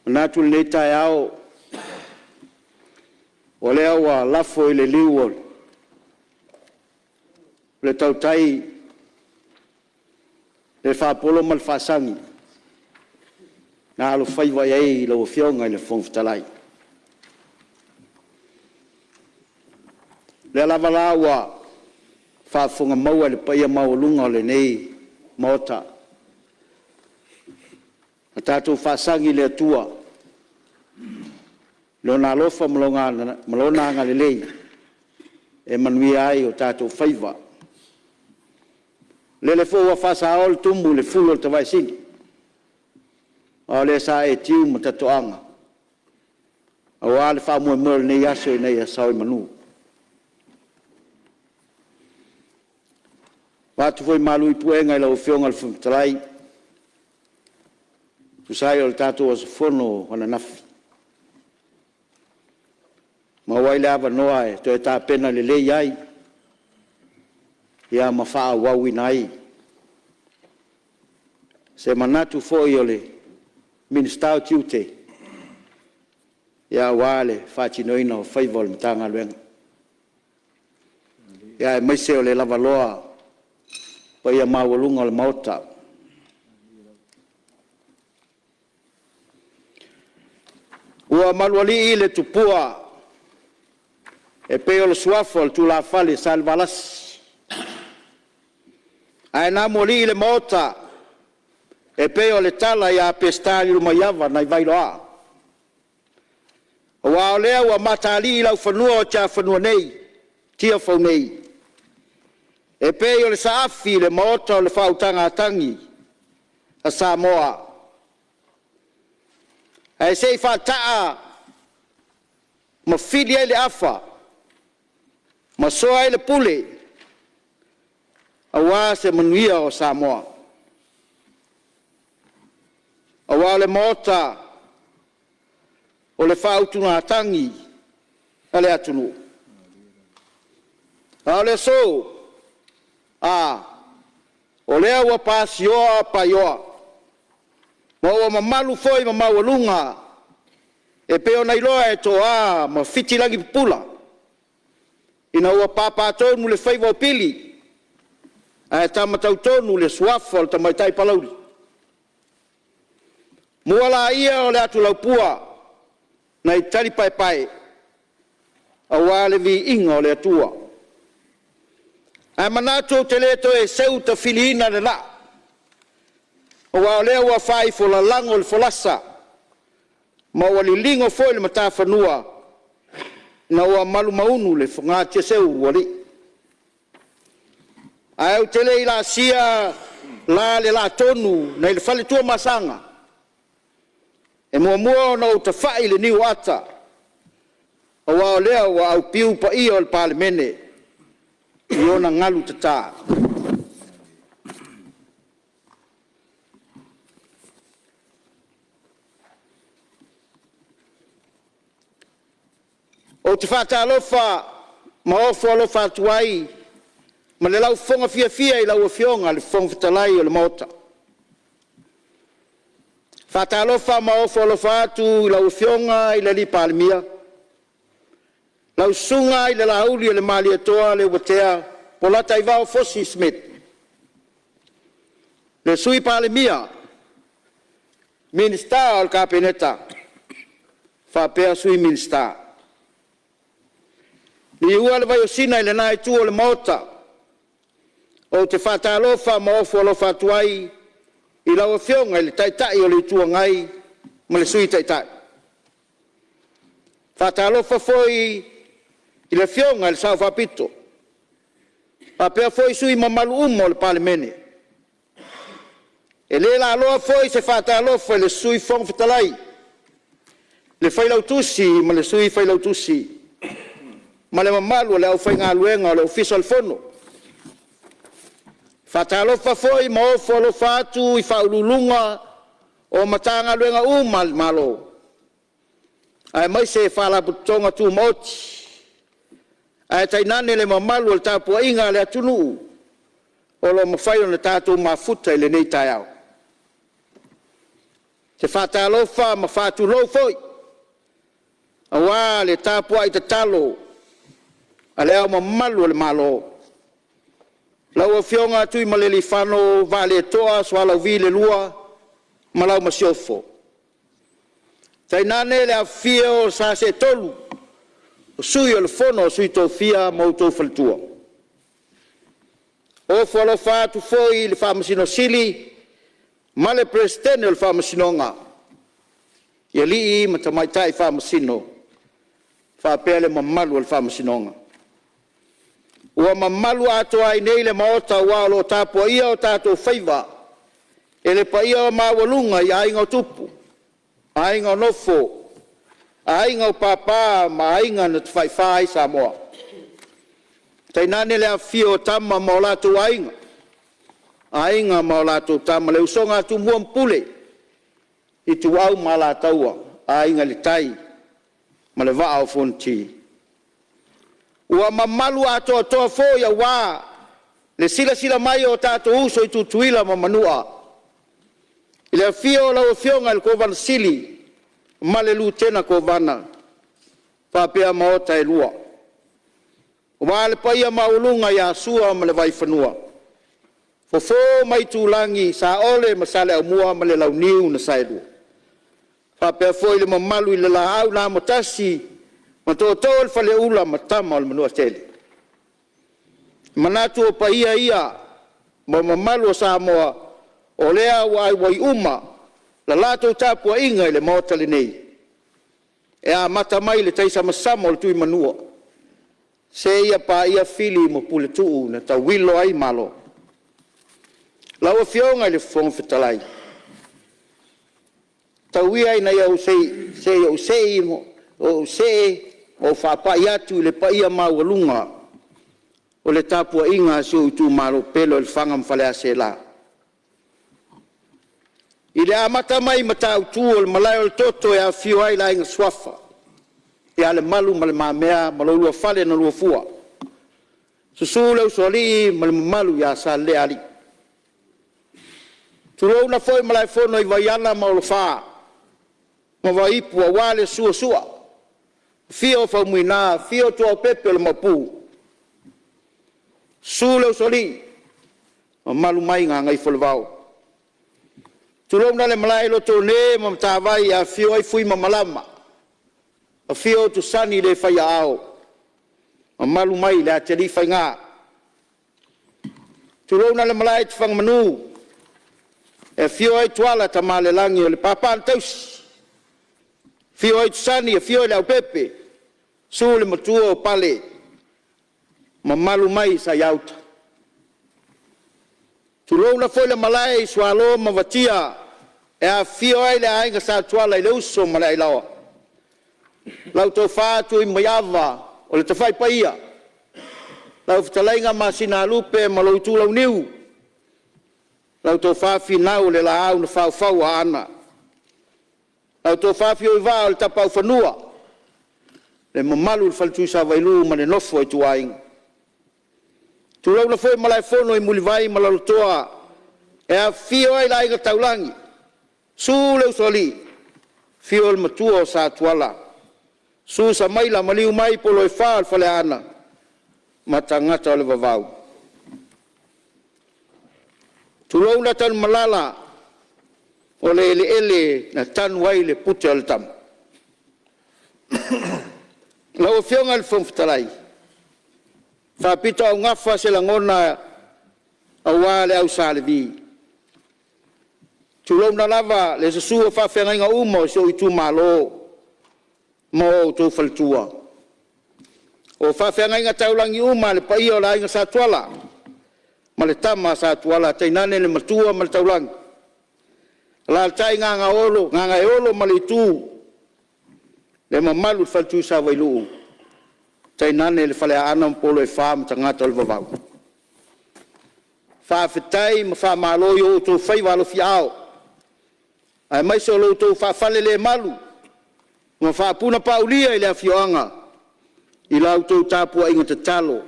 Manatu i lenei taeao, o lea ua lafo i le liu o le tautai le faapolo ma le faasagi na alofaiva i ai lau Afioga i le Fofoga Fetalai. O lea lava la ua faafofoga maua i le paia maualuga o lenei Maota, na tatou faasagi i le Atua i Lona alofa ma Lona agalelei e manuia ai o tatou faiva. Lele foi ua faasao le tumu i le fulu o le tavaesini, aua o lea sa e tiu ma tatoaga aua le faamoemoe o lenei aso ina ia sao i manu. Ua avatu foi malu i puega i lau Afioga i le Fofoga Fetalai e tusa ai o le tatou aso Fono ananafi, ua maua ai le avanoa e toe tapena lelei ai ma faaauauina ai se manatu foi o le Minisita o Tiute aua le faatinoina o faiva o le Matagaluega, aemaise o le lavaloa o paia maualuga o le Maota. Ua malualii le tupua e pei o le suafa o le tulafale Salevalasi, ae na amoalii le Maota e pei o le tala ia Peseta Lilomaiava nai Vailoa, aua o lea ua mataalii laufanua o Tiafanua nei, Tiafau nei, e pei o le saafi i le maota o le faautugatagi a Samoa, ae se i faataa ma fili ai le afa ma soa ai le pule aua se manuia o Samoa. Aua o le Maota o le faautugatagi a le atunuu, a o le aso, a, o lea ua pasioa paioa ma ua mamalu foi ma maualuga e pei ona iloa e Toa ma Fitilagipupula ina ua papatonu le faiva o Pili ae tama tautonu le suafa o le tamaitai Palauli. Mua laia o le atulaupua nai talipaepae aua le viiga o le Atua. Ae manatu ou te le toe seu tafiliina le laa, aua o lea ua faaifolalago le folasa ma ua liligo foi le matafanua ina ua malumaunu le fogatiaseu o alii. Ae ou te le i laasia la le laatonu nai le fale Tuamasaga, e muamua ona ou tafai i le niuata aua o lea ua aupiu paia o le Palemene i ona galu tata. Ou te faatalofa ma ofo alofa atu ai ma le laufofoga fiafia i lau Afioga i le Fofoga Fetalai o le Maota. E faatalofa ma ofo alofa atu i lau Afioga i le Palemia, lau Susuga i le Laulu o le Malietoa Leuatea Polataivao Fosi Smith, le Sui Palemia, Minisita o le Kapeneta faapea Sui Minisita. Liua le vaiosina i lena itu o le Maota, ou te faatalofa ma ofo alofa atu ai i lau Afioga i le Taitai o le Itu Agai ma le Sui Taitai. E faatalofa foi i le Afioga i le Sao Faapito faapea foi sui usufono mamalu uma o le Palemene. E le laaloa foi se faatalofa i le Sui Fofoga Fetalai, le Failautusi ma le Sui Failautusi ma le mamalu o le aufaigaluega o le Ofisa o le Fono. E faatalofa foi ma ofo alofa atu i Ofisa Sili o Pulega o Matagaluega uma a le Malo aemaise Faalapotopotoga Tumaoti, ae tainane le mamalu o le tapuaiga a le atunuu o lo o mafai ona tatou mafuta i lenei taeao. te faatalofa ma faatulou foi aua le tapuai tatalo a Le Ao Mamalu o le Malo, lau Afioga Tuimalealiifano Vaaletoa Sualauvi II ma lau Masiofo, tainane le afifio o Sa Seetolu o Sui o le Fono a Sui Tofia ma outou faletua. E ofo alofa atu foi i le Faamasino Sili ma le Peresetene o le Faamasinoga i alii ma tamaitai Faamasino faapea le mamalu o le Faamasinoga. Ua mamalu atoa ai nei le Maota aua o lo o tapuaia o tatou faiva e le paia maualuga i Aiga o Tupu, Aiga o Nofo, Aiga o Papa ma Aiga na Tafaifa ai Samoa, tainane le afifio o Tama ma o latou Aiga, Aiga ma o latou Tama, le usoga a Tumua ma Pule, Ituau ma Alataua, Aiga i le Tai ma le Vaa o Fonoti. Ua mamalu atoatoa foi aua le silasila mai o tatou uso i Tutuila ma Manua, i le afio o lau Afioga i le Kovana Sili ma le Lutena Kovana faapea Maota e Lua, aua le paia maualuga ia Sua ma le Vaifanua, Fofo ma Aitulagi, Saole ma Saleaaumua ma le Launiu na Saelua, faapea foi le mamalu i le Laau na Amotasi, ma Tootoo o le Faleula ma Tama a le Manuatele. E manatu o paia ia ma mamalu o Samoa o lea ua auai uma la latou tapuaiga i le Maota lenei, e amata mai i le taisamasama o le Tuimanua seia paia Fili ma Puletuu na tauilo ai Malo. Lau Afioga i le Fofoga Fetalai, tau ia ina ou see ma ou faapai atu i le paia maualuga o le tapuaiga a si ou itumalo pele o Lefaga ma Faleaseela. I le amata mai i Matautu o le Malae o le Toto e afifio ai le Aiga Suafa ia Lemalu ma Le Mamea ma lo oulua Fale na Luafua, susu le Usoalii ma le mamalu ia Salealii. Tulouna foi Malaefono i Vaiala ma Olofa ma Vaiipu aua le susu o Sua, afio Faumuina, afio Tuaopepe o le Maopu, susu le Usoalii, mamalu mai Gagaifoolevao. Tulouna le malae i Lotoone ma Matavai e afifio ai Fui ma Malama, afio Tusani le faiaao, mamalu mai le atialiifaiga. Tulouna le malae i Tafagamanu e afio ai Tuala Tamalelagi o le papa na tausi, afio ai Tusani afio Leaupepe, susu le matua o Pale, mamalu mai Saiauta. Tulouna foi le malae i Sualo ma Vatia e afifio ai le aiga Sa Tuala i le uso ma le Ailaoa, lau tofa Tuimaiava o le tafai paia, lau fetalaiga Masinalupe ma lou itulauniu, lau tofa Finau o le Laau na faufau e Aana, lau tofa Fiauivaa o le Tapaaufanua, le mamalu i le Faletuisavailuu ma le nofo a ituaiga. Tulouna foi Malaefono i Mulivai ma Lalotoa e afifio ai le Aiga Taulagi, susu le Usoalii, afio le matua o Sa Tuala, susu Samaila, maliu mai polo e fa o le Faleaana ma tagata o le vavau. Tulouna Tanumalala o le eleele na tanu ai le pute o le tama. Lau Afioga i le Fofoga Fetalai, e faapitoaugafa se lagona aua le au Sa Levi, tulouna lava le susu o faafeagaiga uma o si ou itumalo ma outou faletua, o faafeagaiga taulagi uma a le paia o le aiga Sa Tuala ma le tama a Sa Tuala, tainane le matua ma le taulagi, alaalatai Gagaolo, Gagaeolo ma Leitu, le mamalu i le fale Tuisavailuu tainane le Faleaana ma polo e fa ma tagata o le vavau. Faafetai ma faamalo i o outou faiva alofiaao aemaise o lo outou faafalelemalu ma faapunapaulia i le afioaga i la outou tapuaiga tatalo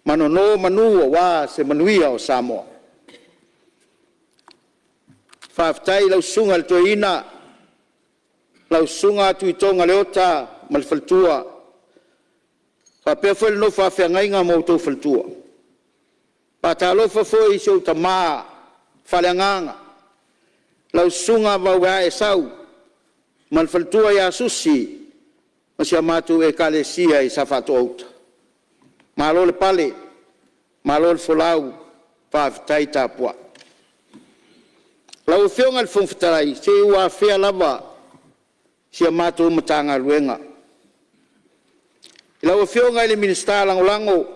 ma nonomanu aua se manuia o Samoa. Faafetai i lau susuga i le Toeaina lau Susuga Tuitoga Leota ma le faletua, faapea foi le nofo a feagaiga ma outou faletua. E faatalofa foi i si ou tama faaleagaga lau Susuga Maueae Esau ma le faletua ia Susi ma si a matou Ekalesia i Safaatoa Uta. Malo le pale, malo le folau, faafetai tapuai. Lau Afioga i le Fofoga Fetalai, se ua afea lava si a matou Matagaluega. I lau Afioga i le Minisita Lagolago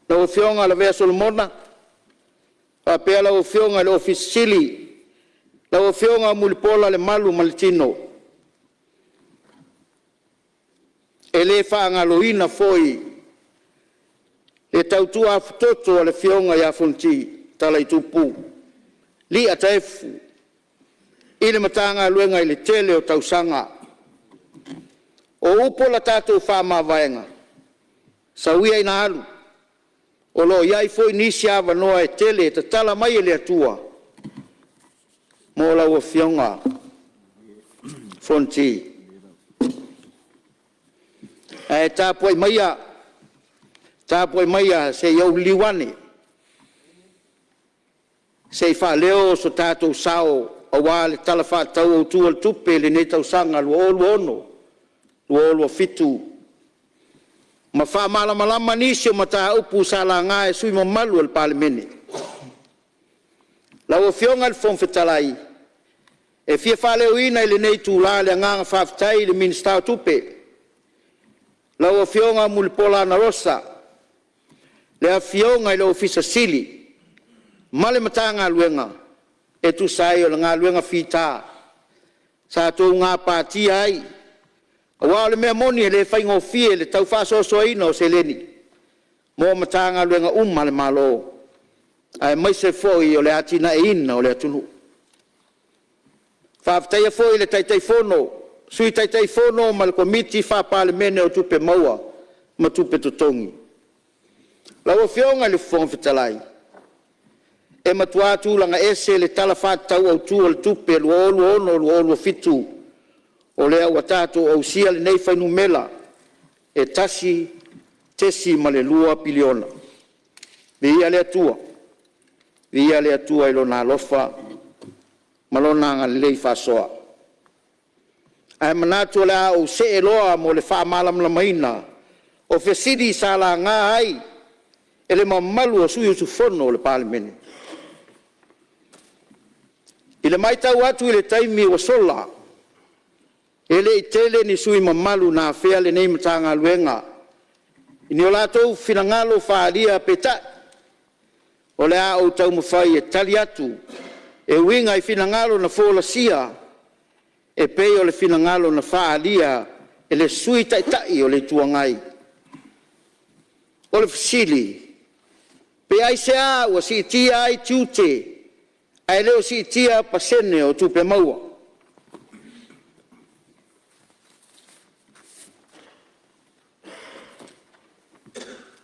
lau Afioga Lavea Solomona faapea lau Afioga i le Ofisa Sili, lau Afioga Mulipola Lemalu ma le Tino. E le faagaloina foi le tautua afutoto a le afioga ia Fonoti Talaitupu Lia Taefu i le Matagaluega i le tele o tausaga. O upu o le tatou faamavaega, sau ia ina alu, o lo o i ai foi nisi avanoa e tele e tatala mai e le Atua mo lau Afioga Fonoti. Ae tapuai maia, tapuai maia se i ou liliu ane se i faaleo so tatou sao aua le Tala Faatatau Autu o le Tupe i lenei tausaga 2026/2027 ma faamalamalama nisi o mataupu sa laga e sui usufono mamalu o le Palemene. Lau Afioga i le Fofoga Fetalai, e fia faaleoina i lenei itula le agaga faafetai i le Minisita o Tupe, lau Afioga Mulipola Anarosa, le Afioga i le Ofisa Sili o Pulega ma le Matagaluega e tusa ai o le galuega fita sa outou gapatia ai, aua o le mea moni e le faigofie le tau faasoasoaina o seleni mo Matagaluega uma a le Malo aemaise foi o le atiaeina o le atunuu. E faafetaia foi le Taitaifono, Sui Taitaifono ma le Komiti Faa-Palemene o Tupe Maua ma Tupe Totogi. Lau Afioga i le Fofoga Fetalai, e matua tulaga ese le Tala Faatatau Autu o le Tupe 2026/2027 o lea ua tatou ausia lenei fuainumera e $1.2 piliona. Viia le Atua, viia le Atua i Lona alofa ma Lona agalelei faasoa. Ae manatu o le a ou see loa mo le faamalamalamaina o fesili sa laga ai e le mamalu o sui usufono o le Palemene. I le matau atu i le taimi ua sola, e le i tele ni sui usufono mamalu na afea lenei Matagaluega i ni o latou finagalo faaalia, peitai, o le a ou taumafai e tali atu e uiga i finagalo na folasia e pei o le finagalo na faaalia e le Sui Taitai o le Itu Agai. O le fesili, pe aisea ua siitia ai tiute ae le o siitia pasene o tupe maua?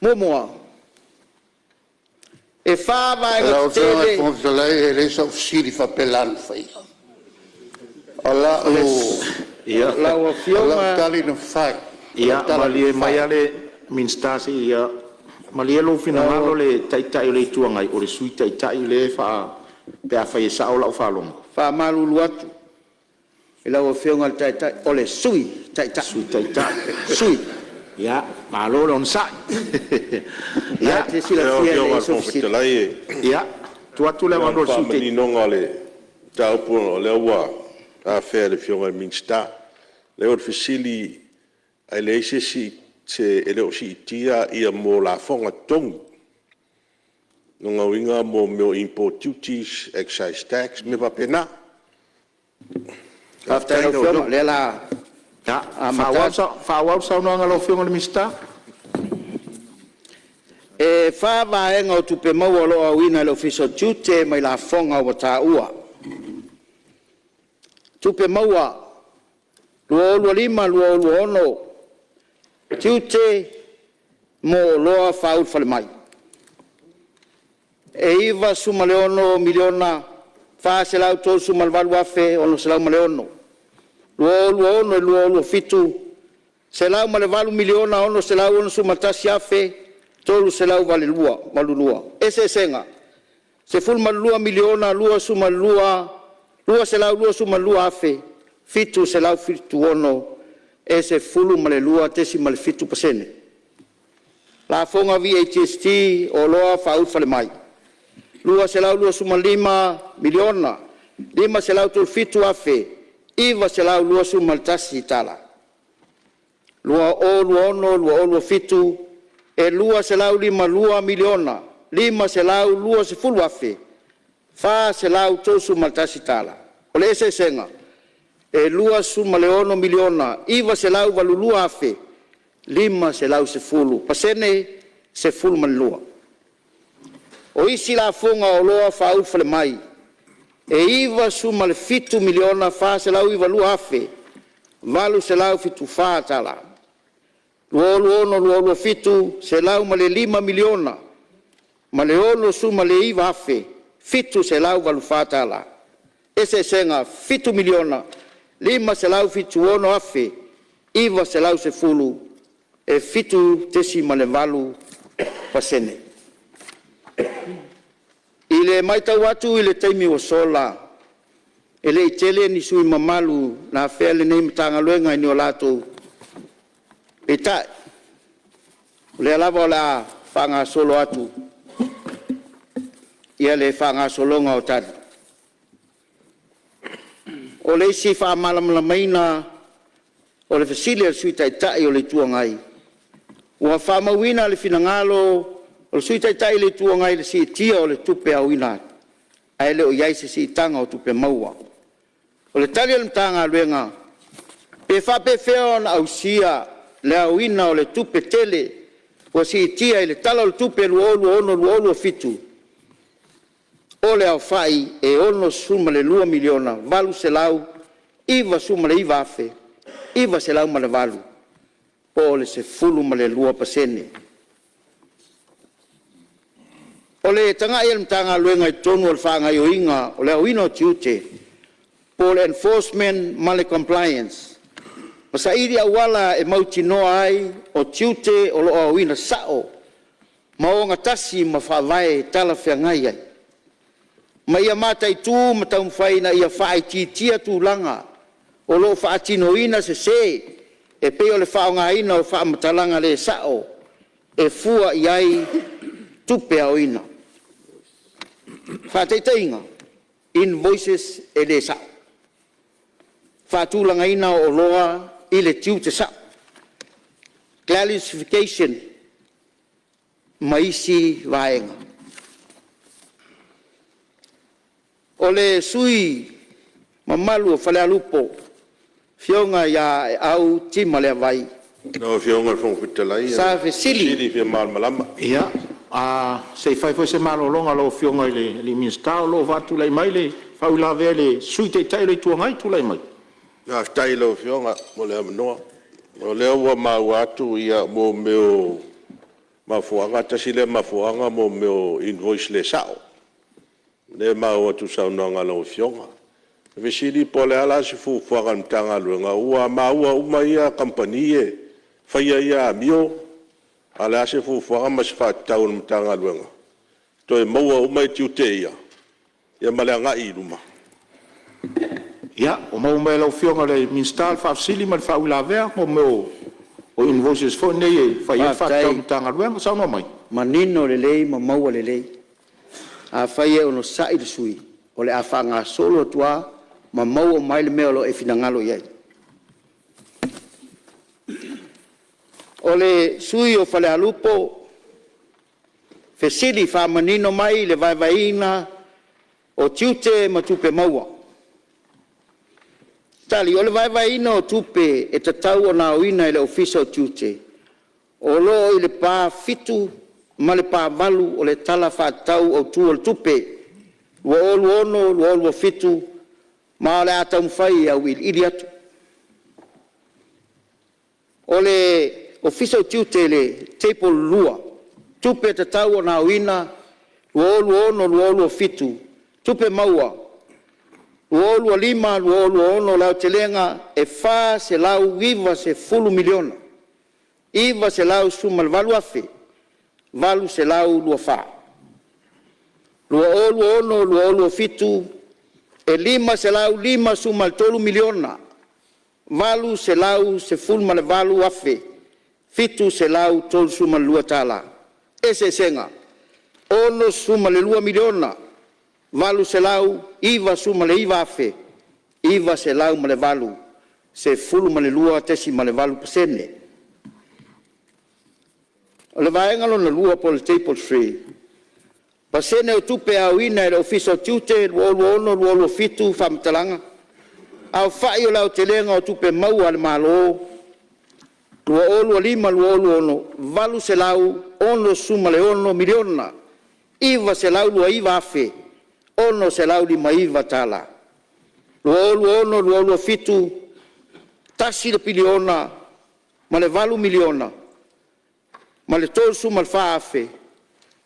Muamua, e fa vaega Lau Afioga i le tetele. Fofoga Fetalai e leai sau fesili faapela na faia. O Lau lau Afioga tali na fai, o lau Ia tala na malie fai, maia le Minisita se i… Malie lou finagalo le Taitai o le Itu Agai, o le Sui Taitai lea e faa… pe afai e sao lau faalogo. E faamalulu atu i lau Afioga i le Taitai, o le Sui Taitai, Sui Taitai. Sui. Ia, malo le onosai. O lena e te Lau silafia e Afioga i leai le sou Fofoga fesili. Fetalai, Ia, tuu atu le na o le avanoa i le Sui Taitai. faamaninoga o le mataupu ona o lea ua afea e le Afioga i le Minisita. Leai o le fesili, ae leai se isi, e le o siitia lafoga totogi. O lona uiga mo mea o import duties, excise tax, mea faapena. Faafetai i Faafetai lau i lau Afioga o Afioga. lea o le a amata atu. Faaauau le saunoaga a lau Afioga i le Minisita. E fa vaega o tupe maua o lo o aoina e le Ofisa o Tiute mai lafoga ua taua: Tupe maua 2025/2026, tiute mo oloa faulufalemai e $96,750,000. $438,606. 2026/2027, $108,661,382. Eseesega, $12,222,776, e 12.7%. Lafoga VAGST o Oloa Faaulufalemai, $225,537,921. 2026/2027, e $252,520,431. O le eseesega, e $26,982,510, pasene 12. O isi lafoga o oloa faaulufalemai e $97,492,874. 2026/2027, $105,069,784. Eseesega, $7,576,910, e 7.8%. I le matau atu i le taimi ua sola, e le i tele ni sui usufono mamalu na afea lenei Matagaluega i ni o latou… Peitai, o lea lava o le a faagasolo atu le faagasologa o tali. O le isi faamalamalamaina o le fesili a le Sui Taitai o le Itu Agai, ua faamauina le finagalo o le Sui Taitai o le Itu Agai i le siitia o le tupe aoina ae le o i ai se siitaga o tupe maua. O le tali a le Matagaluega, pe faapefea ona ausia le aoina o le tupe tele ua siitia i le Tala o le Tupe 2026/2027 o le aofai e $62,899,908 po o le 12%. O le tagai a le Matagaluega i totonu o le faagaoioiga o le aoina o tiute po o le enforcement ma le compliance ma saili auala e mautinoa ai o tiute o lo o aoina sao ma ogatasi ma faavae talafeagai ai, ma ia mataitu ma taumafai ina ia faaitiitia tulaga o lo o faatinoina sese e pei o le faaaogaina o faamatalaga le sao e fua i ai tupe aoina. Faataitaiga, invoices e le sao, faatulagaina o oloa i le tiute sao, clarification ma isi vaega. O le sui usufono mamalu o Falealupo le Afioga ia Aeau Tima Leavai Lau Afioga i le Fofoga Fetalai, sa o le fesili fesili fia malamalama. Ia, se i fai foi se malologa a lau Afioga i le Minisita o lo o faatulai mai le faauilavea a le Sui Taitai o le Itu Agai. Tulai mai. Faafetai i lau Afioga mo le avanoa. O lea ua maua atu mea o mafuaaga, tasi lea mafuaaga o mea o invoice le sao, lea e maua atu i le saunoaga a lau Afioga. O le fesili po o le a la se fuafuaga a le Matagaluega ua maua uma ia kamupani e faia ia amio, a o le a se fuafuaga ma se faatatau a le Matagaluega toe maua uma tiute ia ma le agai i luma? Ia, ua maua mai e lau Afioga i le Minisita le faafesili ma le faauilavea mo mea o invoices foi nei e fai ai le faatatau a le Faafetai. Matagaluega. Saunoa mai. Manino lelei ma maua lelei. Afai e onosai le sui usufono, o le a faagasolo atu lava ma maua uma ai le mea o lo o e finagalo i ai. O le sui usufono o Falealupo, fesili faamanino mai le vaevaeina o tiute ma tupe maua. Tali. O le vaevaeina o tupe e tatau ona aoina e le Ofisa o Tiute o lo o i le pa 7 ma le pa 8 o le Tala Faatatau Autu o le Tupe 2026/2027 ma o le a taumafai e auiliili atu. O le Ofisa o Tiute i le table 2, tupe tatau ona aoina 2026/2027, tupe maua 2025/2026 o le aotelega e $490,918,824. 2026/2027 e $553,818,732. Eseesega, $62,899,908, 12.8%. O le vaega lona lua po o le table 3, pasene o tupe aoina e le Ofisa o Tiute 2026/2027 faamatalaga, aofai o le aotelega o tupe maua a le Malo 2025/2026, $866,929,659. 2026/2027,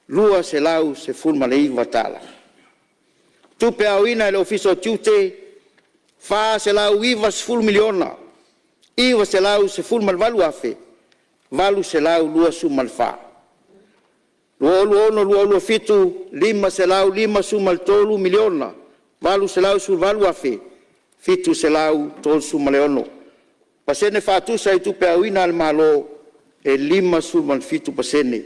$1,008,034,219. Tupe aoina e le Ofisa o Tiute $490,918,824. 2026/2027, $553,818,736. Pasene faatusa i tupe aoina a le Malo e 57%,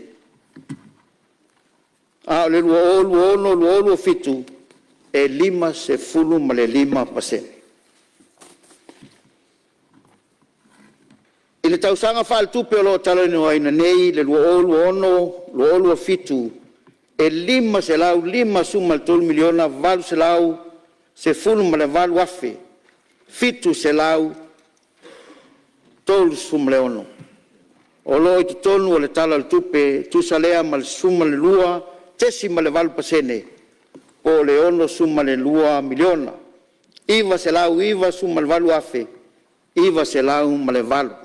a o le 2026/2027 e 55%. I le tausaga faaletupe o lo o talanoaina nei le 2026/2027, e $553,818,736 o lo o i totonu o le Tala o le Tupe e tusa lea ma le 12.8% po o le $62,998,908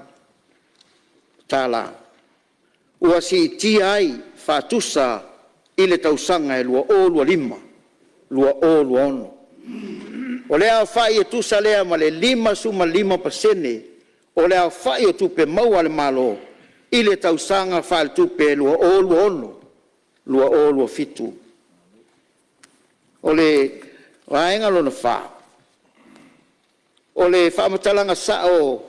tala ua siitia ai faatusa i le tausaga e 2025/2026. O lea aofai e tusa lea ma le 55% o le aofai o Tupe Maua a le Malo i le tausaga faaletupe 2026/2027. O le vaega lona fa, o le faamatalaga sao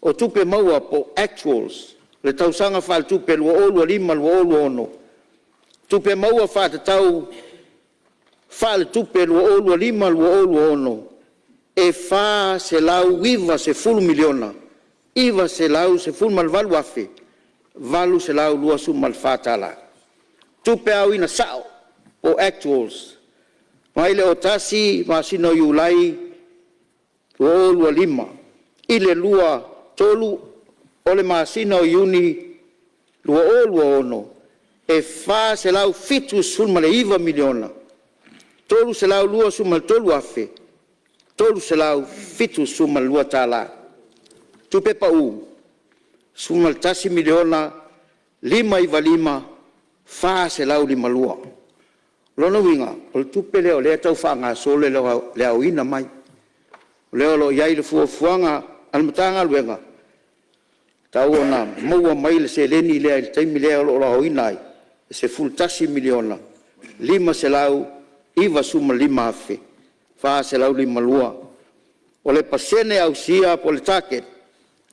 o Tupe Maua po o actuals i le tausaga faaletupe 2025/2026, tupe maua faatatau faaletupe 2025/2026 e $490,918,824. Tupe aoina sao po o actuals mai le 1 masina o Iulai 2025 i le 23 o le masina o Iuni 2026, e $479,323,372. Tupe pau, $11,595,452. O lona uiga o le tupe lea o lea e tau faagasolo le aoina mai. O lea o lo o i ai le fuafuaga a le Matagaluega, e tatau ona maua mai le seleni lea i le taimi lea o lo o aoina ai e $11,595,452. O le pasene ausia po o le target,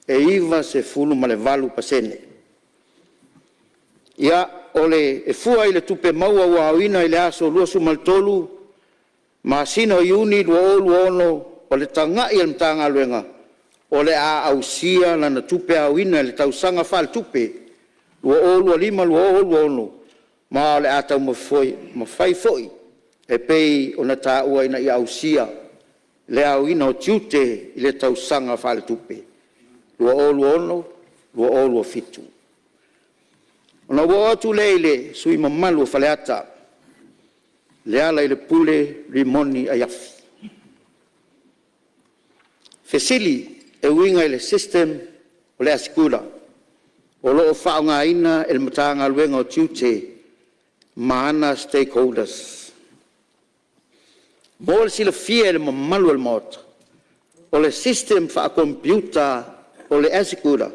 e 98%. Ia, e fua i le tupe maua ua aoina i le aso 23 masina o Iuni 2026, o le tagai a le Matagaluega o le a ausia lana tupe aoina i le tausaga faaletupe 2025/2026 ma o le a taumafai foi e pei ona taua ina ia ausia le aoina o tiute i le tausaga faaletupe 2026/2027. Ona ou oo atu lea i le sui usufono mamalu o Faleata Lealailepule Rimoni Aiafi. Fesili e uiga i le system o le ASYCUDA o lo o faaaogaina e le Matagaluega o Tiute ma ana stakeholders. Mo le silafia e le mamalu o le Maota, o le system faakomepiuta o le ASYCUDA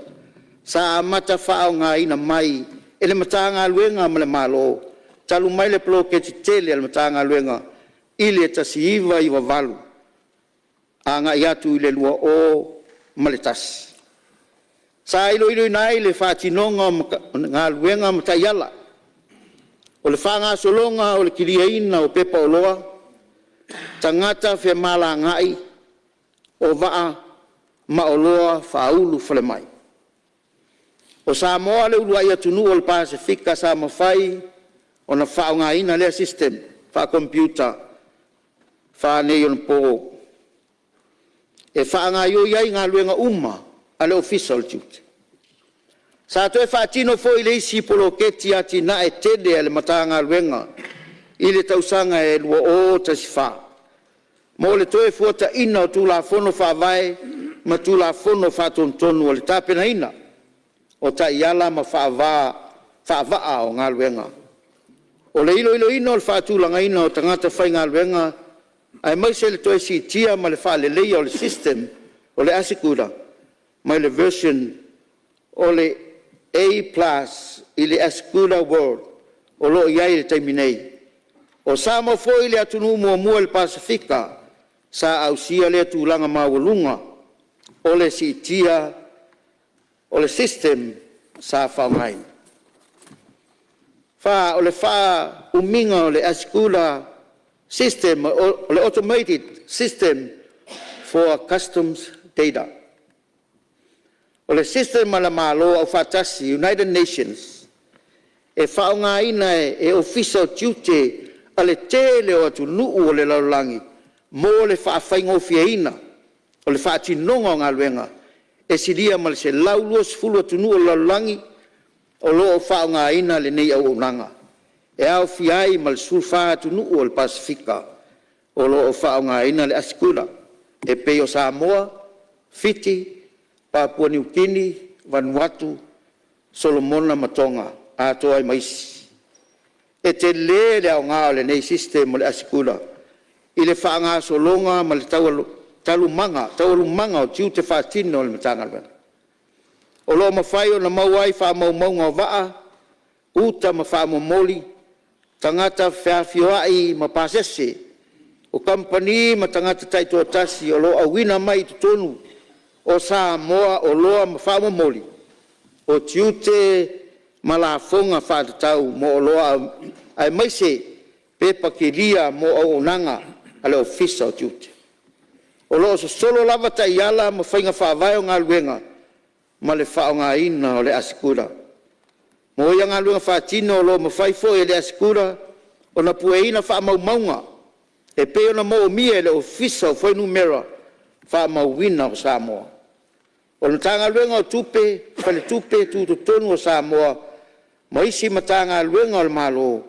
sa amata faaaogaina mai e le Matagaluega ma le Malo talu mai le poloketi tele a le Matagaluega i le 1998 agai atu i le 2001. Sa iloiloina ai le faatinoga o galuega ma taiala, o le faagasologa o le kiliaina o pepa oloa, tagata femalagaai, o vaa ma oloa faaulufale mai. O Samoa le uluai atunuu o le Pasefika sa mafai ona faaaogaina lea system faakomepiuta faaneionapo e faagaioi ai galuega uma a le Ofisa o le Tiute. Sa toe faatino foi le isi poloketi atinae tele a le Matagaluega i le tausaga e 2014 mo le Toefuataiga o Tulafono Faavae ma Tulafono Faatonutonu o le tapenaina o Taiala ma Faavaa o Galuega, o le iloiloina o le faatulagaina o tagata faigaluega aemaise le toe siitia ma le faaleleia o le system o le ASYCUDA mai le version o le A+ i le ASYCUDA World o lo o i ai i le taimi nei. O Samoa foi le atunuu muamua i le Pasefika sa ausia lea tulaga maualuga o le siitia o le system sa faaaogaina. 4. O le faaumiga o le ASYCUDA System o le Automated System for Customs Data. O le system a le Malo Afaatasi United Nations e faaaogaina e Ofisa o Tiute a le tele o atunuu o le lalolagi mo le faafaigofieina o le faatinoga o galuega. E silia ma le 120 atunuu o le lalolagi o lo o faaaogaina lenei auaunaga, e aofia ai ma le 14 atunuu o le Pasefika o lo o faaaogaina le ASYCUDA e pei o Samoa, Fiti, Papua Niu Kini, Vanuatu, Solomona ma Toga, atoa ai ma isi. E tele le aoga o lenei system o le ASYCUDA i le faagasologa ma le taualumaga o tiute faatino a le Matagaluega. O lo o mafai ona maua ai faamaumauga o vaa, uta ma faamomoli, tagata feafioai ma pasese o kamupani ma tagata taitoatasi o lo o auina mai i totonu o Samoa oloa ma faamomoli o tiute ma lafoga faatatau mo oloa aemaise pepa kelia mo auaunaga a le Ofisa o Tiute. O lo o sosolo lava taiala ma faiga faavae o galuega ma le faaaogaina o le ASYCUDA. Mo ia galuega faatino o lo o mafai foi e le ASYCUDA ona pueina faamaumauga e pei ona moomia e le Ofisa o Fuainumera Faamauina o Samoa. O le Matagaluega o Tupe, Faletupe Tutotonu o Samoa ma isi Matagaluega a le Malo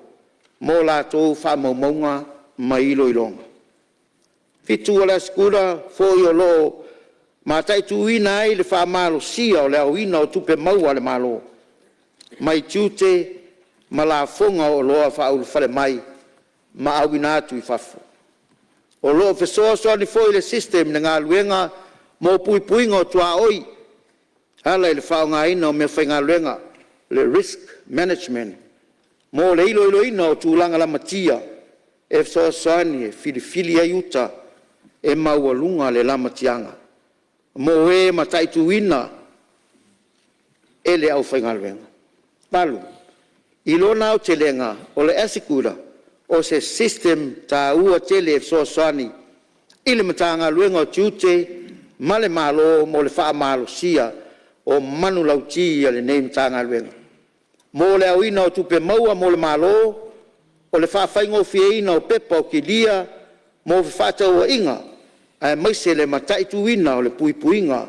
mo latou faamaumauga ma iloiloga. 7. O le ASYCUDA foi o lo o mataituina ai le faamalosia o le aoina o tupe maua a le Malo mai tiute ma lafoga o oloa faaulufale mai ma auina atu i fafo. O lo o fesoasoani foi le system i le galuega mo puipuiga o tuaoi e ala i le faaaogaina o meafaigaluega le risk management mo le iloiloina o tulaga lamatia e fesoasoani e filifili ai uta e maualuga le lamatiaga mo e mataituina e le aufaigaluega. 8. I lona aotelega, o le ASYCUDA o se system taua tele e fesoasoani i le Matagaluega o Tiute ma le Malo mo le faamalosia o manulauti a lenei Matagaluega mo le aoina o tupe maua mo le Malo, o le faafaigofieina o pepa o kelia mo fefaatauaiga aemaise le mataituina o le puipuiga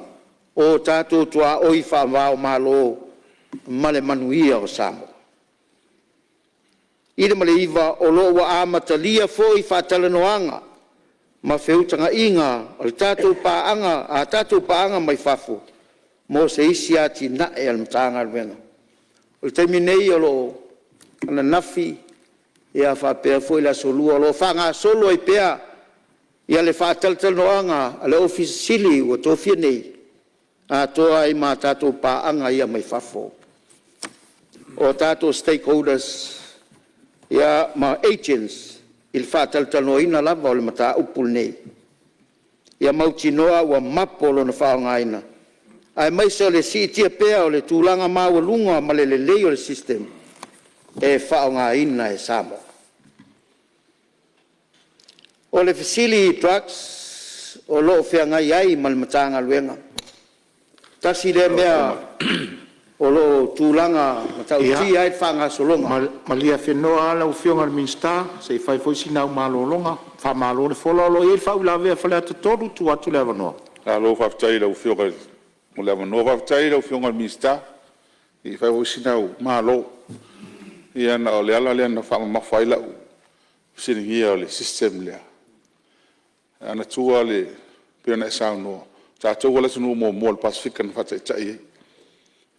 o tatou tuaoi faava-o-Malo ma le manuia o Samoa. 9. O lo o ua amatalia foi faatalanoaga ma feutagaiga a tatou paaga mai fafo mo se isi atinae a le Matagaluega. O le taimi nei o lo o… ananafi faapea foi le Aso Lua o lo o faagasolo ai pea le faatalatalanoaga a le Ofisa Sili ua tofia nei atoa ai ma tatou paaga ia mai fafo, o tatou stakeholders ma agents i le faatalatalanoaina lava o le mataupu lenei, ia mautinoa ua mapo lona faaaogaina aemaise o le siitia pea o le tulaga maualuga ma le lelei o le system e faaaogaina e Samoa. O le fesili i drugs o lo o feagai ai ma le Matagaluega, tasi lea mea o lo o tulaga matautia ai le faagasologa. Maliefenoa lau Afioga i le Minisita se i fai foi sina au malologa. Faamalo le fola. O lo o i ai le faauilavea a Faleata 3, tuu atu le avanoa. Malo faafetai i lau Afioga mo le avanoa. Faafetai i lau Afioga i le Minisita, se i fai foi sina au malo. Ia ona o le ala lea na faamamafa ai lau fesiligia o le system lea, manatua pei ona e saunoa, o tatou lava le atunuu muamua o le Pasefika na faataitai i ai.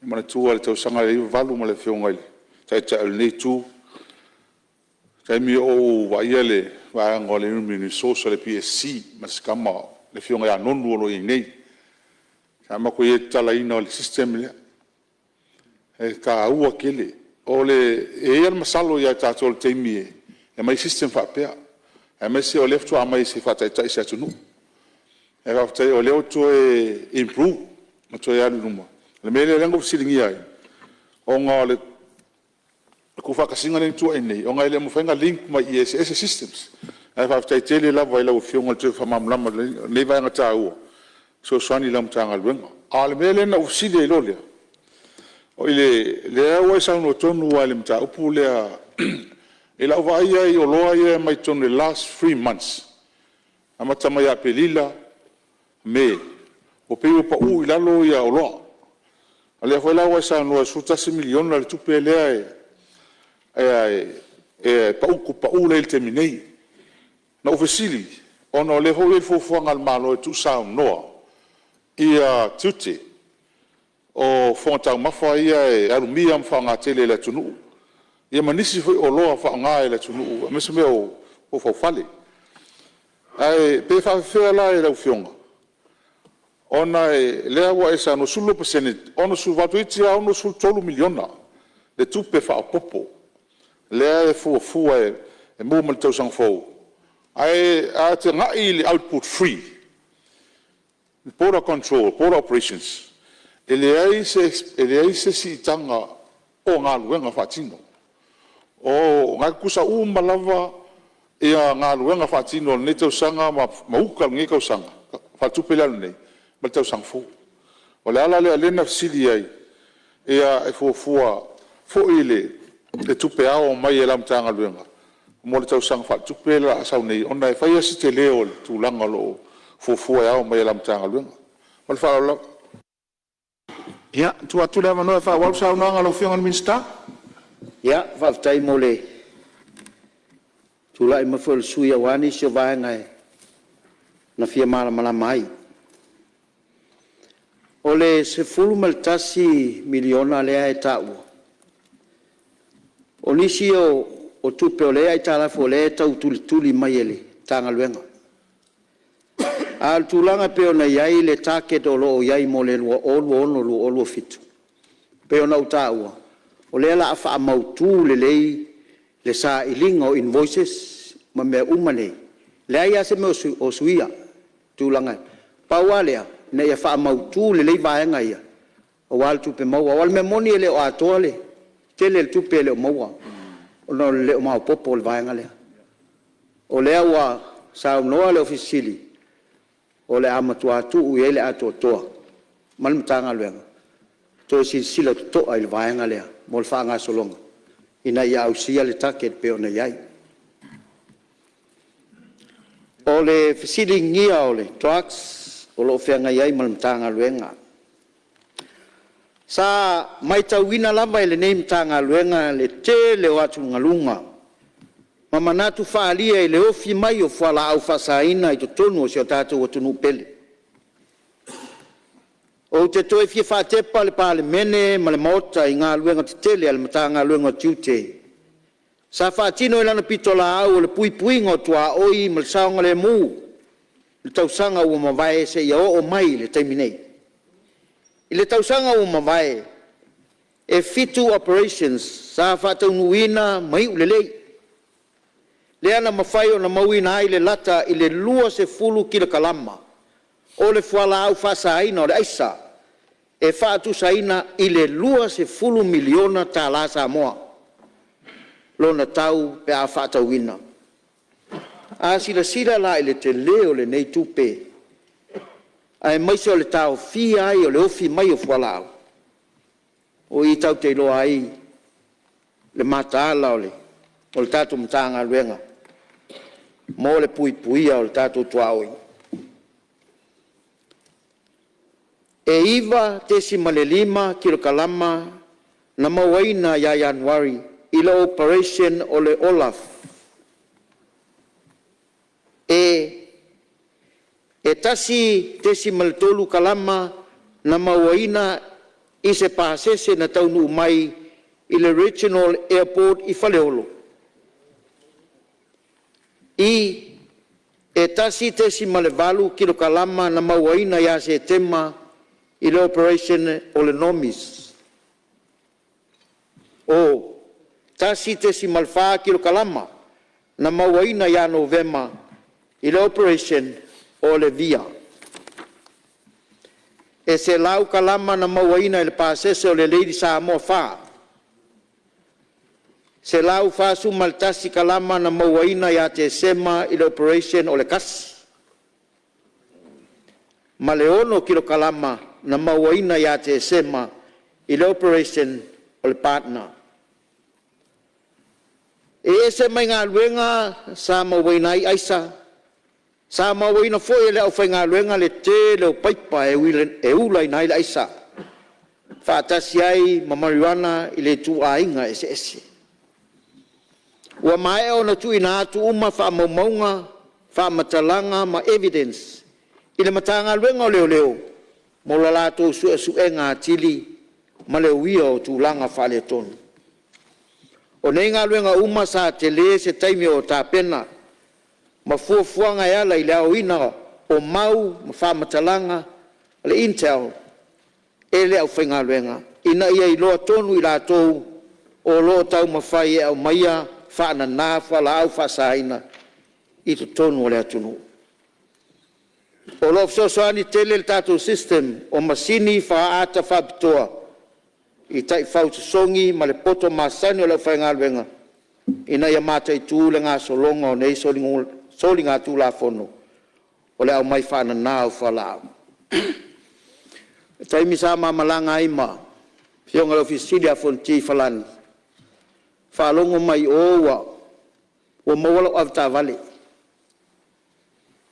Manatua le tausaga lea 1998 ma le Afioga i le Taitai o lenei Itu, i le taimi o ou vaaia le vaega o le Human Resource a le PSC ma si tama le Afioga ia Nonu o lo o i ai nei, sa matou i ai i le tatalaina o le system lea. E taua tele. E i ai lava le masalo ia tatou i le taimi e aumai ai system faapea, aemaise o lea faatoa aumai se i faataitai i se atunuu. Ae faafetai o lea ua toe improve ma toe alu i luma. O le mea lea na ou fesiligia ai, ona o le tuufaatasiga lea na tuuaia nei, ona e le o mafai ona link mai i i, e eseese systems. Ae faafetai tele lava i lau Afioga i le toe faamalamalama o lenei vaega taua e fesoasoani i lau Matagaluega. A o le mea lea na ou fesili ai loa lea, o lea ua e saunoa tonu lava i le mataupu lea. I lau vaai lava i oloa ia e aumai totonu i le last 3 months, amata mai ia Aperila, Me, ua pei ua pau i lalo oloa. O lea foi la ua e saunoa e $11 miliona le tupe lea e pau lea i le taimi nei. Na ou fesili ona o lea foi ua i ai le fuafuaga a le Malo e tuusaunoa tiute o fofoga taumafa ia e alumia ma faaaoga tele e le atunuu, ia ma nisi foi oloa faaaoga e le atunuu aemaise mea o faufale. Ae pe faapefea la lau Afioga, ona o lea ua e saunoa e 12%, 68 toeitiiti lava $63 miliona le tupe faaopoopo lea e fuafua e maua mai le tausaga fou. Ae a tagai i le output free, border control, border operations, e leai se siitaga o galuega faatino. O lena e tutusa uma lava galuega faatino o lenei tausaga ma uta o lenei tausaga faaletupe lea e alu nei ma le tausaga fou. O le ala lea o lea na fesili ai, e fuafua foi le tupe ao mai e lau Matagaluega mo le tausaga faaletupe lea o le a sau nei, ona e fai lava si tele o le tulaga o lo o fuafua e ao mai e lau Matagaluega. Ma le faaaloalo lava. Ia, tuu atu le avanoa e faaauau le saunoaga a lau Afioga i le Minisita. Faafetai mo le tulai mai foi o le sui usufono aua nisi o vaega na fia malamalama ai. O le $11 miliona lea e taua, o nisi o tupe o lea e aitalafu o lea e tau tulituli mai e le Matagaluega. A o le tulaga e pei ona i ai le target o lo o i ai mo le 2026/2027 e pei ona ou taua, o lea o le a faamautu lelei le sailiga o invoices ma mea uma nei. E leai lava se mea o suia i le tulaga, pau lava lea, ina ia faamautu lelei vaega ia aua le tupe maua. Aua o le mea moni e le o atoa le tele o le tupe e le o maua ona o le le maopoopo o le vaega lea. O lea ua saunoa le Ofisa Sili o Pulega, o le a matua tuu i ai le atoatoa ma le Matagaluega e toe silasila totoa i le vaega lea mo le faagasologa ina ia ausia le target e pei ona i ai. O le fesiligia o le drugs o lo o feagai ai ma le Matagaluega. Sa matauina lava e lenei Matagaluega le tele o atugaluga ma manatu faaalia i le ofi mai o fualaau faasaina i totonu o si o tatou atunuu pele. Ou te toe fia faatepa le Palemene ma le Maota i galuega tetele a le Matagaluega o Tiute sa faatino i lana pitolaau o le puipuiga o tuaoi ma le saogalemu. le tausaga ua mavae seia oo mai i le taimi nei. I le tausaga ua mavae, e 7 operations sa faataunuuina ma iu lelei, lea na mafai ona mauaina ai le lata i le 20 kilokalama o le fualaau faasaina o le aisa e faatusaina i le $20 miliona tala Samoa lona tau pe a faatauina. A silasila la i le tele o lenei tupe aemaise o le taofia ai o le ofi mai o fualaau, o i tatou te iloa ai le mataala o le tatou Matagaluega mo le puipuia o le tatou tuaoi. E 9.5 kilokalama na mauaina ia Ianuari i le operation o le OLAF. E 1.3 kalama na mauaina i se pasese na taunuu mai i le Regional Airport i Faleolo. I. E 1.8 kilokalama na mauaina ia Setema i le operation o le NOMIS. O. 1.4 kilokalama na mauaina ia Novema i le operation o le VIA. E 100 kalama na mauaina i le pasese o le Lady Samoa 4. 141 kalama na mauaina ia Tesema i le operation o le Kasi, ma le 6 kilokalama na mauaina ia Tesema i le operation o le Partner. E ese mai galuega sa mauaina ai aisa, sa mauaina foi e le aufaigaluega le tele o paipa e ulaina ai le aisa faatasi ai ma mariuana i ituaiga eseese. Ua maea ona tuuina atu uma faamaumauga, faamatalaga ma evidence i le Matagaluega o Leoleo mo le latou suesuega atili ma le uia o tulaga faaletonu. O nei galuega uma sa tele se taimi o tapena ma fuafuaga e ala i le aoina o mau ma faamatalaga a le intel e le aufaigaluega ina ia iloa tonu i latou o lo o taumafai e aumaia faanana fualaau faasaina i totonu o le atunuu. O lo o fesoasoani tele le tatou system o masini faaata faapitoa i taifau sosogi ma le poto masani o le aufaigaluega ina ia mataitu le gasologa o nei soligatulafono o le aumai faanana o fualaau. I le taimi sa ma malaga ai ma le afioga i le Ofisa Sili ia Fonoti i Farani, faalogo mai o ua maua lau avetaavale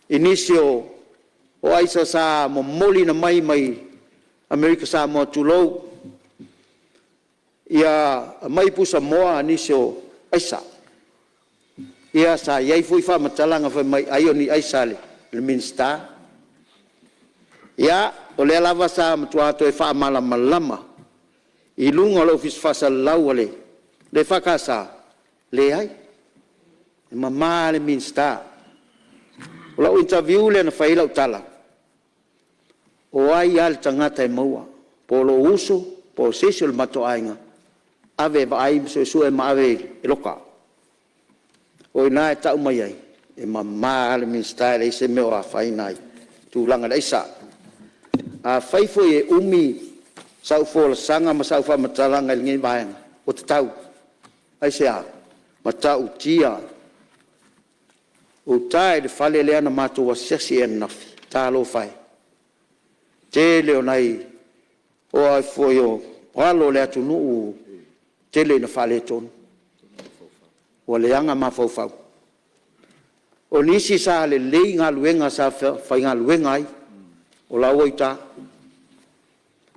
i nisi o aisa sa momoliina mai Amerika Samoa, tulou, ia aumai pusamoa a nisi o aisa. Ia sa i ai foi faamatalaga fai mai ai o ni aisa a le Minisita. Ia, o lea lava sa matua toe faamalamalama i luga o le Ofisa Faasalalau a le EFKS, leai, e mama lava le Minisita. O lau interview lea na fai ai lau tala, o ai lava le tagata e maua, po o lou uso po o se isi o le matou aiga, ave e vaai ma suesue ma ave e loka. O i ina e tau mai ai, e mama lava le Minisita e leai se mea o afaina ai i le tulaga i le aisa. Afai foi e umi sau folasaga ma sau faamatalaga i lenei vaega, ua tatau. Aisea? E matautia uta i le fale lea na matou asiasi ai ananafi, talofa e, tele o nai alo o le atunuu ua tele ina faaletonu, ua leaga mafaufau. O nisi sa lelei galuega sa faigaluega ai, o la e ua i uta.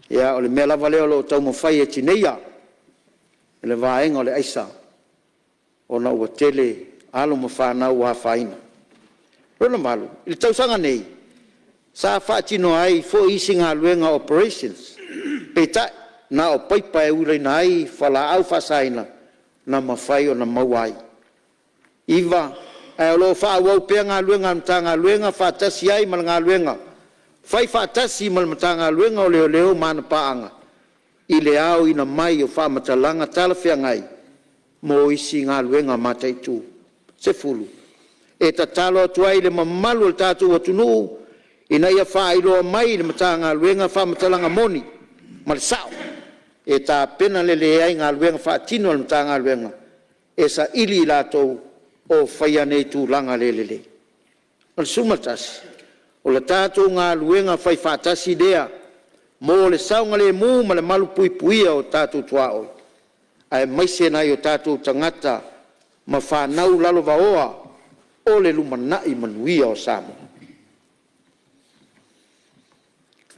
Ia o le mea lava lea o lo o taumafai e tineia e le vaega o le aisa ona ua tele alo ma fanau ua afaina. Lona valu, i le tausaga nei sa faatino ai foi isi galuega operations, peitai na o paipa e ulaina ai fualaau faasaina na mafai ona maua ai. Ae o lo o faaauau pea galuega a le Matagaluega faatasi ai ma le galuega faifaatasi ma le Matagaluega o Leoleo ma ana paaga i le aoina mai o faamatalaga talafeagai mo isi galuega mataitu. 10. E tatalo atu ai i le mamalu o le tatou atunuu ina ia faailoa mai i le Matagaluega faamatalaga moni ma le sa'o e tapena lelei ai galuega faatino a le Matagaluega e saili i latou o faia nei tulaga le lelei. 11. O le tatou galuega faifaatasi lea mo le saogalemu ma le malupuipuia o tatou tuaoi, aemaise nai o tatou tagata ma fanau lalovaoa o le lumanai manuia o Samoa.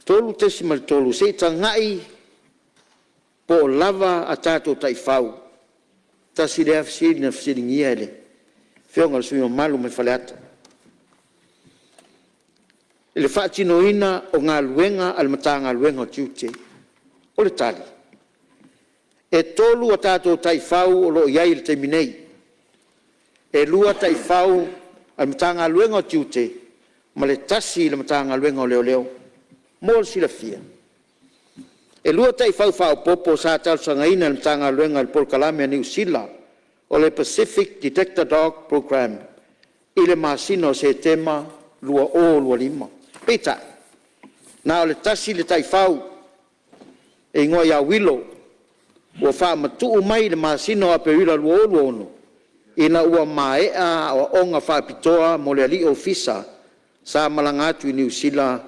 3.3 Se i tagai po o lava a tatou taifau. Tasi lea fesili na fesiligia e le Afioga i le sui usufono mamalu mai Faleata i le faatinoina o galuega a le Matagaluega o Tiute. O le tali, e tolu a tatou taifau o lo o i ai i le taimi nei. E lua taifau a le Matagaluega o Tiute ma le tasi i le Matagaluega o Leoleo. Mo le silafia, e lua taifau faaopoopo sa talosagaina e le Matagaluega i le polokalame a Niu Sila o le Pacific Detector Dog Programme i le masina o Setema 2025. Peitai, na o le tasi le taifau e igoa ia Uilo ua faamatuu mai i le masina o Aperila 2026 ina ua maea aoaoga faapitoa mo le alii ofisa sa malaga atu i Niu Sila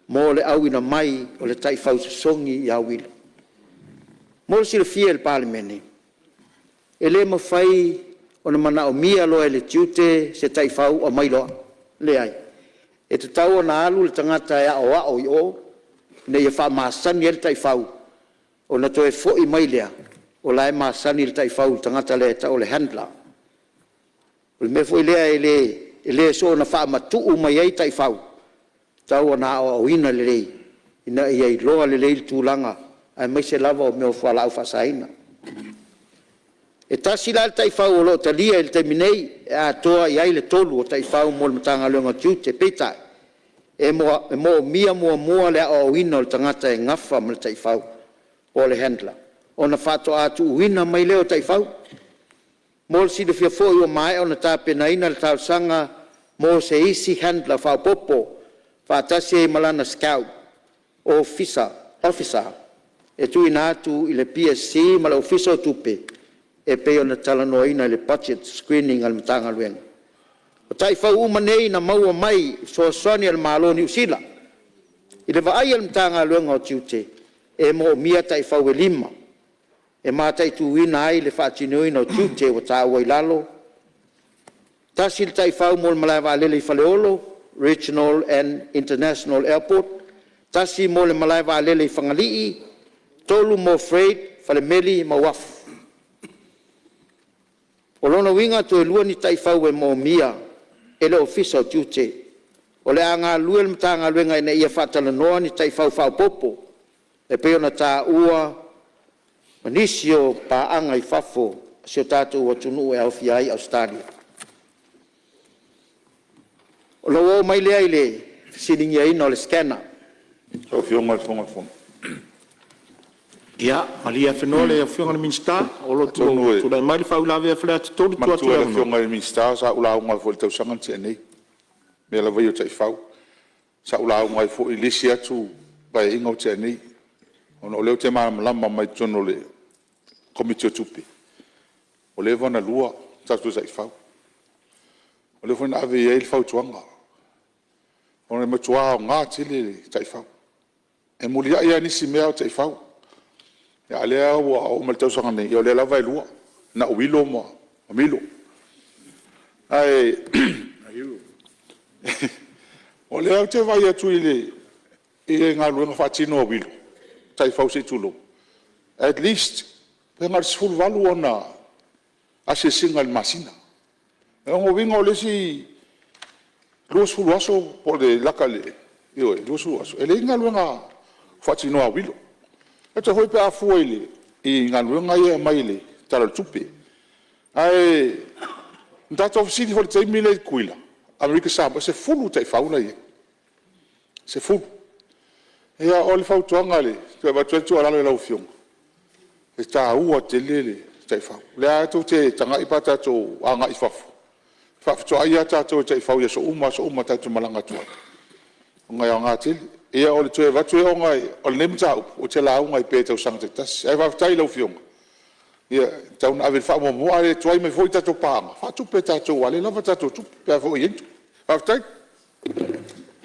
mo le auina mai o le taifau sosogi ia Uilo. Mo le silafia e le Palemene, e le mafai ona manaomia loa e le Tiute se taifau aumai loa. Leai, e tatau ona alu le tagata e aoao i o ina ia faamasani ai le taifau ona toe foi mai lea o la e masani le taifau i le tagata lea e tau o le handler. O le mea foi lea e le soona faamatuu mai ai taifau, e tatau ona aoaoina lelei ina ia iloa lelei le tulaga aemaise lava o mea o fualaau faasaina. E tasi la le taifau o lo o talia i le taimi nei e atoa i ai le tolu o taifau mo le Matagaluega o Tiute. Peitai, e moomia muamua le aoaoina o le tagata e nafa ma le taifau po o le handler ona faatoa tuuina mai lea o taifau. Mo le silafia foi ua maea ona tapenaina le talosaga mo se isi handler faaopoopo faatasi ai ma lana Scout Officer e tuuina atu i le PSC ma le Ofisa o Tupe e pei ona talanoaina i le budget screening a le Matagaluega. O taifau uma nei na maua mai i fesoasoani a le Malo o Niu Sila. I le vaai a le Matagaluega o Tiute, e moomia taifau e lima e mataituina ai le faatinoina o tiute ua taua i lalo: 1. Le taifau mo le malaevaalele i Faleolo Regional and International Airport, 1. mo le malaevaalele i Fagalii, 3 mo freight, falemeli ma uafu. O lona uiga toe lua ni taifau e moomia e le Ofisa o Tiute. O le a galulue le Matagaluega ina ia faatalanoa ni taifau faaopoopo e pei ona taua ma nisi o paaga i fafo o si o tatou atunuu e aofia ai Ausetalia. Ona ou oo mai lea i le fesiligiaina o le scanner. Lau Afioga i le Fofoga o le Fono. Ia malie afenoa le Afioga i le Minisita o lo o tulai mai le faauilavea a Faleata 3, tuu atu Atonu e le manatua e le avanoa. Afioga i le Minisita sa ou lauga ai foi i le tausaga na tea nei i mea lava ia o taifau. Sa ou lauga ai foi i le isi atu Paeaiga ua tea nei, ona o lea ou te malamalama mai totonu o le Komiti o Tupe, ua leva ona lua tatou taifau. O lea foi na ave i ai le fautuaga, ona e matua aoga tele le taifau. E muliai lava nisi mea a o taifau. A o lea ua oo mai le tausaga nei, ia o lea lava e lua, na o Milo ma Milo. Ae o lea ou te vaai atu i le galuega faatino a Milo, taifau se i tulou, at least pe na o le 18 ona asiasiga i le masina. O lona uiga o le isi 20 aso po o le lata i le… ioe, 20 aso, e leai ni galuega faatinoa a Milo. E foi pe a fua i galuega ia e aumai i le Tala o le Tupe. Ae Na tatou fesili foi i le taimi lea i Tutuila, Amerika Samoa, e 10 taifau la e i ai, e 10. Ia o le fautuaga e toe avatu ai le tuualalo i lau Afioga, e taua tele le taifau. O lea lava tou te tagai pe a tatou agai i fafo, e faafetoai lava tatou e taifau i aso uma aso uma tatou te malaga atu ai, ona e aoga tele. Ia o le toe avatu lea ona o lenei mataupu ou te lauga ai pea i tausaga taitasi. Ae faafetai i lau Afioga, e tatau ona ave i ai le faamuamua a le tuai mai foi tatou paaga, faatupe e tatou aua o lea e lava tatou tupe pe a foi e i ai ni tupe. Faafetai.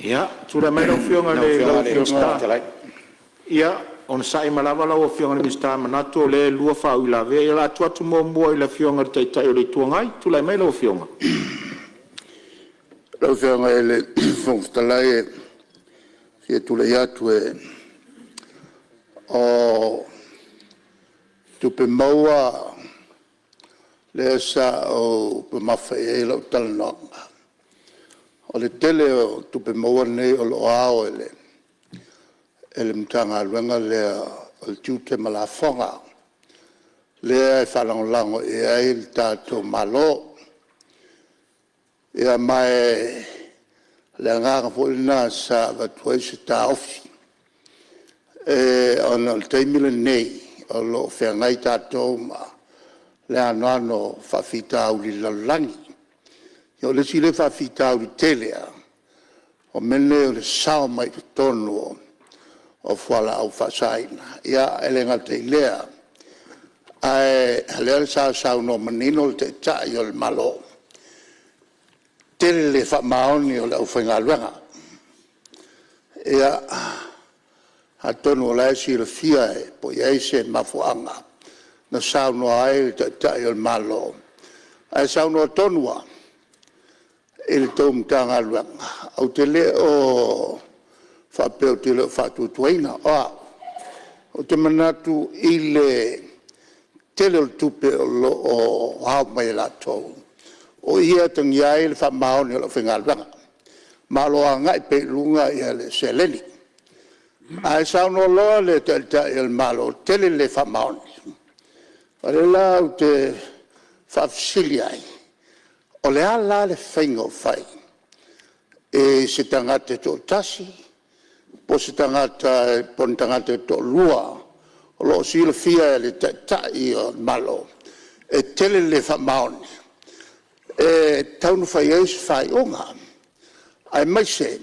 Ia, tulai mai lau Afioga i le Minisita. Ia, onosai mai lava lau Afioga i le Minisita, manatu o lea e lua faauilavea. Ia o le a tuu atu muamua i le Afioga i le Taitai o le Itu Agai. Tulai mai lau Afioga. Lau Afioga i le Fofoga Fetalai e fia tulai atu o tupe maua lea sa ou mamafa i ai lau talanoaga, o le tele o tupe maua nei o lo o ao e le Matagaluega lea o Tiute ma Lafoga, lea e faalagolago i ai le tatou Malo. Ia ma o le agaga foi lena sa avatu ai se taofi, ona o le taimi lenei o lo o feagai tatou ma le anoano o faafitauli i le lalolagi. O le isi lea faafitauli tele lava, o mea nei o le sao mai totonu o fualaau faasaina. E le gata i lea, ae o lea sa saunoa manino le Taitai o le Malo, tele le faamaoni o le aufaigaluega. Ia, atonu o la e silafia po o i ai se mafuaaga na saunoa ai le Taitai o le Malo, ae saunoa tonu lava i le tou Matagaluega, ou te le o faapea ou te le o faatuatuaina. O au, ou te manatu i le tele o le tupe o lo o ao mai e latou, o i e atagia ai le faamaoni o le aufaigaluega, ma o lo o agai pea i luga le seleni. Ae saunoa loa le Taitai o le Malo e tele le le faamaoni. O lea la ou te faafesili ai, o le a la le faiga o fai i se tagata e toatasi po o ni tagata e toalua o lo o silafia e le Taitai o le Malo e tele le le faamaoni, e tatau ona fai i ai se faaiuga, aemaise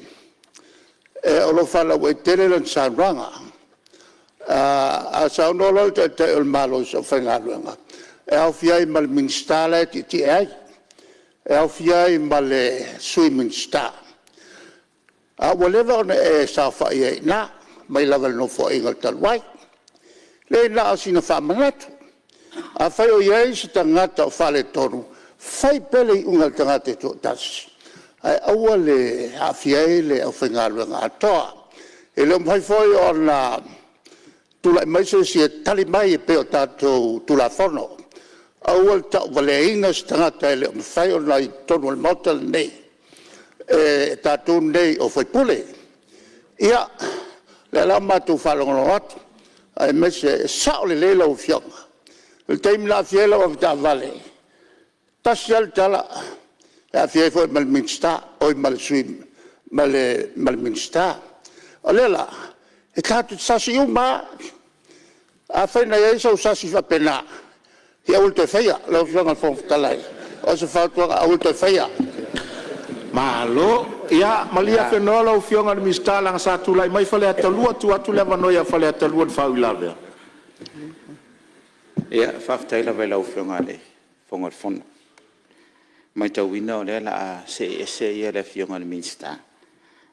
o lo o faalauaitele lana saunoaga. A saunoa loa le Taitai o le Malo i se aufaigaluega, e aofia ai ma le Minisita la e tietie ai, e aofia ai ma le Sui Minisita, a ua leva ona e saofai ai i ina mai lava i le Nofoaiga talu ai. Leai na o sina faamanatu. Afai o i ai se tagata o faaletonu, fai pea le iuga a le tagata e toatasi, ae aua le aafia ai le aufaigaluega atoa. E le o mafai foi ona tulai mai se isi e tali mai e pei o tatou Tulafono. Aua le tauvaleaina se tagata e le o mafai ona i totonu o le Maota lenei e tatou nei o sui usufono. Ia, o lea la ua matou faalogologo atu, aemaise e sao lelei lau Afioga. O le taimi na aafia ai lau avetaavale, e tasi lava le tala, e aafia ai foi ma le Minisita. O lea la, e tatou te sasi uma lava. Afai na i ai sou sasi faapena, ia aua le toe faia. Lau Afioga i le Fofoga Fetalai, o se fautuaga, aua le toe faia. Malo. Ia malie afenoa lau Afioga i le Minisita leaga sa tulai mai Faleata 2, tuu atu le avanoa ia Faleata 2 i le faauilavea. Ia, faafetai lava i lau Afioga i le Fofoga o le Fono. E matauina o lea o le a see ese le Afioga i le Minisita,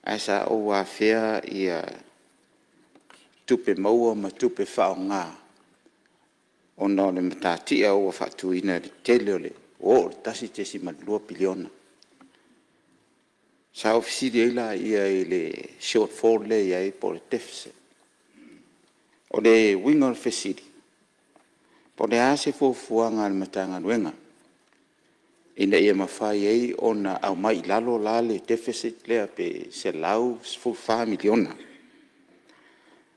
ae sa ou afea tupe maua ma tupe faaaoga ona o le matatia ua faatuina i le tele o le… ua oo i le $1.2 piliona. Sa ou fesili ai lea i le shortfall lea e i ai po o le deficit. O le uiga o le fesili, po o le a se fuafuaga a le Matagaluega ina ia mafai ai ona aumai i lalo la le deficit lea pe $114 miliona.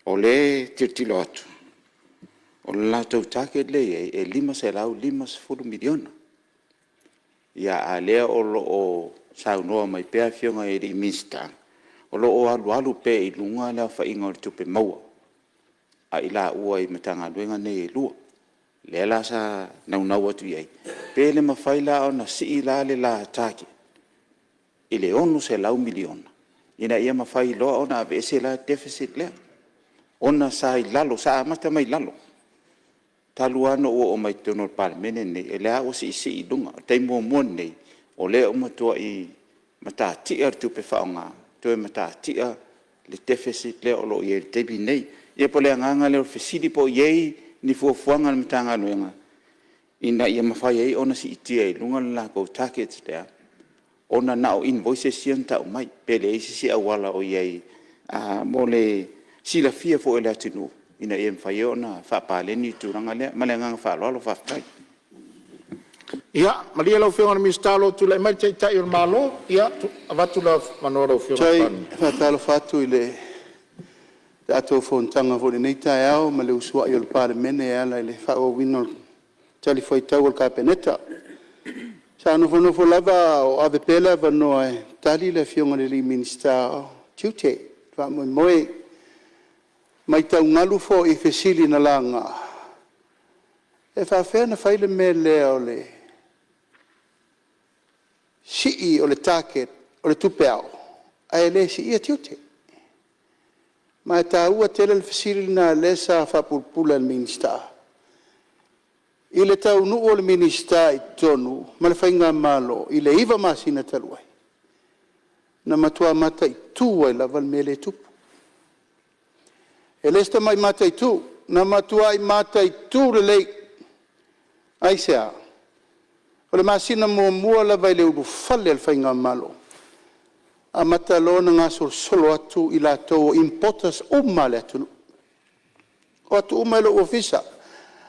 O lea e tilotilo atu, o le latou target lea e i ai e $550 miliona. A o lea o lo o saunoa mai pea Afioga i Minisita, o lo o alualu pea i luga le aofaiga o tupe maua a i laua i Matagaluega nei e 2. Lea la sa naunau atu i ai, pe le mafai la ona sii la le la target i le $600 miliona ina ia mafai loa ona aveese la le deficit lea, ona sa i lalo, sa amata mai lalo, talu lava ona ou oo mai i totonu o le Palemene lenei, o lea lava ua siisii i luga. O le taimi muamua lenei o lea ua matuai matatia le tupe faaaoga, toe matatia le deficit lea o lo o i ai i le taimi lenei. Ia pei o le agaga lea o le fesili po o i ai ni fuafuaga a le Matagaluega ina ia mafai ai ona siitia i luga le latou target lea, ona na o invoices ia na tau mai, pe leai se isi auala o i ai mo le silafia foi e le atunuu ina ia mafai ai ona faapaleni le tulaga lea. Ma le agaga faaaloalo faafetai. Ia, malie lau Afioga i le Minisita o lo o tulai mai le Taitai o le Malo. Ia, avatu le avanoa i lau Afioga i le Palemia. E faatalofa atu i le tatou fonotaga foi i lenei taeao ma le usuai o le Palemene e ala i le faaauauina o talifuaitau a le Kapeneta. Sa nofonofo lava a o ave pea le avanoa e tali le Afioga i le Minisita o Tiute i le faamoemoe. E matau galu foi i fesili na laga, e faapefea ona fai le mea lea o le sii o le target o le tupe ao ae le siia tiute? Ma e taua tele le fesili lena lea sa faapulapula e le Minisita. I le taunuu o le Minisita i totonu ma le faigamalo i le 9 masina talu ai, na matua mataitu ai lava le mea lea e tupu. E le o se tamai mataitu, na matuai mataitu lelei. Aisea? O le masina muamua lava i le ulufale o le faigamalo, amata loa ona gasolosolo atu i latou o importers uma a le atunuu, o atu uma i lou ofisa,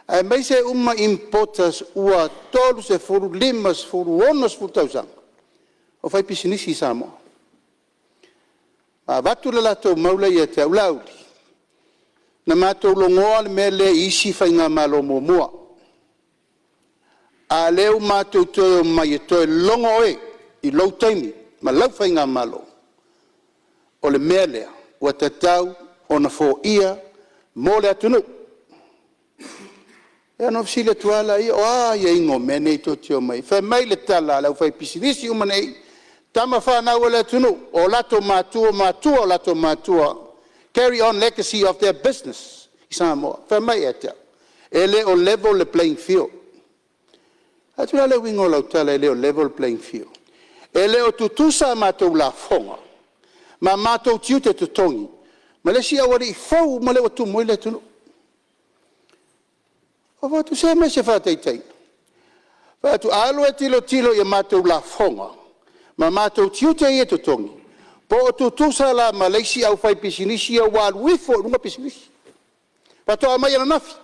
aemaise uma importers ua 30, 50, 60 tausaga o faipisinisi i Samoa. Avatu le latou mau lea ia te au, Laauli, na matou logoa le mea lea i isi faigamalo muamua, a o lea ua matou toe omai e toe logo oe i lou taimi ma lau faigamalo. O le mea lea ua tatau ona foia mo le atunuu. Ia ona ou fesili atu lava lea, o a aiaiga o mea nei tou te omai ai? Fai mai le tala a le aufaipisinisi uma nei, tama fanau a le atunuu, o latou matua, o matua o latou matua, carry on legacy of their business i Samoa. Fai mai ia te au, e le o level le playing field. Ou fai atu, o le a le uiga o lau tala e le o level le playing field? E le o tutusa a matou lafoga ma matou tiute totogi ma le isi aualii fou uma lea ua tumu ai le atunuu. Ou fai atu, se aumai se faataitaiga. Ou fai atu, alu e tilotilo i a matou lafoga ma matou tiute ia e totogi, po o tutusa la ma le isi aufaipisinisi ia ua alu ifo i luga pisinisi, faatoa aumai ananafi,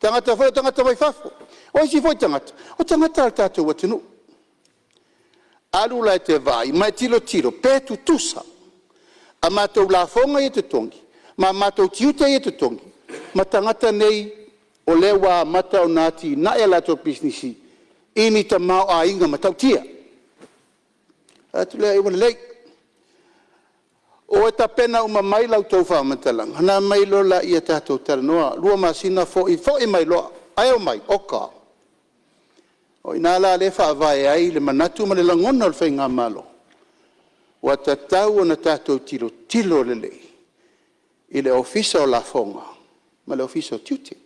tagata foi ia o tagata mai fafo. O isi foi tagata, o tagata a le tatou atunuu. Alu la e te vaai ma e tilotilo pe tutusa a matou lafoga ia e totogi ma matou tiute ia e totogi ma tagata nei o lea ua amata ona atinae a latou pisinisi i ni tamaoaiga matautia. Ou fai atu lea ai ua lelei, o e tapena uma mai la outou faamatalaga ona aumai loa lea tatou talanoa. 2 masina foi, foi mai loa, ae omai, oka. O i ina la lea e faavae ai le manatu ma le lagona o le faigamalo, ua tatau ona tatou tilotilo lelei i le Ofisa o Lafoga ma le Ofisa o Tiute.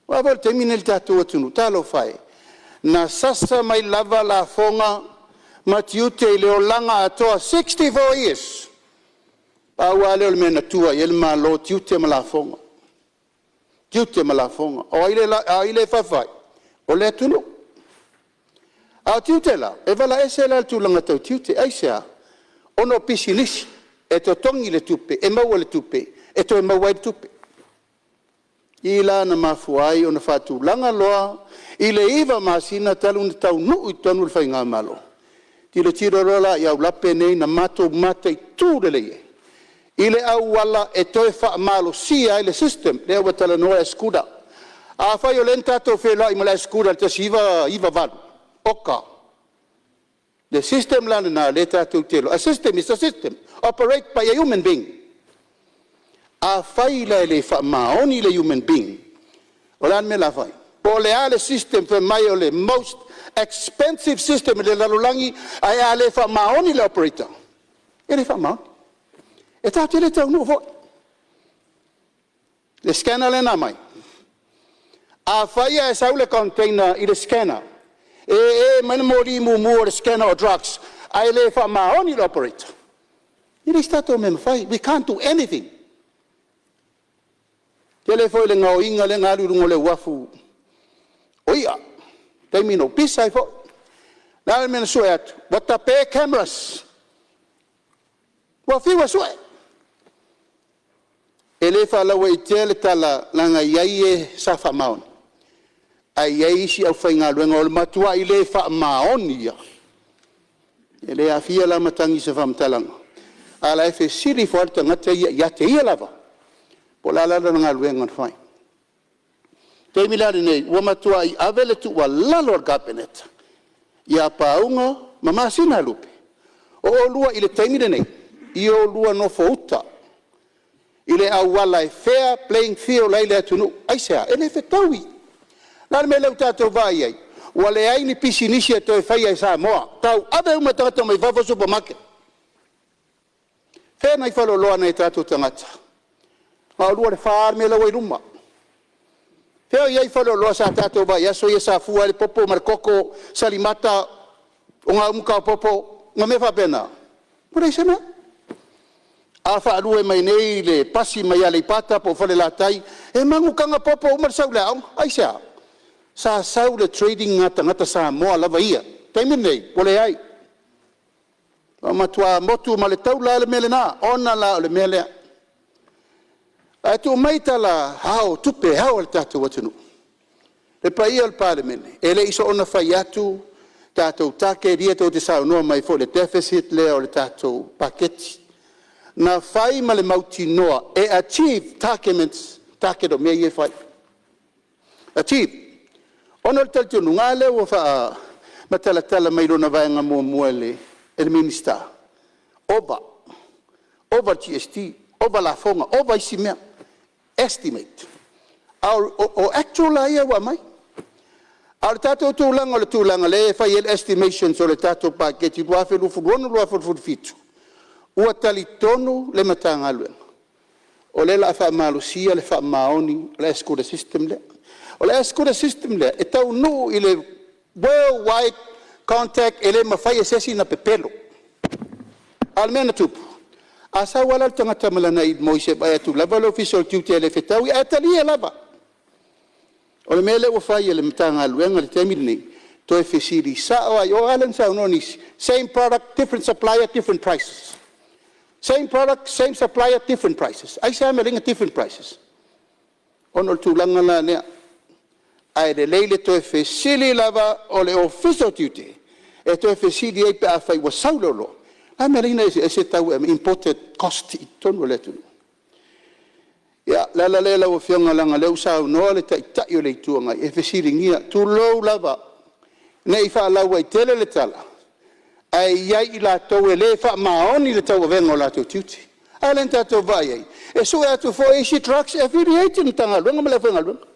Aua foi o le taimi lenei i le tatou atunuu, talofa e, na sasa mai lava lafoga ma tiute i le olaga atoa, 64 years. Pau lava lea o le mea na tua i ai le Malo o tiute ma lafoga, tiute ma lafoga. O ai lea e fafa ai? O le atunuu. A o tiute la, e vala ese la i le tulaga tau tiute. Aisea? Ona o pisinisi, e totogi le tupe, e maua le tupe, e toe maua ai le tupe. O i la na mafua ai ona faatulaga loa i le 9 masina talu ona taunuu i totonu le faigamalo, tilotilo loa la i aulape nei na matou mataitu lelei ai i le auala e toe faamalosia ai le system lea ua talanoa le SCUDA. Afai o lea na tatou feiloai ma le SCUDA i le 1998, oka. Le system la lena o lea tatou te iloa, a system is a system, operate by a human being. Afai la e le faamaoni le human being, o le a le mea o le a fai? Po o le a le system fai mai o le most expensive system i le lalolagi, ae a le faamaoni le operator, e le faamaoni. E tatou te le taunuu foi. Le scanner lea na aumai, afai ae sau le container i le scanner e e mai le moli mumu o le scanner o drugs ae le faamaoni le operator, e leai se tatou mea e mafai. We can't do anything. E tele foi i le gaoiga lea na alu i luga o le uafu o ia, taimi na ou pisa ai foi. O le a le mea na sue atu? Ua tape cameras, ua fiu e sue. E le faalauaite'a le tala leaga e i ai e sa faamaoni ae i ai isi aufaigaluega o le matuai le faamaoni lava. E le aafia la matagi i se faamatalaga, a o la e fesili ifo lava le tagata ia ia te ia lava, po o le a la lana galuega na fai. O le taimi la lenei, ua matuai ave le tuualalo a le Kapeneta ia Pauga ma Masinalupe, o oulua i le taimi lenei, ia oulua nofouta i le auala e fair playing field ai le atunuu. Aisea? E le fetaui. O le a le mea lea ua tatou vaai i ai? Ua leai ni pisinisi e toe faia e Samoa, tauave uma e tagata mai fafo supermarket. Fea nai faleoloa a nai o tatou tagata? Na o le 2 i le 4 lava mea la ua i luma. Fea o i ai faleoloa sa tatou vaai i aso ia sa fua ai le popo ma le koko, salimata, ogaumu taopopo ma mea faapena? Ua leai se mea. A faalue mai nei le pasi mai Aleipata po o Falelatai, e manu taga popo uma le sau i le aoga. Aisea? Sa sau le trading a tagata Samoa lava ia. O le taimi lenei, ua leai. Ua matua motu ma le taula lava le mea lena, ona la o le mea lea. Ae tuu mai tala ao o tupe ao a le tatou atunuu. Le paia o le Palemene, e le i soona fai atu tatou target ia tou te saunoa mai foi i le deficit lea o le tatou paketi. Na fai ma le mautinoa e achieve target o mea ia e fai, achieve. Ona o le talitonuga a lea ua faamatalatala mai lona vaega muamua e le Minisita, ova, ova le GST, ova lafoga, ova isi mea, estimate. A o actual la ia ua aumai. A o le tatou tulaga o le tulaga lea e fai ai le estimations o le tatou paketi 2026/2027, ua talitonu le Matagaluega o lea o le a faamalosia le faamaoni o le SQA system lea. O le SQA system lea e taunuu i le worldwide contact e le mafai e se isi ona pepelo. A o le mea na tupu, a sau lava la le tagata ma lana invoice e vaai atu lava le Ofisa o Tiute e le fetaui, ae talia lava. O le mea lea ua fai e le Matagaluega i le taimi lenei, toe fesili sao lava i o. A lea na saunoa nisi, same product different supplier different prices. Same product same supplier different prices. Aisea le mea e ala ai ona different prices? Ona o le tulaga la lea, ae lelei le toe fesili lava o le Ofisa o Tiute e toe fesili ai pe afai ua sau le oloa, o le a le mea e ala ai ona eseese tau e aumai, imported cost i totonu o le atunuu. Ia, o le ala lea lau Afioga leaga o lea ua saunoa le Taitai o le Itu Agai e fesiligia, tulou lava, ne i faalauaitele le tala, ae i ai i latou e le faamaoni i le tauavega o latou tiute. A lea na tatou vaai i ai, e sue atu foi isi drugs e affiliate i le Matagaluega ma le aufaigaluega.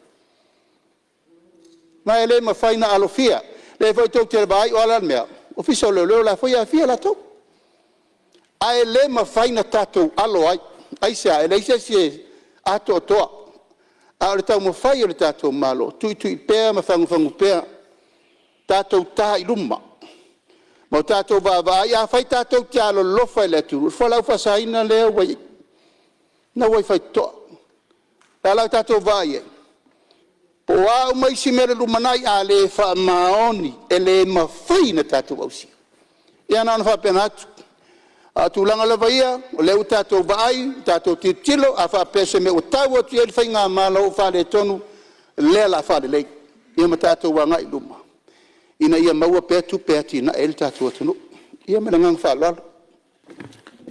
Ma e le mafai ona alofia. O lea foi tou te vaai o a la le mea? Ofisa o Leoleo o la e foi e aafia latou. Ae le mafai ona tatou alo ai. Aisea? E leai se isi e atoatoa. A o le taumafai o le tatou Malo, tuitui pea ma fagufagu pea, tatou ta i luma ma o tatou vaavaai. Afai tatou te alolofa i le atunuu, o le fualaau faasaina lea ua i ai, lena ua i faitotoa. O le a la le tatou vaai i ai? Po o a uma isi mea i le lumanai, a le faamaoni, e le mafai ona tatou ausia. Ia na ona faapena atu. A o tulaga lava ia, o lea ua tatou vaai, tatou tilotilo, a faapea o se mea ua tau atu i ai le faigamalo ua faaletonu, o lea o le a faalelei, ia ma tatou agai i luma ina ia maua pea tupe e atiae ai le tatou atunuu. Ia ma le agaga faaaloalo.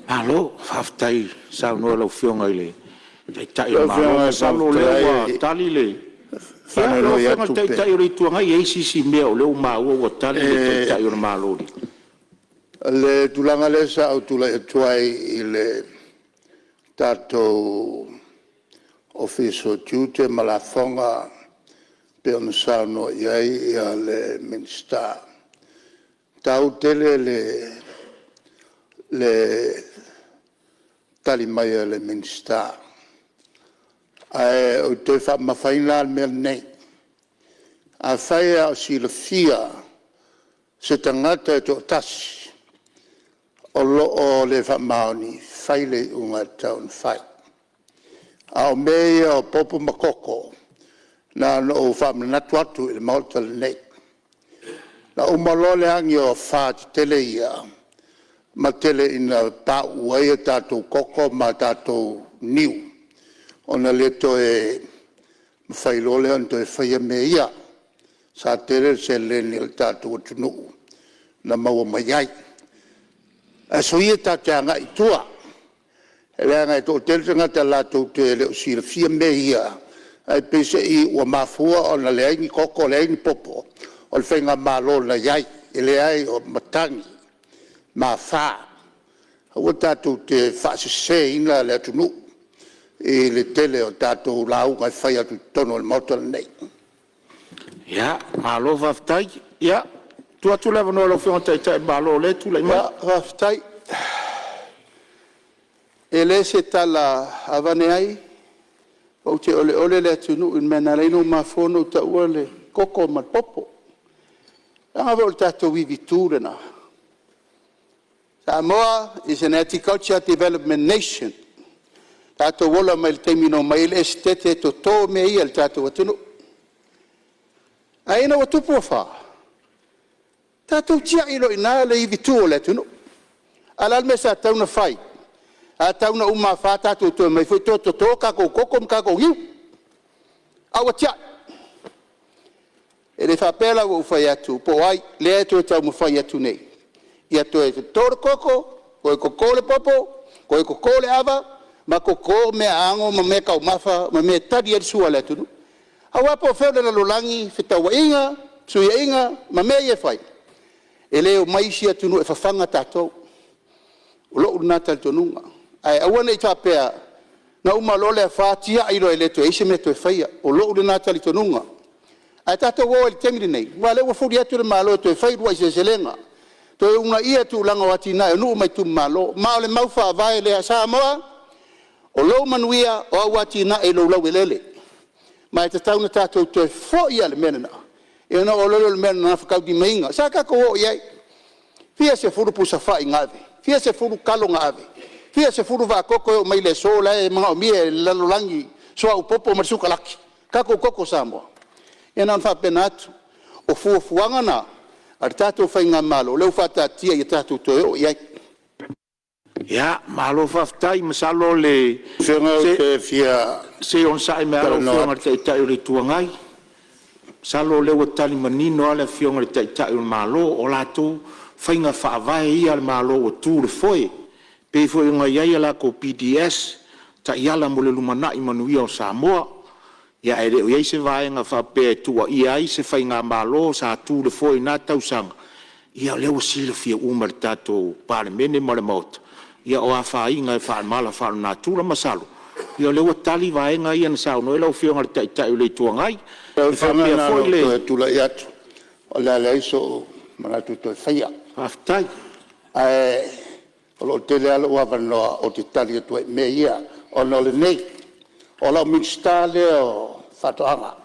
Malo faafetai saunoa i lau Afioga i le Taitai o le Malo. Masalo o lea ua tali le… Ia, lau Afioga i le Taitai o le Itu Agai, e i ai se isi mea o lea ua maua ua tali le Taitai o le Malo? Le tulaga lea sa ou tulai atu ai i le tatou Ofisa o Tiute ma Lafoga pei ona saunoa i ai le Minisita, e taua tele le tali mai a le Minisita, ae ou te toe faamamafaina lava le mea lenei. Afai lava o silafia se tagata e toatasi o lo o le faamaoni, fai le iuga e tatau ona fai. A o mea ia o popo ma koko, na ona ou faamanatu atu i le Maota lenei. Na uma loa le agi o afa tetele ia ma tele ina pauu ai a tatou koko ma tatou niu, ona le toe mafai loa lea ona toe faia mea ia. Sa tele le seleni a le tatou atunuu na maua mai ai. Ae soia tatou te agai i tua, leaga e toatele tagata latou te le o silafia mea ia, ae peiseai ua mafua ona leai ni koko leai ni popo, o le faigamalo na i ai. E leai o matagi ma afa. Aua tatou te faaseseina le atunuu i le tele o tatou lauga e fai atu i totonu o le Maota lenei. Ia, malo faafetai. Ia, tuu atu le avanoa i lau Afioga i le Taitai o le Malo o lea e tulai mai. Faafetai. E le se tala avane ai, ou te oleole le atunuu i le mea na ala ai ona mafua ona ou taua le koko ma le popo. Leaga foi o le tatou ivitu lena. Samoa is an Agriculture Development Nation. Na tatou ola mai i le taimi na omai ai le Esetete toto mea ia i le tatou atunuu. Ae ina ua tupu afa, tatou tiai loa i ina le ivitu o le atunuu. A o le a le mea sa tatau ona fai? Sa tatau ona uma afa tatou toe omai foi toe toto tatou koko ma tatou niu, a ua tiai. E le faapea la ua ou fai atu po o ai, lea e toe taumafai atu nei ia toe toto le koko, toe toto le popo, toe toto le ava ma toto meaaano ma meataumafa ma mea e tali ai le sua a le atunuu. Aua po o fea o le lalolagi, fetrauaiga, fesuiaiga ma mea ia e fai, e le omai isi atunuu e fafaga tatou. O lou lena talitonuga. Ae aua ne i faapea na uma loa le afa tiai loa e le toe i ai se mea e toe faia. O lou lena talitonuga. Ae tatou o ai i le taimi lenei, aua o lea ua fuli atu le Malo e toe fai uluai seleselega, toe uunaia tulaga o atinae o nuu ma itumalo. Ma o le mau faavae lea Samoa, o lou manuia o au atinae i lou laueleele. Ma e tatau ona tatou toe foi lava i le mea lena, ia ona oo loa lea o le mea na gafataulimaina. Sa tatou o i ai, fia sefulu pusa fai na ave, fia sefulu talo na ave, fia sefulu vaa toto e oo mai le aso la e manaomia e le lalolagi suauu popo ma le sukalaki, tatou toto Samoa. Ia na ona faapena atu. O fuafuaga na a le tatou faigamalo lea ua faataatia ia tatou toe oo i ai. Ia, malo faafetai. Masalo o le... Lau Afioga ou te fia Se i onosai mai lava lau talanoa Afioga i le atu. Taitai o le Itu Agai. Masalo o lea ua tali manino lava le Afioga i le Taitai o le Malo. O latou faiga faavae ia a le Malo ua tu i le foe, e pei foi ona i ai a latou PDS, Taiala mo le Lumanai Manuia o Samoa. Ia ae le o i ai se vaega faapea e tuuaia ai se faigamalo sa tu i le foe i na tausaga. Ia o lea ua silafia uma e le tatou Palemene ma le Maota, ia o afaina e faa-mala faalenatura. Masalo o lea ua tali vaega ia na saunoa i ai lau Afioga i le Taitai o le Itu Agai. Lau E Afioga faapea na ona foi ou le toe tulai atu, o le a leai sou manatu e toe faia. Faafetai. Ae o lo o tele lava lou avanoa ou te tali atu ai i mea ia, ona o lenei, o lau Minisita lea o Faatoaga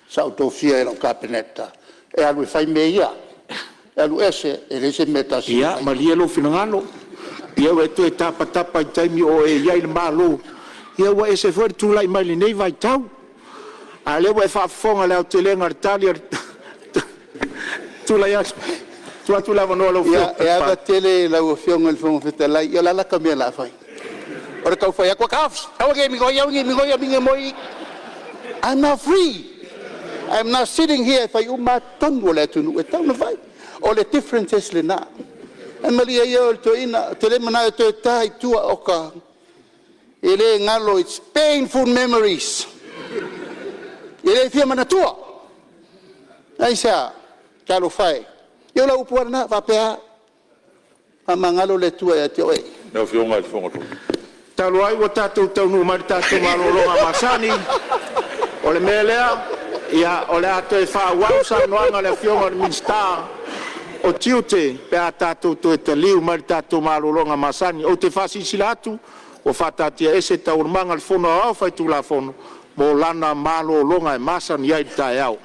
sa ou tofia e lau Kapeneta e alu e fai mea ia. E alu ese, e leai se mea e tasi e Ia mafaia. malie lou finagalo, ia ua e toe tapatapa i le taimi o e i ai i le Malo, ia ua ese foi le tulai mai lenei vaitau. A o lea ua e faafofoga i le aotelega o le tali a le… Tulai atu, tuu atu le avanoa i lau Ia, Afioga i e le ava Palemia. tele i lau Afioga i le Fofoga Fetalai, ia o le a la ta mea o le a fai? O le tau fai atu, taofi, aua e te migoi aua ne i migoi. I'm now free, I'm now sitting here e fai uma lava tonu a le atunuu e tatau ona fai. O le difference lena. Ae malie ia oe le toeaina, ou te le manao e toe ta i tua, oka, e le galo, it's painful memories. E le fia manatua. Aisea? Talofa e. Ia o lau upu lava lena, faapea Faamagalo le Atua ia te oe. Talu ai ua tatou taunuu mai i le tatou malologa masani, o le mea lea, o le a toe faaauau le saunoaga a le Afioga i le Minisita o Tiute pe a tatou toe taliu mai le tatou malologa masani. Ou te faasilasila atu ua faataatiaese Taualumaga a le Fono Aoao Faitulafono mo lana malologa e masani ai i le taeao.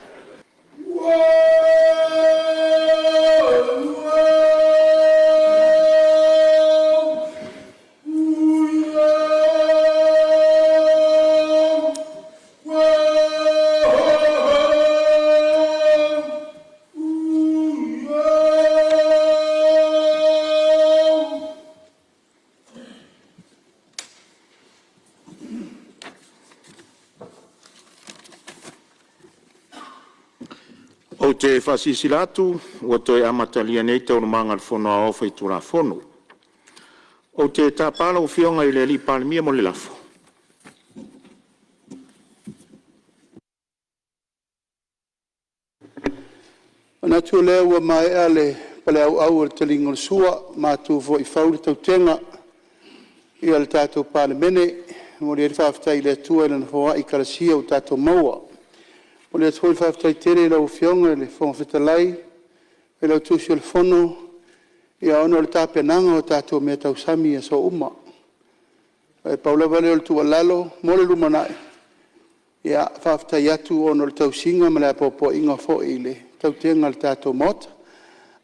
Ou te faasilasila atu ua toe amatalia nei Taualumaga a le Fono Aoao Faitulafono. Ou te tapa lau Afioga i le Palemia mo le lafo. Ona manatu lea ua maea le paleauau o le taliga o le sua, matu foi i fau le tautega a le tatou Palemene. E momoli ai le faafetai i le Atua i Lana foai talosia ua tatou maua. E momoli atu foi le faafetai tele i lau Afioga i le Fofoga Fetalai, Failautusi o le Fono ona o le tapenaga o tatou meatausami i aso uma. Ae pau lava lea o le tuualalo mo le lumanai, ia faafetai atu ona o le tausiga ma le apoapoaiga foi i le tautega a le tatou Maota.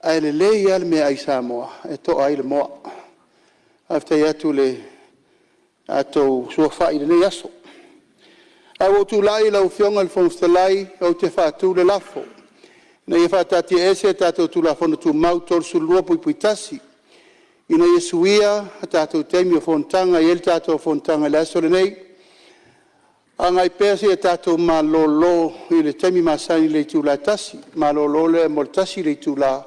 Ae lelei lava le meaai Samoa e toa ai le moa. Faafetai atu i le tatou sulufai i lenei aso. Ae ua ou tulai lau Afioga i le Fofoga Fetalai ou te faatu le lafo, Ina ia faataatiaese tatou Tulafono Tumau 32(1) ina ia suia a tatou taimi o Fonotaga e i ai le tatou fonotaga i le aso lenei, agai pea seia tatou malolo i le taimi masani i le itula e 1:00. Malolo lea mo le 1 itula,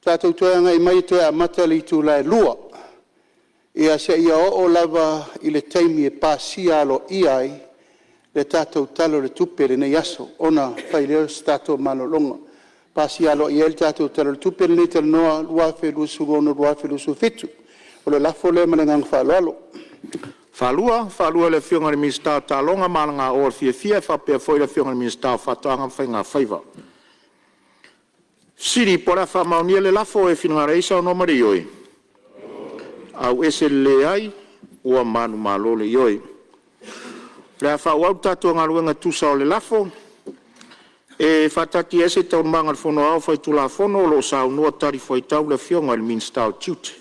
tatou toe agai mai e toe amata i le itula e 2:00 seia oo lava i le taimi e pasia aloaia ai le tatou Tala o le Tupe i lenei aso, ona fai lea o se tatou malologa. Pasia aloaia ai le tatou Tala o le Tupe lenei talanoa 2026/2027. O le lafo lea ma le agaga faaaloalo. E faasaloalo e le Afioga i le Minisita o Taaloga ma Alagaoa Fiafia e faapea foi le Afioga i le Minisita o Faatoaga ma Faiga Faiva. Po o le a faamaonia le lafo, e finagalo ai saunoa ma le ioe. O le a faaauau le tatou galuega e tusa o le lafo. E faataatiaese Taualumaga a le Fono Aoao Faitulafono o lo o saunoa talifuaitau le Afioga i le Minisita o Tiute.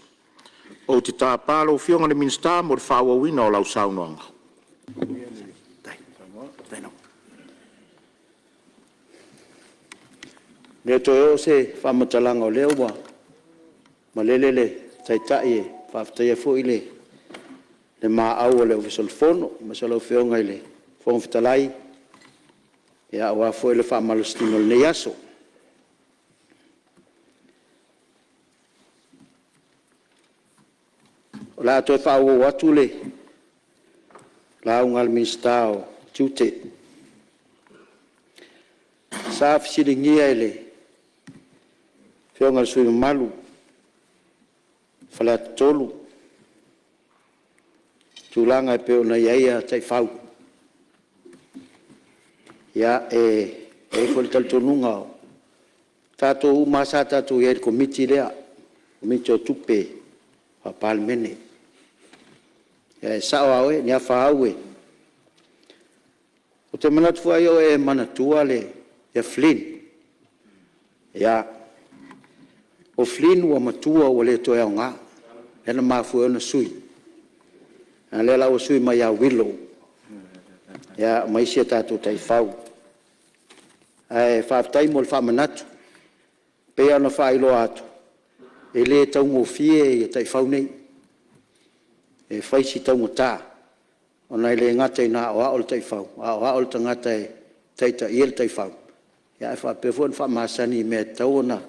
Ou te tapa lau Afioga i le Minisita mo le faaauauina o lau saunoaga. E le toe oo se faamatalaga o lea ua malele le Taitai e faafetaia foi le maau a le Ofisa o le Fono aemaise lau Afioga i le Fofoga Fetalai aua foi le faamalositino o lenei aso. O le a toe faaauau atu le lauga a le Minisita o Tiute. Sa fesiligia e le Afioga i le sui usufono mamalu mo Faleata 3 tulaga e pei ona i ai taifau. Ia, e i ai foi le talitonuga o tatou uma lava sa tatou i ai i le Komiti lea, Komiti o Tupe Faa-Palemene. E sao lava oe Niafa au e… Ou te manatu foi ai o e manatua ia Fling. Ia, o Fling ua matua ua le toe aoga, lea na mafua ai ona sui, a o lea la ua sui mai ia Willow ma isi a tatou taifau. Ae faafetai mo le faamanatu. E pei lava ona faailoa atu, e le taugofie taifau nei, e fai si taugata ona e le gata ina aoao le taifau, aoao le tagata e taitaia le taifau, ae faapea foi ona faamasani i mea e tatau ona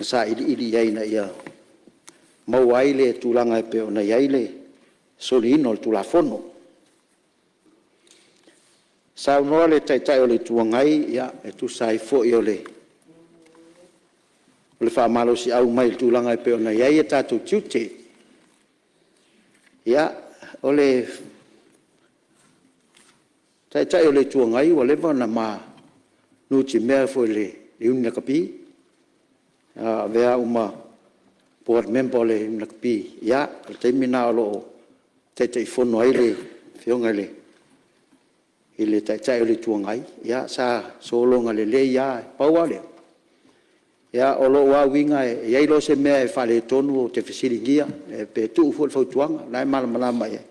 sailiili i ai ina ia maua ai le tulaga e pei ona i ai le soliina o le Tulafono. Saunoa le Taitai o le Itu Agai e tusa ai foi o le o le faamalosiau mai i le tulaga e pei ona i ai tatou tiute. Ia, o le Taitai o le Itu Agai ua leva ona ma nutimea foi i le Iuni Lakapi, na avea au ma board member o le Iuni Lakapi i le taimi lena o Taitaifono ai le Afioga i le Taitai o le Itu Agai, ia sa sologa lelei lava. Pau lava o lea, o lou lava uiga e i ai loa se mea e faaletonu ou te fesiligia pe tuu foi le fautuaga, o lena e malamalama i ai.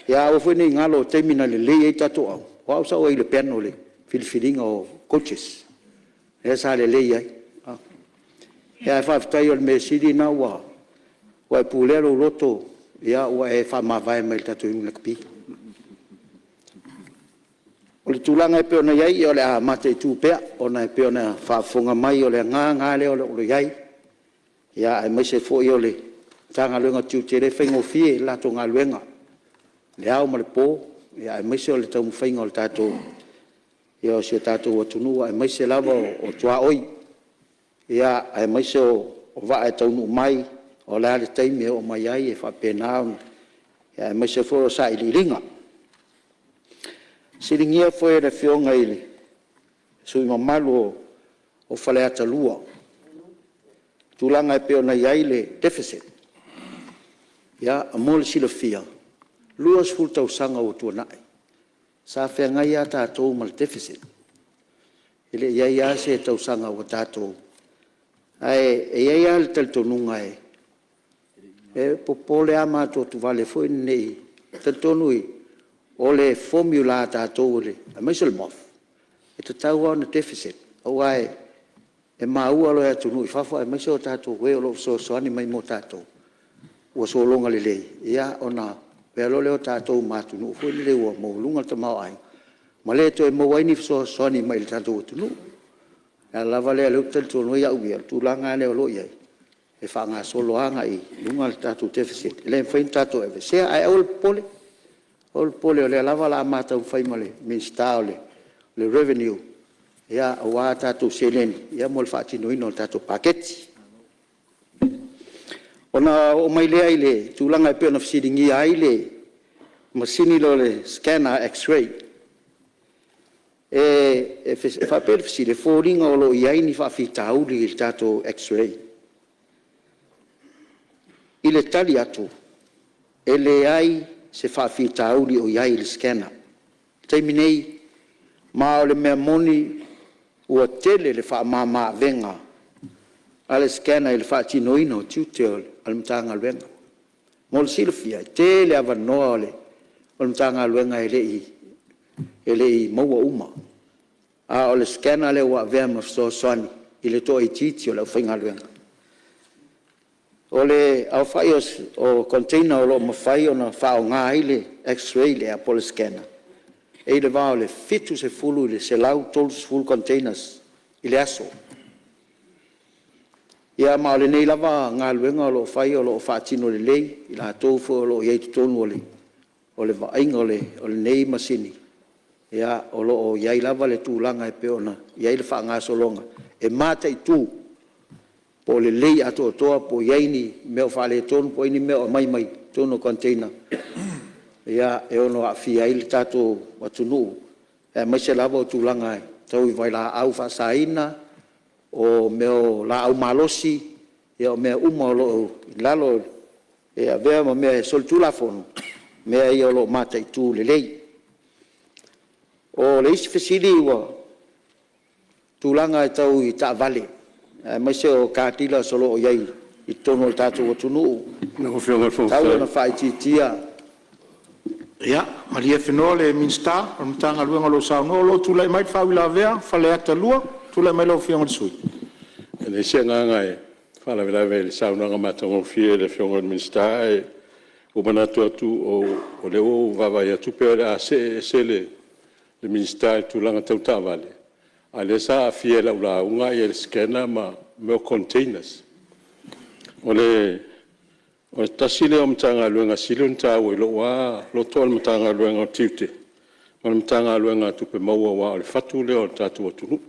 Ia aua foi ne i galo o taimi na lelei ai tatou auga, o au sa i ai i le panel i le filifiliga o coaches, lea sa lelei ai. Ae faafetai o le mea sili lena ua e pulea lou loto ua e faamavae mai le tatou Iuni Lakapi. O le tulaga e pei ona i ai, o le a mataitu pea, ona e pei ona faafofoga mai, o le agaga lava lea o lo o i ai, aemaise foi o le Matagaluega o Tiute, e le faigofie le latou galuega i le ao ma le po, aemaise o le taumafaiga o si o tatou atunuu, aemaise lava o tuaoi, aemaise o vaa e taunuu mai, o le a le taimi e oo mai ai, e faapena ona… aemaise foi o sailiiliga. Na fesiligia foi e le Afioga i le sui usufono mamalu mo Faleata 2 tulaga e pei ona i ai le deficit. Ia, mo le silafia, e 20 tausaga ua tuanai sa feagai lava tatou ma le deficit, e le i i ai lava se tausaga ua tatou… Ae i ai lava le talitonuga, e popole lava ma atuatuvale foi lenei… E talitonu o le formula a tatou aemaise o le MOF, e tatau lava ona deficit, aua e maua loa e atunuu i fafo aemaise o e o lo o fesoasoani mai mo tatou ua sologa lelei, ia ona avea loa lea o tatou ma atunuu foi lele ua maualuga le tamaoaiga ma le toe maua ai ni fesoasoani mai le tatou atunuu. O le ala lava lea o lea ou te talitonu ai au ia i le tulaga lava lea o lo o i ai, e faagasolo agai i luga le tatou deficit, e le mafai ona tatou aveesea. Ae aua le popole, aua le popole o lea lava o le a ma taumafai ma le Minisita o le Revenue aua a tatou seleni mo le faatinoina o le tatou paketi. Ona oo mai lea i le tulaga e pei ona fesiligia ai le masini lea o le scanner x-ray. E faapea le fesili, e foliga o lo o i ai ni faafitauli i le tatou x-ray. I le tali atu, e leai se faafitauli o i ai i le scanner i le taimi nei, ma o le mea moni ua tele le faamama-avega a le scanner i le faatinoina o tiute o le Matagaluega. Mo le silafia, e tele avanoa o le Matagaluega e le i maua uma, a o le scanner lea ua avea ma fesoasoani i le toaitiiti o le aufaigaluega. O le aofai o container o lo o mafai ona faaaoga ai le x-ray lea po o le scanner, e i le va o le 70 i le 130 containers i le aso. Ia ma o lenei lava galuega o lo o fai o lo o faatino lelei e i latou foi o lo o i ai i totonu o le vaaiga o lenei masini, o lo o i ai lava le tulaga e pei ona i ai le faagasologa e mataitu po o lelei atoatoa po o i ai ni mea o faaletonu po o a ni mea o aumai mai totonu o container e ono aafia ai le tatou atunuu, aemaise lava o tulaga tau i vailaau faasaina, o mea o laau malosi, o mea uma o lo o i lalo e avea ma mea e solitulafono, mea ia o lo o mataitu lelei. O le isi fesili o tulaga tau i taavale aemaise o car dealers o lo o i ai i totonu o le tatou atunuu, Lau Afioga i le e Fofoga tatau Fetalai… ona faaitiitia. Ia, malie Fenoa le Minisita o le Matagaluega o lo o saunoa. O lo o tulai mai le faauilavea a Faleata 2. Tulai mai lau Afioga i le sui usufono. E leai se agaga e faalavelave i le saunoaga matagofie a le Afioga i le Minisita, ae ua ou manatu atu o lea ua ou vaavaai atu pei o le a see ese le Minisita i le tulaga tau taavale, a o lea sa aafia i lau lauga le scanner ma mea o containers. O le tasi lea o Matagaluega e sili ona taua i lou lava loto o le Matagaluega o Tiute ma le Matagaluega o Tupe Maua aua o le fatu lea o le tatou atunuu.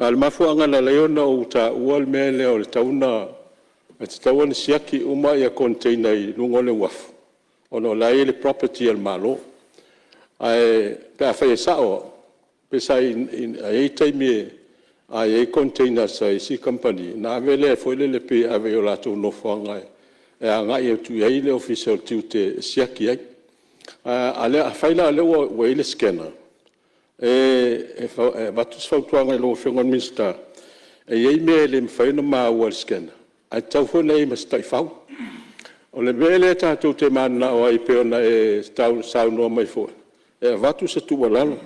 A o le mafuaaga na ala ai ona ou taua le mea lea e tatau ona siaki uma container i luga o le uafu, ona o la e i ai le property a le Malo. Ae pe afai e sao au, pe i ai le taimi a i ai containers a isi kamupani ona ave lea foi lele pei e ave i o latou nofoaga e agai atu i ai le Ofisa o Tiute e siaki ai. Ae afai la o lea ua i ai le scanner, e avatu se fautuaga i lau Afioga i le Minisita, e i ai mea e le mafai ona maua e le scanner, ae tatau foi ona i ai ma se taifau. O le mea lea tatou te mananao ai pei ona e saunoa mai foi, e avatu se tuualalo,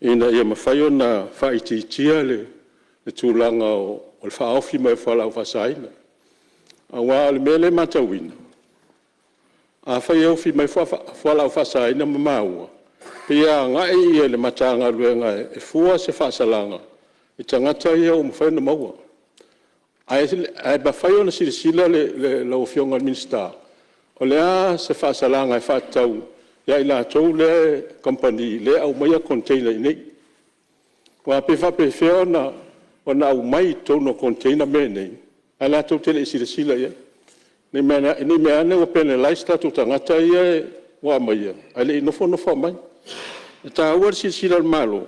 ina ia mafai ona faaitiitia le tulaga o le faaofi mai o fualaau faasaina. Aua o le mea lea e matauina, afai e ofi mai fualaau faasaina ma maua, pei e agai le Matagaluega e fua se faasalaga i tagata ia ua mafai ona maua. Ae mafai ona silasila lau Afioga i le Minisita, o le a se faasalaga e faatatau ia i latou lea kamupani lea e aumaia container i inei? Aua pe faapefea ona aumai i totonu o container mea nei ae latou te le i silasila i ai? Ne i meaane ua penalize o tatou tagata ia ua aumaia ae le i nofonofo aumai. E taua le silasila o le Malo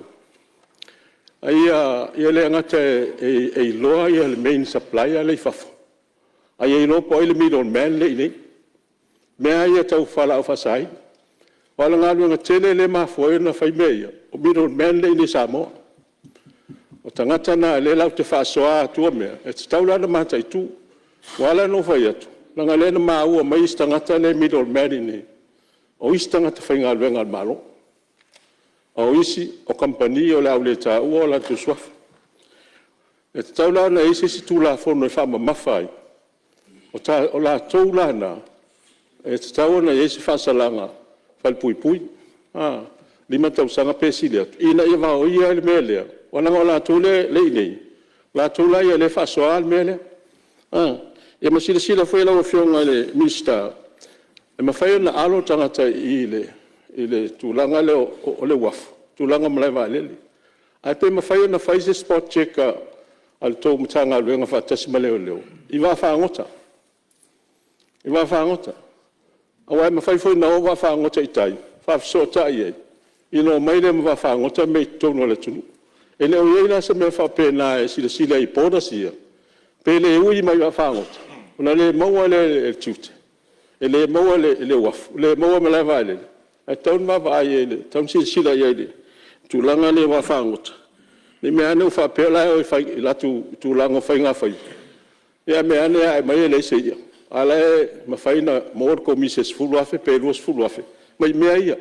ia le gata e iloa le main supplier la e i fafo, a ia iloa po o ai le middleman lea e i inei i mea lava ia tau fualaau faasaina. Aua o le galuega tele lea e mafua ai ona fai mea ia, o middleman lea e i inei i Samoa. O tagata na o lea latou te faasoa atua mea, e tatau la ona mataitu. Ua ala la ona ou fai atu, leaga o lea na maua mai isi tagata lea e middleman i inei, o isi tagata faigaluega a le Malo, a o isi o kamupani o le a ou le taua o latou suafa. E tatau la ona i ai se isi Tulafono e faamamafa ai, o latou la na, e tatau ona i ai se faasalaga falepuipui, 5 tausaga pe sili atu, ina ia vaoia ai le mea lea, aua leaga o latou lea e i inei, o latou lea e faasoa le mea lea. Ia ma silasila foi lau Afioga i le Minisita, e mafai ona alo tagata i i i le tulaga lea o le uafu, tulaga o malae vaalele. Ae pe mafai ona fai se spot check a le tou Matagaluega faatasi ma leoleo i vaafagota, i vaafagota. Aua e mafai foi ona o vaafagota i tai faafesootai ai, ia ona omai lea ma vaafagota mei totonu o le atunuu. E le o i ai la se mea faapena e silasila i borders ia, pe le ui mai i vaafagota ona le maua lea e le tiute, e le maua e le uafu, le maua e le malae vaalele, ae tatau ona vaavaai i ai, e tatau ona silasila i ai i le tulaga lea o vaafagota, ne i meaane ua faapea o la e o e fai i latou tulaga o faigafaiva, ae mea ane ae mai e leai se i'a, a o la e mafai ona maua le komisi e $10,000 pe $20,000 mai mea ia. O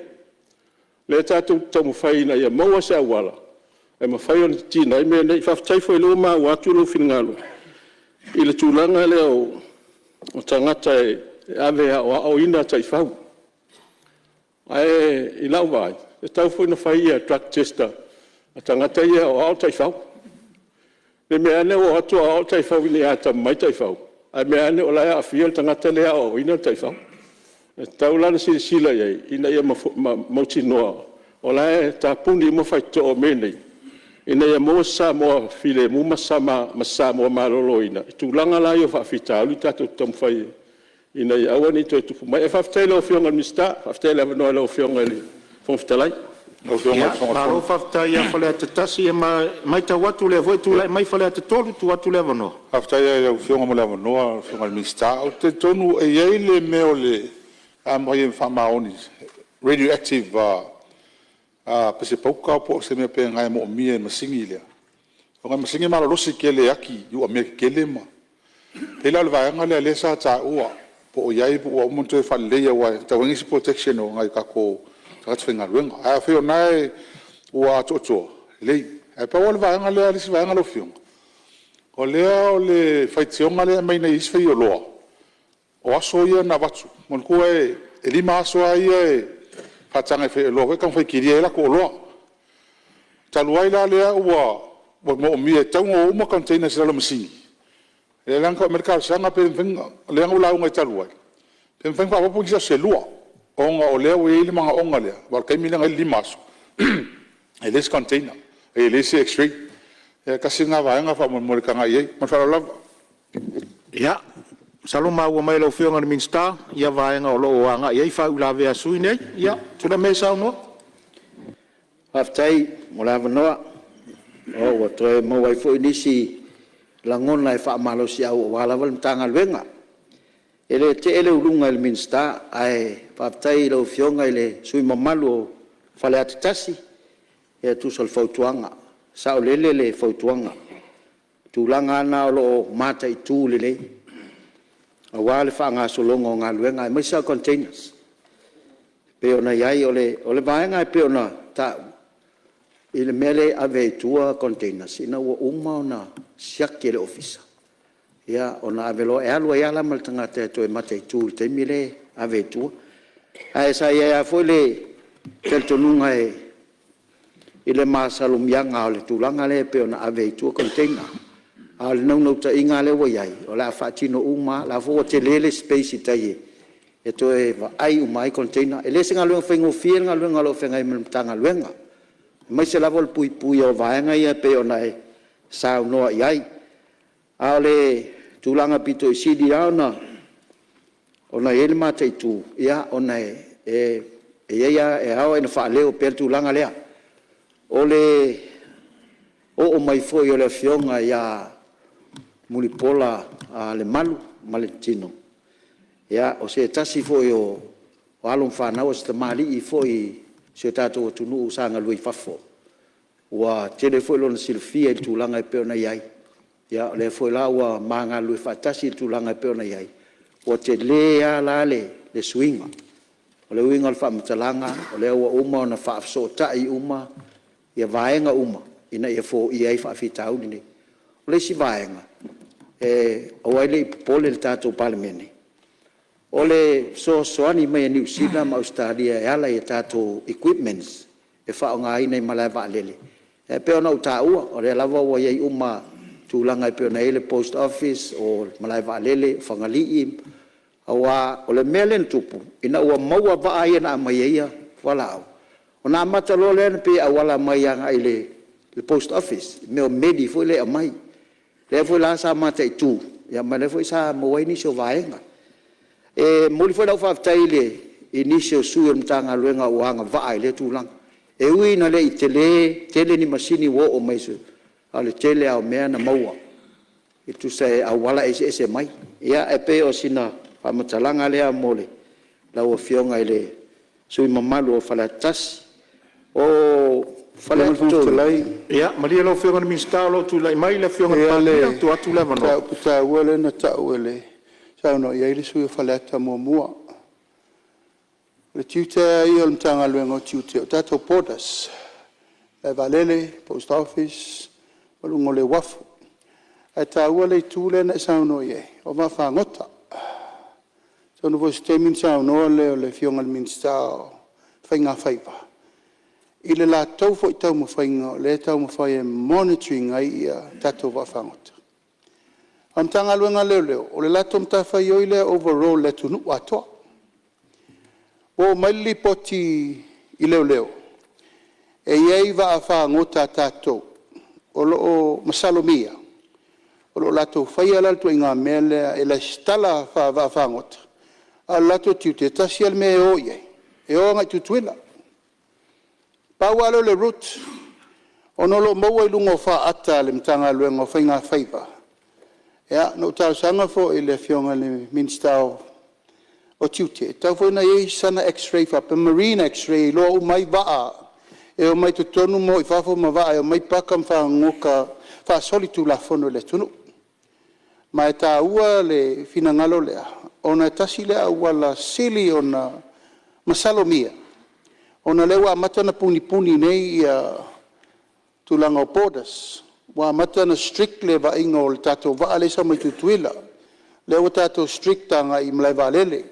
lea tatou te taumafai ina ia maua se auala e mafai ona titina ai mea nei. Faafetai foi o lea ua maua atu lou finagalo i le tulaga lea o tagata e ave e aoaoina taifau. Ae i lau vaai, e tatau foi ona fai drug test a tagata ia e aoao taifau, ne i meaane ua o atu aoao taifau ina ia atamamai taifau, ae mea ane o la e aafia le tagata lea e aoaoina le taifau. E tatau la ona silasila i ai ina ia mautinoa o la e tapuni uma faitotoa o mea nei, ina ia maua se Samoa filemu ma se Samoa maloloina i tulaga la ia o faafitauli tatou te taumafai ina ia aua ne i toe tupu mai. Ae faafetai i lau Afioga i le Minisita, faafetai i le avanoa i lau Afioga i le Fofoga Fetalai. Malo faafetai ia Faleata 1, e matau atu o lea foi e tulai mai Faleata 3, e tuu atu le avanoa. Faafetai lava i lau Afioga mo le avanoa lau Afioga i le Minisita. Ou te talitonu e i ai le mea o le a faamaoni, radioactive pese pauta po o se mea faapena e moomia e masini lea, ona o le masini e malolosi tele e ati i uamea tetele ma… E pei la o le vaega lea sa taua po o i ai po ua uma ona toe faaleleia aua e tatau ona i ai se protection o nai o tatou tagata faigaluega. Ae afai o lena ua atoatoa, lelei. Ae pau lava le vaega lea le isi vaega lau Afioga, o lea o le faitioga lea e aumai nei e isi faioloa, o aso ia na avatu, manatua e 5 aso lava ia e faataga e faioloa e taumafai e kilia ai a latou oloa. Talu ai la lea ua moomia e tatau ona o uma containers i lalo o masini, lea la na tau aumai ai le talosaga pe mafai ona… lea na ou lauga ai talu ai, pe mafai ona faaopoopo nisi aso se lua, ona o lea ua i ai le manaoga lea, aua o le taimi lea na i ai le 5 aso e leai se container, e leai se x-ray. Ia tasi lena vaega faamolemole e tagai i ai. Ma le faaaloalo lava. Ia, masalo ua maua mai e lau Afioga i le Minisita vaega o lo o agai i ai faauilavea a sui usufono nei. Ia, tulai maia e saunoa. Faafetai mo le avanoa ua toe maua ai foi nisi lagona e faamalosiau aua lava le Matagaluega. E le tee le uluga i le Minisita, ae faafetai i lau Afioga i le sui usufono mamalu o Faleata 1 e tusa o le fautuaga. E saolele le fautuaga, o tulaga lava na o lo o mataitu lelei aua le faagasologa o galuega aemaise lava containers e pei ona i ai. O le vaega e pei ona taua i le mea lea e ave ai i tua containers, ina ua uma ona siaki e le Ofisa, ona ave loa lea, e alu ai lava la ma le tagata e toe mataitu i le taimi lea e ave ai i tua. Ae sa i ai lava foi le talitonuga i le masalomiaga o le tulaga lea pei ona ave ai i tua container. A o le naunautaiga lava lea ua i ai, o le a faatino uma lava, o la e foi ua tele le space i tai e toe vaai uma ai container. E le o se galuega faigofie le galuega o lo o feagai ma le Matagaluega, aemaise lava o le puipuia o vaega ia pei ona e saunoa i ai. A o le tulaga aupito sili lava ona i ai le mataitu, ona e ao lava ina faaleo pea le tulaga lea, o le oo mai foi o le Afioga ia Mulipola Lemalu ma le tino, o se tasi foi o alo ma fanau, o se tamalii foi o si o tatou atunuu sa galue i fafo, ua tele foi lona silafia i le tulaga e pei ona i ai. O lea foi la ua ma galulue faatasi i le tulaga e pei ona i ai, ua tele lava la le suiga. O le uiga o le faamatalaga, o lea ua uma ona faafesootai uma vaega uma ina ia foia ai faafitauli nei. O le isi vaega, e aua ai ne i popole le tatou Palemene, o le fesoasoani mai a Niu Sila ma Ausetalia e ala i a tatou equipments e faaaogaina i malaevaalele, e pei ona ou taua, o lea lava ua i ai uma tulaga e pei ona i ai le post office, o le malaevaalele o Fagalii. Aua o le mea lea na tupu, ina ua maua vaa ia na aumai ai fualaau, ona amata loa lea ona pei e auala mai agai i le post office i mea o meli foi lea e aumai. O lea foi la sa mataitu ma o lea foi sa maua ai nisi o vaega. E momoli foi lau faafetai i nisi o sui o le Matagaluega ua agavaa i lea tulaga. E ui ina le i tele tele ni masini ua oo mai, a o le tele lava o mea na maua e tusa e auala eseese mai. Ia, e pei o sina faamatalaga lea mo lau Afioga i le sui usufono mamalu o Faleata 1. O Lau Afioga i le Faleata Fofoga 3… Fetalai… Ia malie lau Afioga i le Minisita o lo o tulai mai le Afioga i le Palemia, tuu atu le E i ai le avanoa. mataupu taua lea na taua saunoa i ai le sui usufono mo Faleata 1. O le tiute lava ia o le Matagaluega o Tiute, o tatou borders, malaevaalele, post office o luga o le uafu. Ae taua le itu lea na e saunoa i ai o vaafagota. Atonu foi o se taimi ona saunoa lea o le Afioga i le Minisita o Faigafaiva i le latou foi taumafaiga o lea e taumafai e monitor ina ai tatou vaafagota. A o le Matagaluega a Leoleo, o le latou matafaioi lea overall i le atunuu atoa. Ua oo mai le lipoti i leoleo, e i ai vaafagota a tatou o lo o masalomia o lo o latou faia la le ituaiga mea lea e resitala faavaafagota, a o le latou tiute, e tasi lava le mea e o i ai, e o agai i Tutuila. Pau lava lea o le route, ona o lo o maua i luga o faata a le Matagaluega o Faigafaiva. Ia na ou talosaga foi i le Afioga i le Minisita o Tiute, e tatau foi ona i ai sana x-ray faapea, marine x-ray e iloa uma ai vaa e omai totonu ma o i fafo ma vaa e omai paka ma fagogota faasolitulafono i le atunuu. Ma e taua le finagalo lea, ona e tasi lea auala sili ona masalomia, ona o lea ua amata ona punipuni nei tulaga o borders, ua amata ona strict le vaaiga o le tatou vaa lea e sau mai Tutuila, lea ua tatou strict agai i malaevaalele.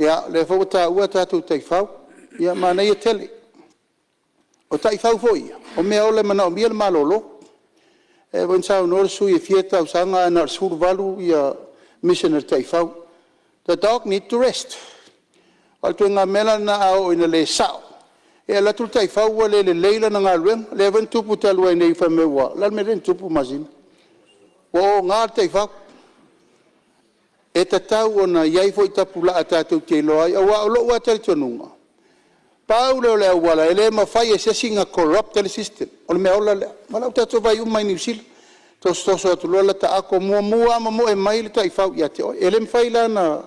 Ia o lea foi ua taua tatou taifau, ia manaia tele. O taifau foi ia, o meaola e manaomia le malolo. Lea foi na saunoa le sui usufono e fia tausaga ae na o le 18 mission a le taifau. The dog need to rest. Aua o le ituaiga mea la lena a oo ina le sao, E alu atu le taifau ua le lelei lana galuega, lea foi na tupu talu ai nei fai mai ua… O le a le mea lea na tupu Masina? Ua ogā le taifau. E tatau ona i ai foi tapulaa tatou te iloa ai, aua o lou lava talitonuga, pau lea o le auala e le mafai e se isi ona corrupt le system, o le meaola lea. O lea ua tatou vaai uma lava i Niu Sila, tosotoso atu loa lata ato, mumu lava momoe mai le taifau ia te oe. E le mafai la ona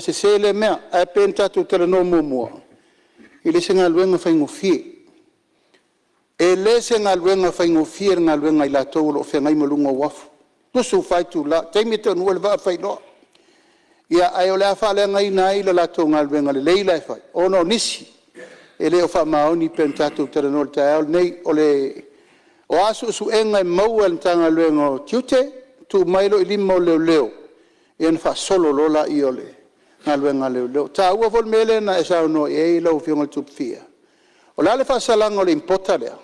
sese lea mea, ae pei ona tatou talanoa muamua, e le o se galuega faigofie. E le o se galuega faigofie le galuega a i latou o lo o feagai ma luga o uafu, 24 itula, o le taimi e taunuu ai le vaa fai loa. Ae o le a faaleagaina ai le latou galuega lelei la e fai, ona o nisi e le o faamaoni pei ona tatou talanoa i le taeao lenei. O a suesuega e maua e le Matagaluega o Tiute, tuu mai loa i lima o leoleo ona faasolo loa lea o le galuega a leoleo. E taua foi le mea lea na e saunoa i ai lau Afioga Tupu, o le a le faasalaga o le importer lea? O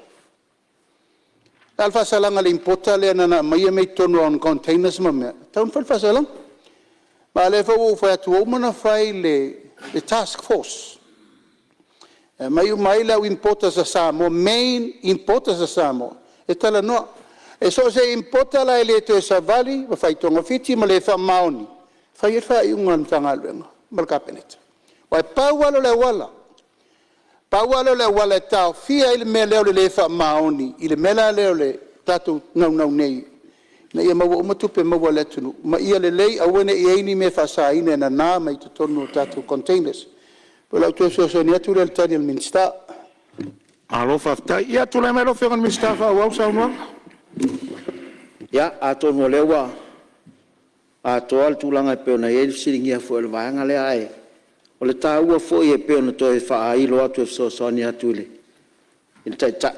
le a le faasalaga i le importer lea na ona aumai mea i totonu o ana containers ma mea? E tatau ona fai le faasalaga. Ma o lea foi ua ou fai atu ua uma ona fai le task force e aumai uma ai le au importers a Samoa, main importers a Samoa e talanoa. E so o se importer la e le toe savali ma fai togafiti ma le faamaoni, e fai i ai le faaiuga a le Matagaluega ma le Kapeneta. Aua e pau lava lea o le auala, pau lava lea o le auala e taofia ai le mea lea o le le faamaoni i le mea la lea o tatou naunau nei ina ia maua uma tupe maua a le atunuu, ma ia lelei aua ne i i ai ni mea faasaina e nana mai totonu o tatou containers. O lau toe fesoasoani atu lea i le tali a le Minisita. Malo faafetai. Ia tulai mai lau Afioga i le Minisita e faaauau le saunoaga. Ia, atonu o lea ua atoa le tulaga e pei ona i ai le fesiligia foi o le vaega lea, ae o le taua foi e pei ona toe faailo atu e fesoasoani atu i le Taitai,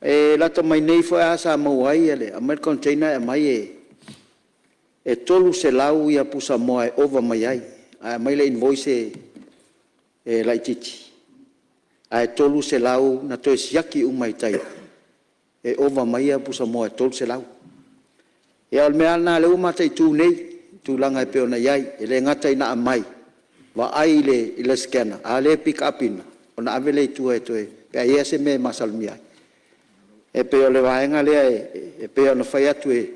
e lata mai nei foi lava sa maua ai le aumai le container ae aumai e 300 pusamoa e ova mai ai, ae aumai le invoice e laitiiti ae 300 na toe siaki uma i tai e ova mai pusamoa e 300. Ia o le mea lava lena o lea ua mataitu nei i tulaga e pei ona i ai. E le gata ina aumai, vaai i le scanner a o lea e pick up ina ona ave lea i tua pe a i ai lava se mea e masalomia ai. E pei o le vaega lea e pei ona fai atu e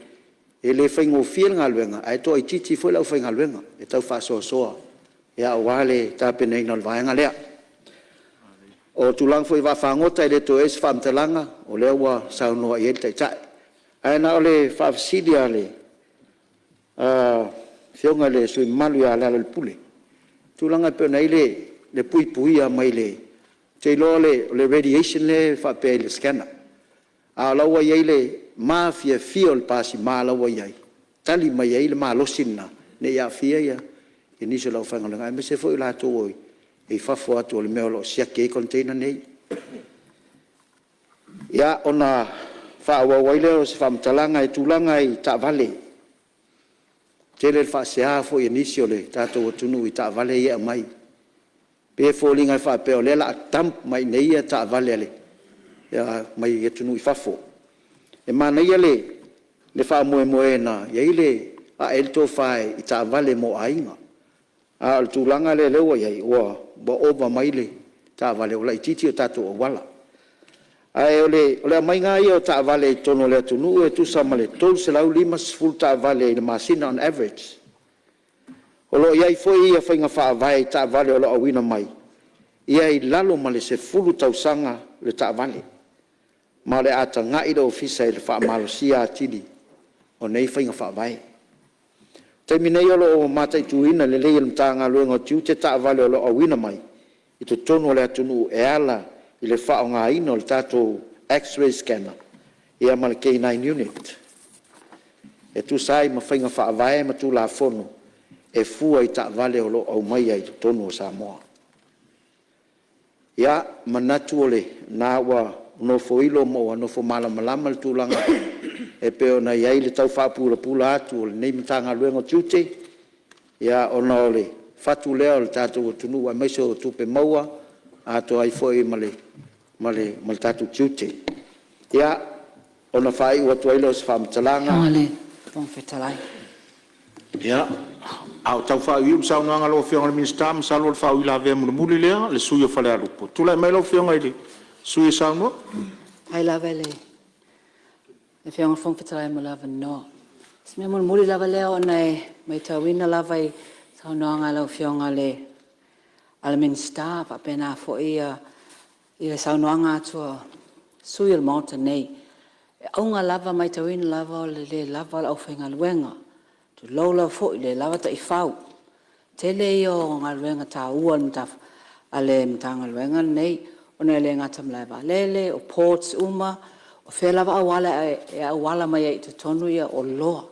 le faigofie le galuega ae toaitiiti foi le aufaigaluega e tau faasoasoa aua le tapenaina o le vaega lea. O tulaga foi i vaafagota e le toe i ai se faamatalaga o lea ua saunoa i ai le Taitai. Ae na o le faafesili lava a le Afioga i le sui usufono mamalu ia Lealailepule, i le tulaga e pei ona i ai le puipuia mai le… Ou te iloa o le radiation lea e faapea i le scanner, a o la e ua i ai le mafiafia o le pasima la ua i ai e tali mai ai le malosi lena ne i aafia nisi o le aufaigaluega aemaise foi i latou e i fafo atu o le mea o lo o siaki ai container nei. Ia, ona faaauau ai lea o se faamatalaga i tulaga i taavale. E tele le faasea foi a nisi o le tatou atunuu i taavale ia e aumai, pei e foliga e faapea o lea o le a dump mai i inei taavale mai atunuu i fafo. E manaia le faamoemoe na i ai le ae ai le tofa i taavale mo aiga, a o le tulaga lea ua i ai, ua ova mai le taavale ua laitiiti o tatou auala. Ae o le aumaiga lava ia o taavale i totonu o le atunuu e tusa ma le 350 taavale i le masina on average. O lo o i ai foi faiga faavae i taavale o lo o auina mai, ia i lalo ma le 10 tausaga le taavale, ma o le a tagai le Ofisa i le faamalosia atili o nei faiga faavae. O le taimi nei o lo o mataituina lelei e le Matagaluega o Tiute taavale o lo o auina mai i totonu o le atunuu e ala i le faaaogaina o le tatou x-ray scanner ma le K9 unit e tusa ai ma faiga faavae ma Tulafono e fua i taavale o lo o aumaia i totonu o Samoa. Ia, manatu o lena ua nofoilo ma ua nofo malamalama le tulaga e pei ona i ai le tau faapulapula atu o lenei Matagaluega o Tiute, ona o le fatu lea o le tatou atunuu aemaise o tupe maua atoa ai foi ma le tatou tiute. Ia, ona faaiu atu ai lea o se faamatalaga. A o tau faaiuiu le saunoaga a lau Afioga i le Minisita, masalo o le faauilavea mulimuli lea a le sui usufono o Falealupo. Tulai mai lau Afioga i le sui usufono e saunoa. Faafetai lava i le Afioga i le Fofoga Fetalai mo le avanoa. O si mea mulimuli lava lea ona e maitauina lava i saunoaga a lau Afioga i le Minisita faapena foi le saunoaga atu a sui usufono o le Maota nei. E auga lava, e maitauina lava o le le lava o le aufaigaluega, tulou lava foi, le lava taifau. O le tele ia o galuega taua a le Matagaluega lenei ona e le gata i malaevaalele, o ports uma, o fea lava auala e auala mai ai i totonu oloa.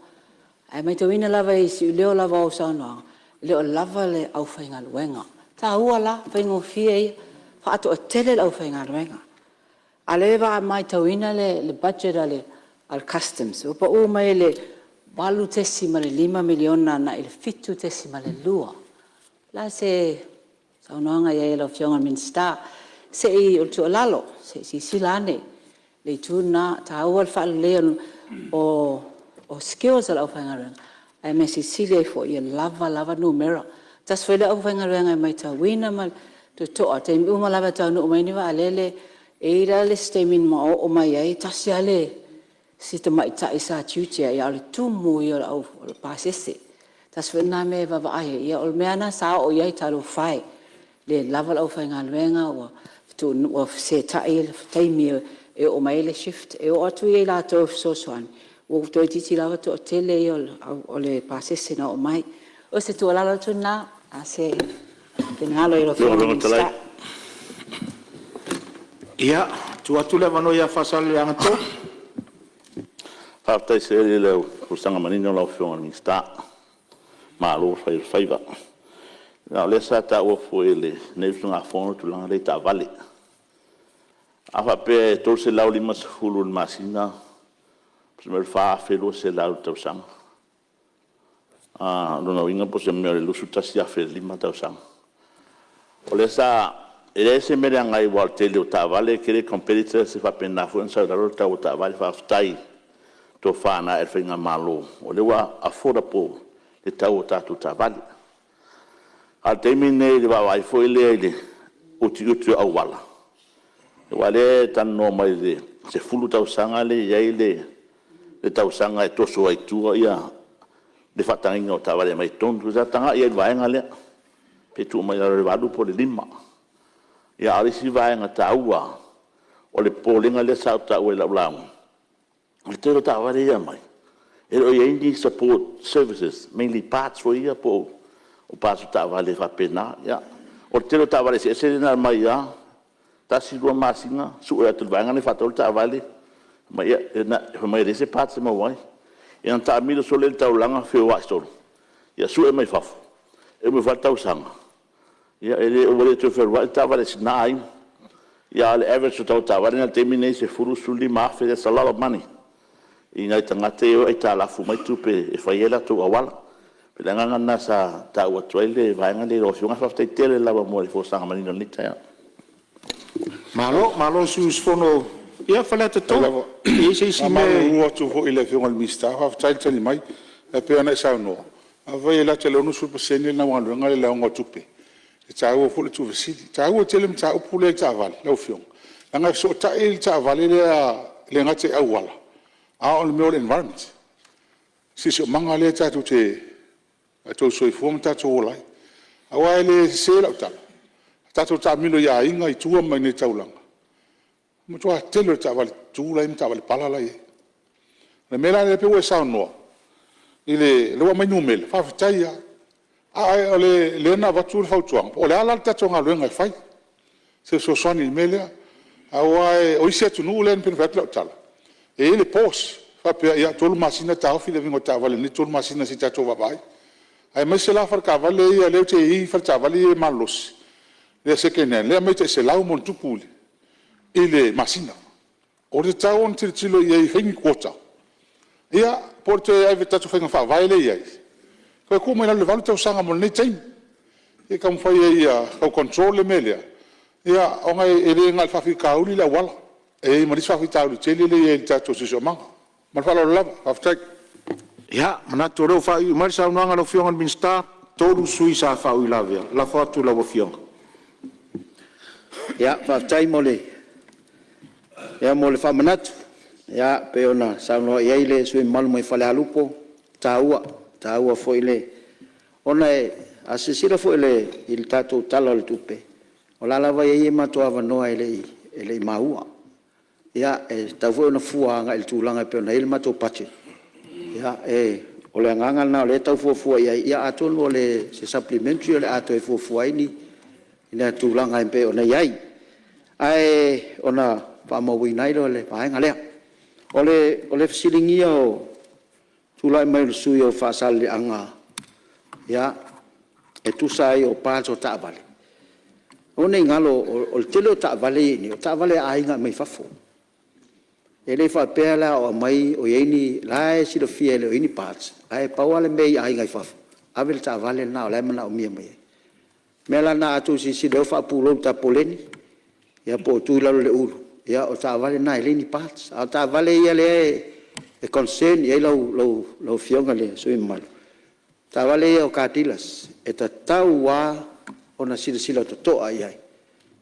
Ae maitauina lava i le siuleo lava o au saunoaga, e le o lava le aufaigaluega. E taua la, o le faigofie ia, faatoatele le aufaigaluega. A o lea e matauina le budget a le Customs ua pau mai le $8.5 miliona agai le $7.2. O le a se saunoaga i ai a lau Afioga i le Minisita? Se i, o le tuualalo, se i silasila ane i le itu lena, e taua le faaleleia o skills a le aufaigaluega, ae mea silisili ai foi ia lava lava numera. Tasi foi le aufaigaluega e maitauina ma le totoa i taimi uma lava e taunuu mai ai ni vaalele. E i ai la le isi taimi na oo mai ai, e tasi lava si tamaitai sa tiute ai, a o le tumu ia o le pasese. Tasi foi lena mea e vaavaai i ai, o le mea lava lena sa oo i ai, talofa e, le lava le aufaigaluega ua fesetai le taimi e oo mai ai le shift. E oo atu i latou e fesoasoani ua toeitiiti lava toatele ia o le pasese na oo mai. O se tuualalo atu lena, po o le a se finagalo i lau Afioga i le Minisita. Ia, tuu atu le avanoa ia Faasaleleaga 3. Faafetai tele i le folasaga manino lau Afioga i le Minisita, malo fai o le faiva. A o lea sa taua foi e lenei usugafono le tulaga lea i taavale. A faapea e $350 i le masina, tusa ma le $4,200 i le tausaga. O lona uiga po o se mea o le $21,000 i le 5 tausaga. O lea sa… e leai se mea leaga ai aua o le tele o taavale e tele competitors e faapena foi ona sau ai i lalo le tau o taavale. Faafetai i le tofa na ae i le faigamalo o lea ua affordable le tau o tatou taavale. A o le taimi lenei i le vaavaai foi lea i le utiuti o auala, aua o lea e talanoa mai i le 10 tausaga lea e i ai le tausaga e toso ai i tua le faatagaina o taavale e aumai i totonu. Sa tagai i ai i le vaega lea, pe tuu mai lalo i le 8 po o le 5. A o le isi vaega taua lava, o le popolega lea sa ou taua i lau lauga, o le tele o taavale ia e aumai, e le o i ai ni support services, mainly parts foi ia po o parts o taavale faapena. Ia, o le tele o taavale eseese lea na aumai lava, tasi lua masina sue atu e le vaega lea e faatauina le taavale, fai mai e leai se parts e maua ai. Ia ona taamilo solo lea i le taulaga feoai solo ia sue mai fafo, e umi foi lava le tausaga ua le toe fealuai le taavale a si na aiga. A o le average o le tau o le taavale i le taimi lenei e $10,000 i le $15,000, that's a lot of money i nai tagata ia e o e aitalafu mai tupe e fai ai latou auala. O le agaga lena sa taua atu ai le vaega lea i lau Afioga. Ae faafetai tele lava mo le folasaga manino i lenei taeao. Malo, malo le sui usufono. Ia Faleata 3, e i ai se isi mea… E faamalulu atu foi i le Afioga i le Minisita, faafetai le tali mai. Ae pei ona e saunoa, afai e lata i le 60% lena galuega i le leaoga o tupe, e taua foi le tuufaasili. E taua tele le mataupu lea i taavale lau Afioga, leaga e fesootai le taavale lea e le gata i auala, a o le mea o le environment, siosiomaga lea tatou te soifua ma tatou ola ai. Aua e le sese lau tala, a tatou taamilo i aiga i tua ma i inei i le taulaga, o le matua tele o taavale tutu la e i ai ma taavale pala la e i ai. O le mea la lea pei ua e saunoa, o lea ua aumai numera, faafetai lava. A o lea na avatu le fautuaga, po o le a la le tatou galuega e fai, se fesoasoani i le mea lea. Aua o isi atunuu lea pei ona fai atu lau tala, e i ai le pause, e faapea, ia 3 masina taofi le aumaiga o taavale i lenei 3 masina se i tatou vaavaai. Aemaise la faletaavale ia lea e i ai faletaavale ia malolosi, lea second hand, lea e aumai tai 100+ i le masina. O le tatau ona tilotilo i ai e fai ni quota, ia po o le toe ave i tatou faiga faavae lea e i ai, toe tuu mai lalo i le 8 tausaga mo lenei taimi, se i taumafai ai ia tau control le mea lea, ona e le na o le faafitauli le auala, e i ai ma le isi faafitauli tele lea e i ai i le tatou siosiomaga. Ma le faaaloalo lava. Faafetai. Ia, manatu o lea ua faaiuiu mai le saunoaga a lau Afioga i le Minisita. 3 sui usufono sa faauilavea. Lafo atu i lau Afioga. Ia, faafetai mo le faamanatu pei ona saunoa i ai le sui usufono mamalu mai Falealupo, e taua, e taua foi le… Ona a silasila foi i le tatou Tala o le Tupe, o la e lava e i ai matou avanoa e le i maua. Ia, e tatau foi ona fua agai i le tulaga e pei ona i ai le matou budget. O le agaga lena o lea e tau fuafua i ai, ia atonu o se Supplementary o le a toe fuafua ai ni tulaga e pei ona i ai, ae ona faamauina ai lea o le vaega lea. O le fesiligia o le tulai mai o le sui usufono mo Faasaleleaga e tusa ai o parts o taavale, aua ne i galo o le tele o taavale ia e i ai nei, o taavale a aiga e aumai fafo. E le faapea la o aumai o i ai ni… o la e silafia e le o i ai ni parts, ae pau lava le mea i aiga i fafo, ave le taavale lena o la e manaomia mai ai. O le mea la lena a outou silasila i ai ua faapulou i le tapoleni ia po o tuu i lalo i le ulu, ia o taavale na e leai ni parts. A o taavale ia lea e concern i ai lau Afioga i le sui usufono mamalu, o taavale ia a car dealers, e tatau lava ona silasila totoa i ai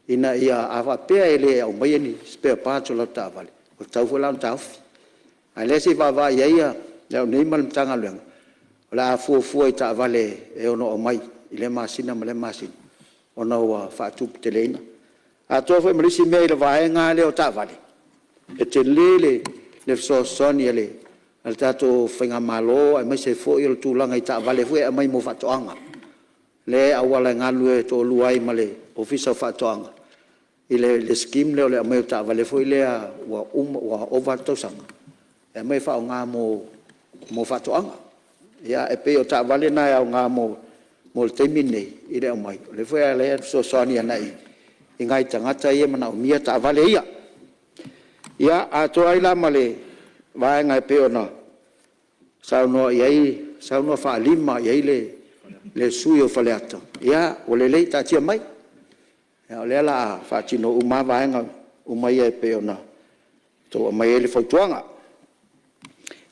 ina ia… a faapea e le aumaia ni spare parts o latou taavale, ua tatau foi la ona taofi. A o lea se i vaavaai i ai au nei ma le Matagaluega, o le a fuafua i taavale e ono aumai i lea masina ma lea masina ona ua faatuputeleina. Atoa foi ma le isi mea i le vaega lava lea o taavale, e tele le fesoasoani a le tatou faigamalo aemaise foi o le tulaga i taavale foi ia e aumai mo faatoaga, lea e auala e galulue toalua ai ma le Ofisa o Faatoaga i le scheme lea o le aumai o taavale foi lea ua ova atu tausaga e aumai e faaaoga mo faatoaga. Ia e pei o taavale na e aoga mo le taimi lenei i le aumai, o lea foi la e fesoasoani agai i nai tagata ia e manaomia taavale ia. Ia, atoa ai la ma le vaega e pei ona saunoa faalima i ai le sui usufono o Faleata, ia ua lelei, taatia mai, o lea o le a faatino uma lava vaega uma ia e pei ona outou aumaia ai le fautuaga.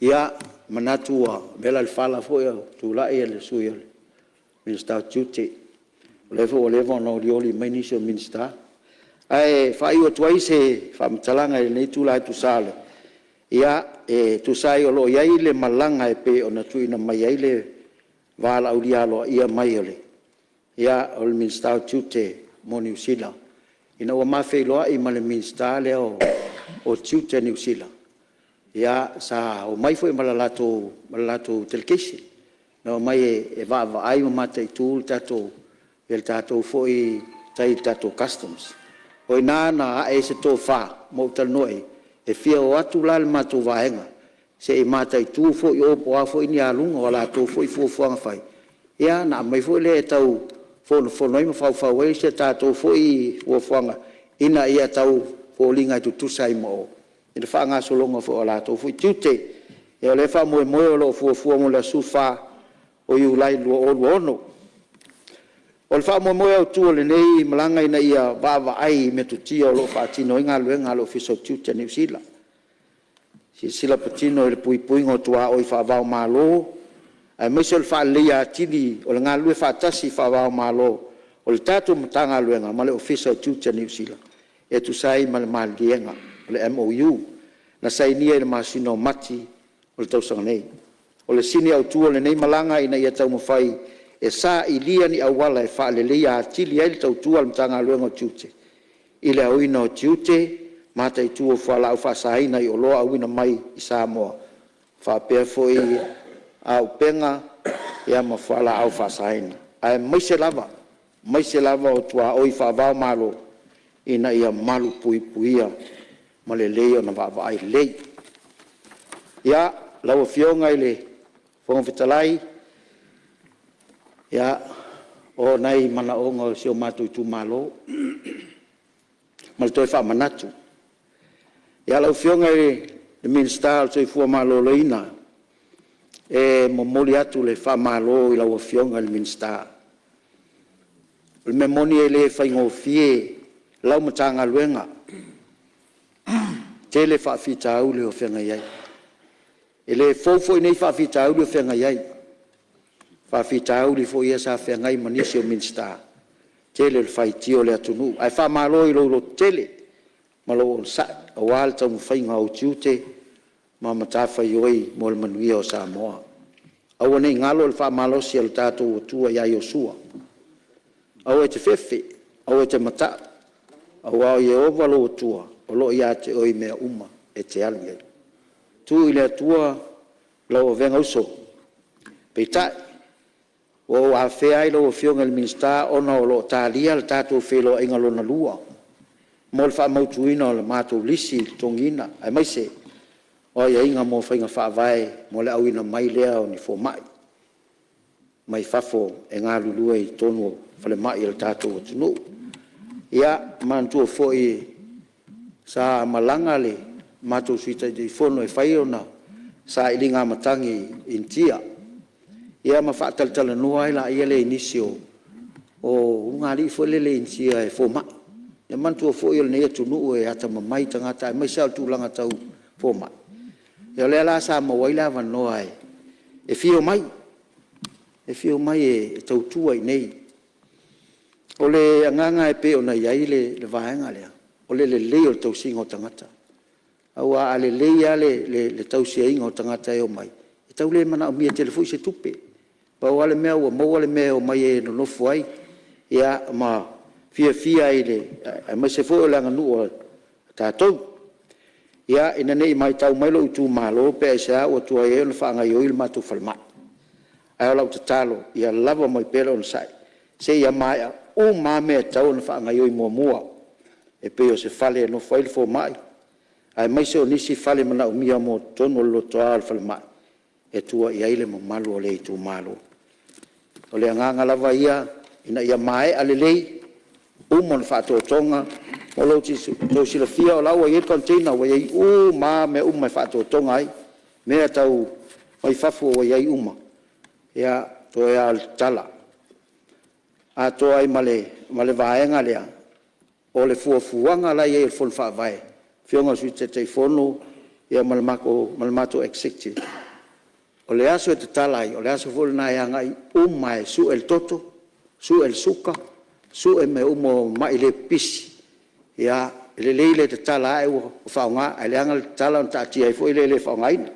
Ia, e manatu ua vela le fala foi a o tulai le Sui o le Minisita o Tiute, o lea foi ua leva ona olioli mai nisi o Minisita. Ae faaiu atu ai se faamatalaga i lenei itula e tusa ai o lo o i ai le malaga e pei ona tuuina mai ai le valaaulia aloaia mai o le Minisita o Tiute mo Niu Sila, ina ua ma feiloai ma le Minisita lea o Tiute a Niu Sila, sa omai foi ma le latou delegation, na omai e vaavaai ma mataitu le tatou foi tai i le tatou Customs. O i ina na ae ai se tofa ma ou talanoa i ai, e fia o atu la le matou vaega se i mataitu foi i o po o a foi ni aluga o a latou foi fuafuaga fai, ia ona aumai foi lea e tau fonofono ai ma faufau ai se tatou foi fuafuaga ina ia tau foliga e tutusa ai ma o i le faagasologa foi o latou foi tiute. Ia o lea e faamoemoe o lo o fuafua mo le aso 14 o Iulai 2026. O le faamoemoe autu o lenei malaga ina ia vaavaai i metotia o lo o faatino ai galuega a le Ofisa o Tiute o Niu Sila, silasila patino i le puipuiga o tuaoi faava-o-Malo aemaise o le faaleleia atili o le galulue faatasi faava-o-Malo o le tatou Matagaluega ma le Ofisa o Tiute o Niu Sila e tusa ai ma le Maliega o le MOU na sainia i le masina o Mati o le tausaga nei. O le sini autu o lenei malaga ina ia taumafai e sailia ni auala e faaleleia atili ai le tautua a le Matagaluega o Tiute i le aoina o tiute, mataitu o fualaau faasaina i oloa auina mai i Samoa faapea foi auupega ma fualaau faasaina, aemaise lava, aemaise lava o tuaoi faava-o-Malo ina ia malupuipuia ma lelei ona vaavaai lelei. Ia, lau Afioga i le Fofoga Fetalai, o nai manaoga o si o matou itumalo ma le toe faamanatu. Ia, lau Afioga i le Minisita o le Soifua Maloloina, e momoli atu le faamalo i lau Afioga i le Minisita. O le mea moni e le faigofie lau Matagaluega, e tele faafitauli o feagai ai. E le fou foi nei faafitauli o feagai ai. faafitauli foi ia sa feagai ma nisi o Minisita, tele o le faitio a le atunuu. Ae faamalo i lou lototele ma lou onosai aua le taumafaiga o ou tiute ma matafaioi mo le manuia o Samoa. Aua ne i galo le faamalosi a lo tatou Atua ia Iosua, aua e te fefe, aua e te mata'u, aua o Ieova lou Atua o lo o ia te oe i mea uma e te alu i ai. Tuu i le Atua lau avega uso. Peitai, ua ou afea ai lau Afioga i le Minisita ona o lo o talia le tatou feiloaiga lona lua mo le faamautuina o le matou lisi totogiina aemaise o aiaiga mo faiga faavae mo le auina mai lea o ni fomai mai fafo e galulue i totonu o falemai o le tatou atunuu. Ia manatua foi sa malaga le matou Sui Taitaifono e fai ona sailiga matagi i Initia ma faatalatalanoa ai laia i nisi o ulugalii foi lele Initia e fomai. Ia manatua foi o lenei atunuu e atamamai tagata aemaise lava o le tulaga tau fomai. Ia o lea la sa maua ai le avanoa e fia omai, e fia omai e tautua i inei. O le agaga e pei ona i ai le vaega lea, o le lelei o le tausiga o tagata, aua a lelei lava le tausiaina o tagata e omai, e tau le manaomia tele foi se tupe. Pau lava le mea ua maua le mea e omai ai e nonofo ai ma fiafia ai aemaise foi o le aganuu a tatou. Ia, ina ne i matau mai lou itumalo pe aisea ua tuai ai ona faagaoioi le matou falemai, ae o lau tatalo ia lava mai pea le onosai seia maea uma lava mea e tatau ona faagaoioi muamua, e pei o se fale e nofo ai le fomai, aemaise o nisi fale manaomia mo totonu o le lotoa o le falemai e tua i ai le mamalu o le itumalo. O le agaga lava ia ina ia maea lelei, uma ona faatotoga. Mo lo outou silafia o la ua i ai le container ua i ai uma lava mea uma e faatotoga ai, mea tau mai fafo ua i ai uma, ia toe lava o le tatala, atoa ai ma le vaega lea o le fuafuaga la e i ai a le Fono Faavae, le Afioga i le Sui Taitaifono ma le matou Executive, o le aso e tatala ai, o le aso foi lena e agai uma lava e sue le toto, sue le suka, sue mea uma o mai le pipisi. Ia, e lelei le tatala ae ua faaaoga, ae leaga le tatala ona taatia ai foi lea e le faaaogaina.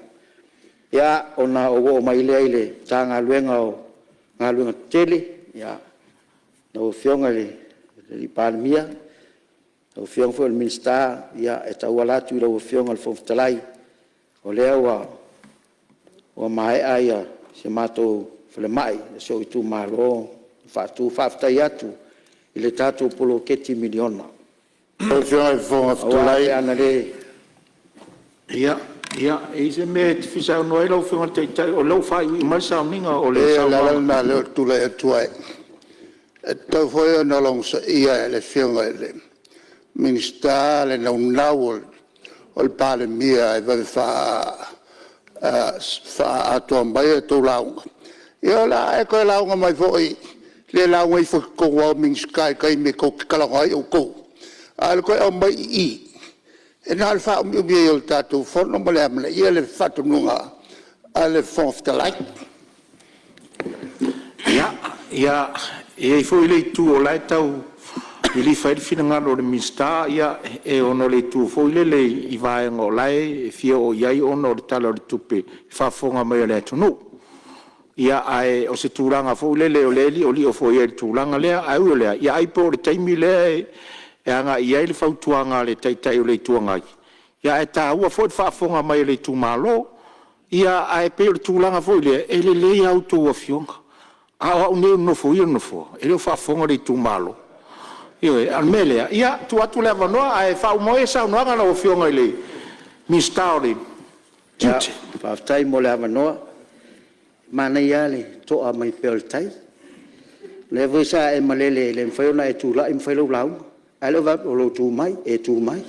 Ia, ona ou oo mai lea i le Matagaluega o Galuega Tetele, lau Afioga i le Palemia, lau Afioga foi i le Minisita, e tauala atu i lau Afioga i le Fofoga Fetalai, o lea ua maea si a matou falemai o si ou itumalo ona faatu. Faafetai atu i le tatou poloketi miliona. Lau Afioga i le Fofoga Fetalai… Aua pe ana le… Ia, e i ai se mea e te fia saunoa i ai lau Afioga i le Taitai o lea ua faaiuiu mai le sauniga o le Leai o le saunoaga. ala lena o lea ou te tulai atu ai, e tatau foi ona logosaia e le Afioga i le Minisita le naunau o le Palemia e vave faaatoa mai a outou lauga. Ia o le a e toe lauga mai foi, le lauga ifo i totonu lava o Minisita i taimi tou te talanoa ai outou, a o le toe aumai i i, e na o le faaumiumi ai o le tatou Fono ma le amanaia le faatonuga a le Fofoga Fetalai. Ia, e i ai foi le itu o la e tau lilifa i ai le finagalo o le Minisita, ona o le itu foi lele i vaega o la e fia oo i ai ona o le Tala o le Tupe i le faafofoga mai a le atunuu. Ae o se tulaga foi lele o lea e liolio foi i ai i le tulaga lea. Ae ui o lea, ia ai po o le taimi lea e agai i ai le fautuaga a le Taitai o le Itu Agai, ae taua foi le faafofoga mai a le itumalo. Ia ae pei o le tulaga foi lea, e lelei a outou afioga, a o au nei e nofoia le nofoa, e le o faafofoga le itumalo. Ioe, a o le mea lea, ia tuu atu le avanoa ae faauma maia saunoaga lau Afioga i le Minisita o Tiute. Faafetai mo le avanoa. Manaia lava le to'a mai pea o le tai. O lea foi sa e malele e le mafai ona e tulai ma fai lau lauga, a o lea ou te vaai atu o lou tu mai, e tu mai.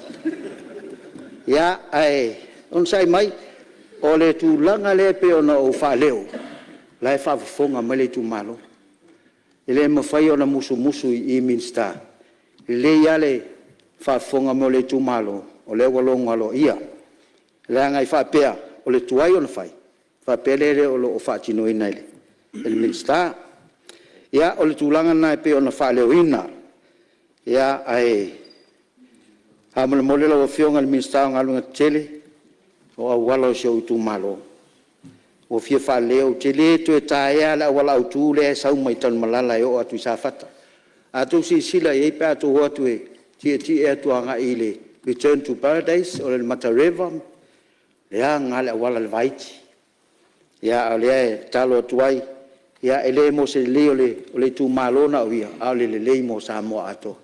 Ia, ae onosai mai. O le tulaga lea pei ona ou faaleo, o la e faafofoga mai le itumalo. E le mafai ona musumusu i Minisita, e lelei lava le faafofoga mai o le itumalo, o lea ua logo aloaia. Leaga e faapea o le tuai ona fai ona faapea lea o lo o faatinoina e le Minisita. Ia, o le tulaga lena e pei ona faaleoina. Ae faamolemole lau Afioga i le Minisita o Galuega Tetele, o auala o si ou itumalo ua fia faaleleia. Ou te le toe taea lava le auala autu lea e sau mai Tanumalala e oo atu i Safata. A outou silasila i ai pe a outou o atu e tietie atu agai i le return to paradise o le Alimata River, leaga lava le auala i le vaiti. A o lea e tatalo atu ai, e le mo se lelei o le itumalo na o ia, a o le lelei mo Samoa atoa,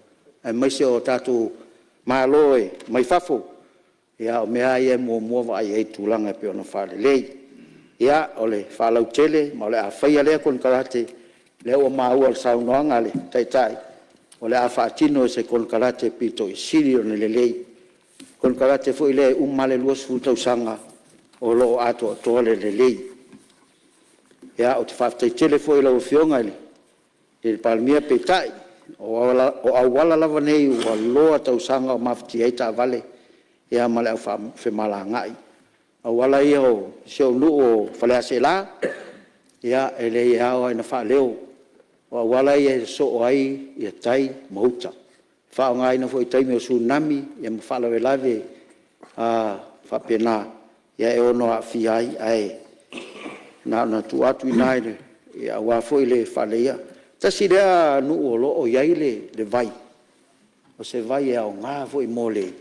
aemaise o tatou malo mai fafo. Ia o mea lava ia e muamua vaai i ai i tulaga e pei ona faalelei. Ia, o le faalautele, ma o le a faia lea konekarate, o lea ua maua i le saunoaga a le Taitai, o le a faatino e se konekarate aupito sili ona lelei, le konekarate foi lea e uma lava le 20 tausaga o lo o atoatoa le lelei. Ia, ou te faafetai tele foi i lau Afioga i le Palemia, peitai, o auala lava nei ua loa tausaga o mafatia ai taavale ma le au femalagaai. O auala ia o si ou nuu o Faleaseela, ia e leai e ao lava ona faaleo, o auala ia e sosoo ai tai ma uta, e faaaogaina foi i taimi o Tsunami ma faalavelave faapena, e ono aafia ai. Ae na ona tuu atu i ina aua foi le faaleleia. Tasi lea nuu o lo o i ai le vai, o se vai e aoga foi mo le…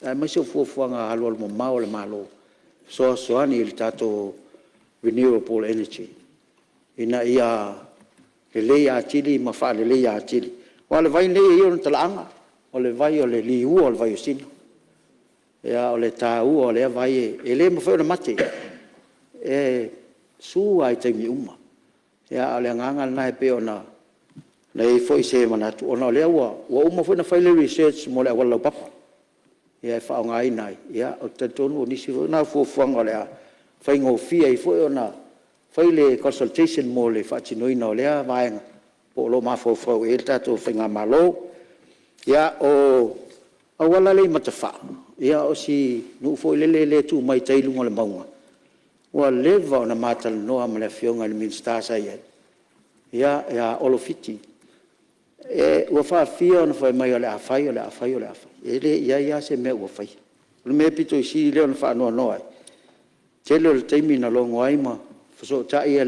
aemaise o fuafuaga alualumamao a le Malo e fesoasoani i le tatou renewable energy ina ia lelei atili ma faaleleia atili. Aua o le vai lenei e i ai ona talaaga, o le vai o le liua o le vaiosina. O le taua o lea vai, e le mafai ona mate, e su lava i taimi uma. A o le agaga lena e pei ona i ai foi se manatu, ona o lea ua uma foi ona fai le research mo le auala laupapa e faaaogaina ai. Ou te talitonu o nisi foi na o fuafuaga o le a faigofie ai foi ona fai le consultation mo le faatinoina o lea vaega, po o lo o mafaufau i ai le tatou faigamalo. Ia, o le auala lea i Matafaa, o si nuu foi lele e tu mai tai i luga o le mauga, ua leva ona ma talanoa ma le Afioga i le Minisita sa i ai ia Olo Fiti. Ua faafia ona fai mai o le a fai, o le a fai, o le a fai, e le i i ai lava se mea ua faia. O le mea aupito sili lea ona faanoanoa ai, tele o le taimi na logo ai ma fesootai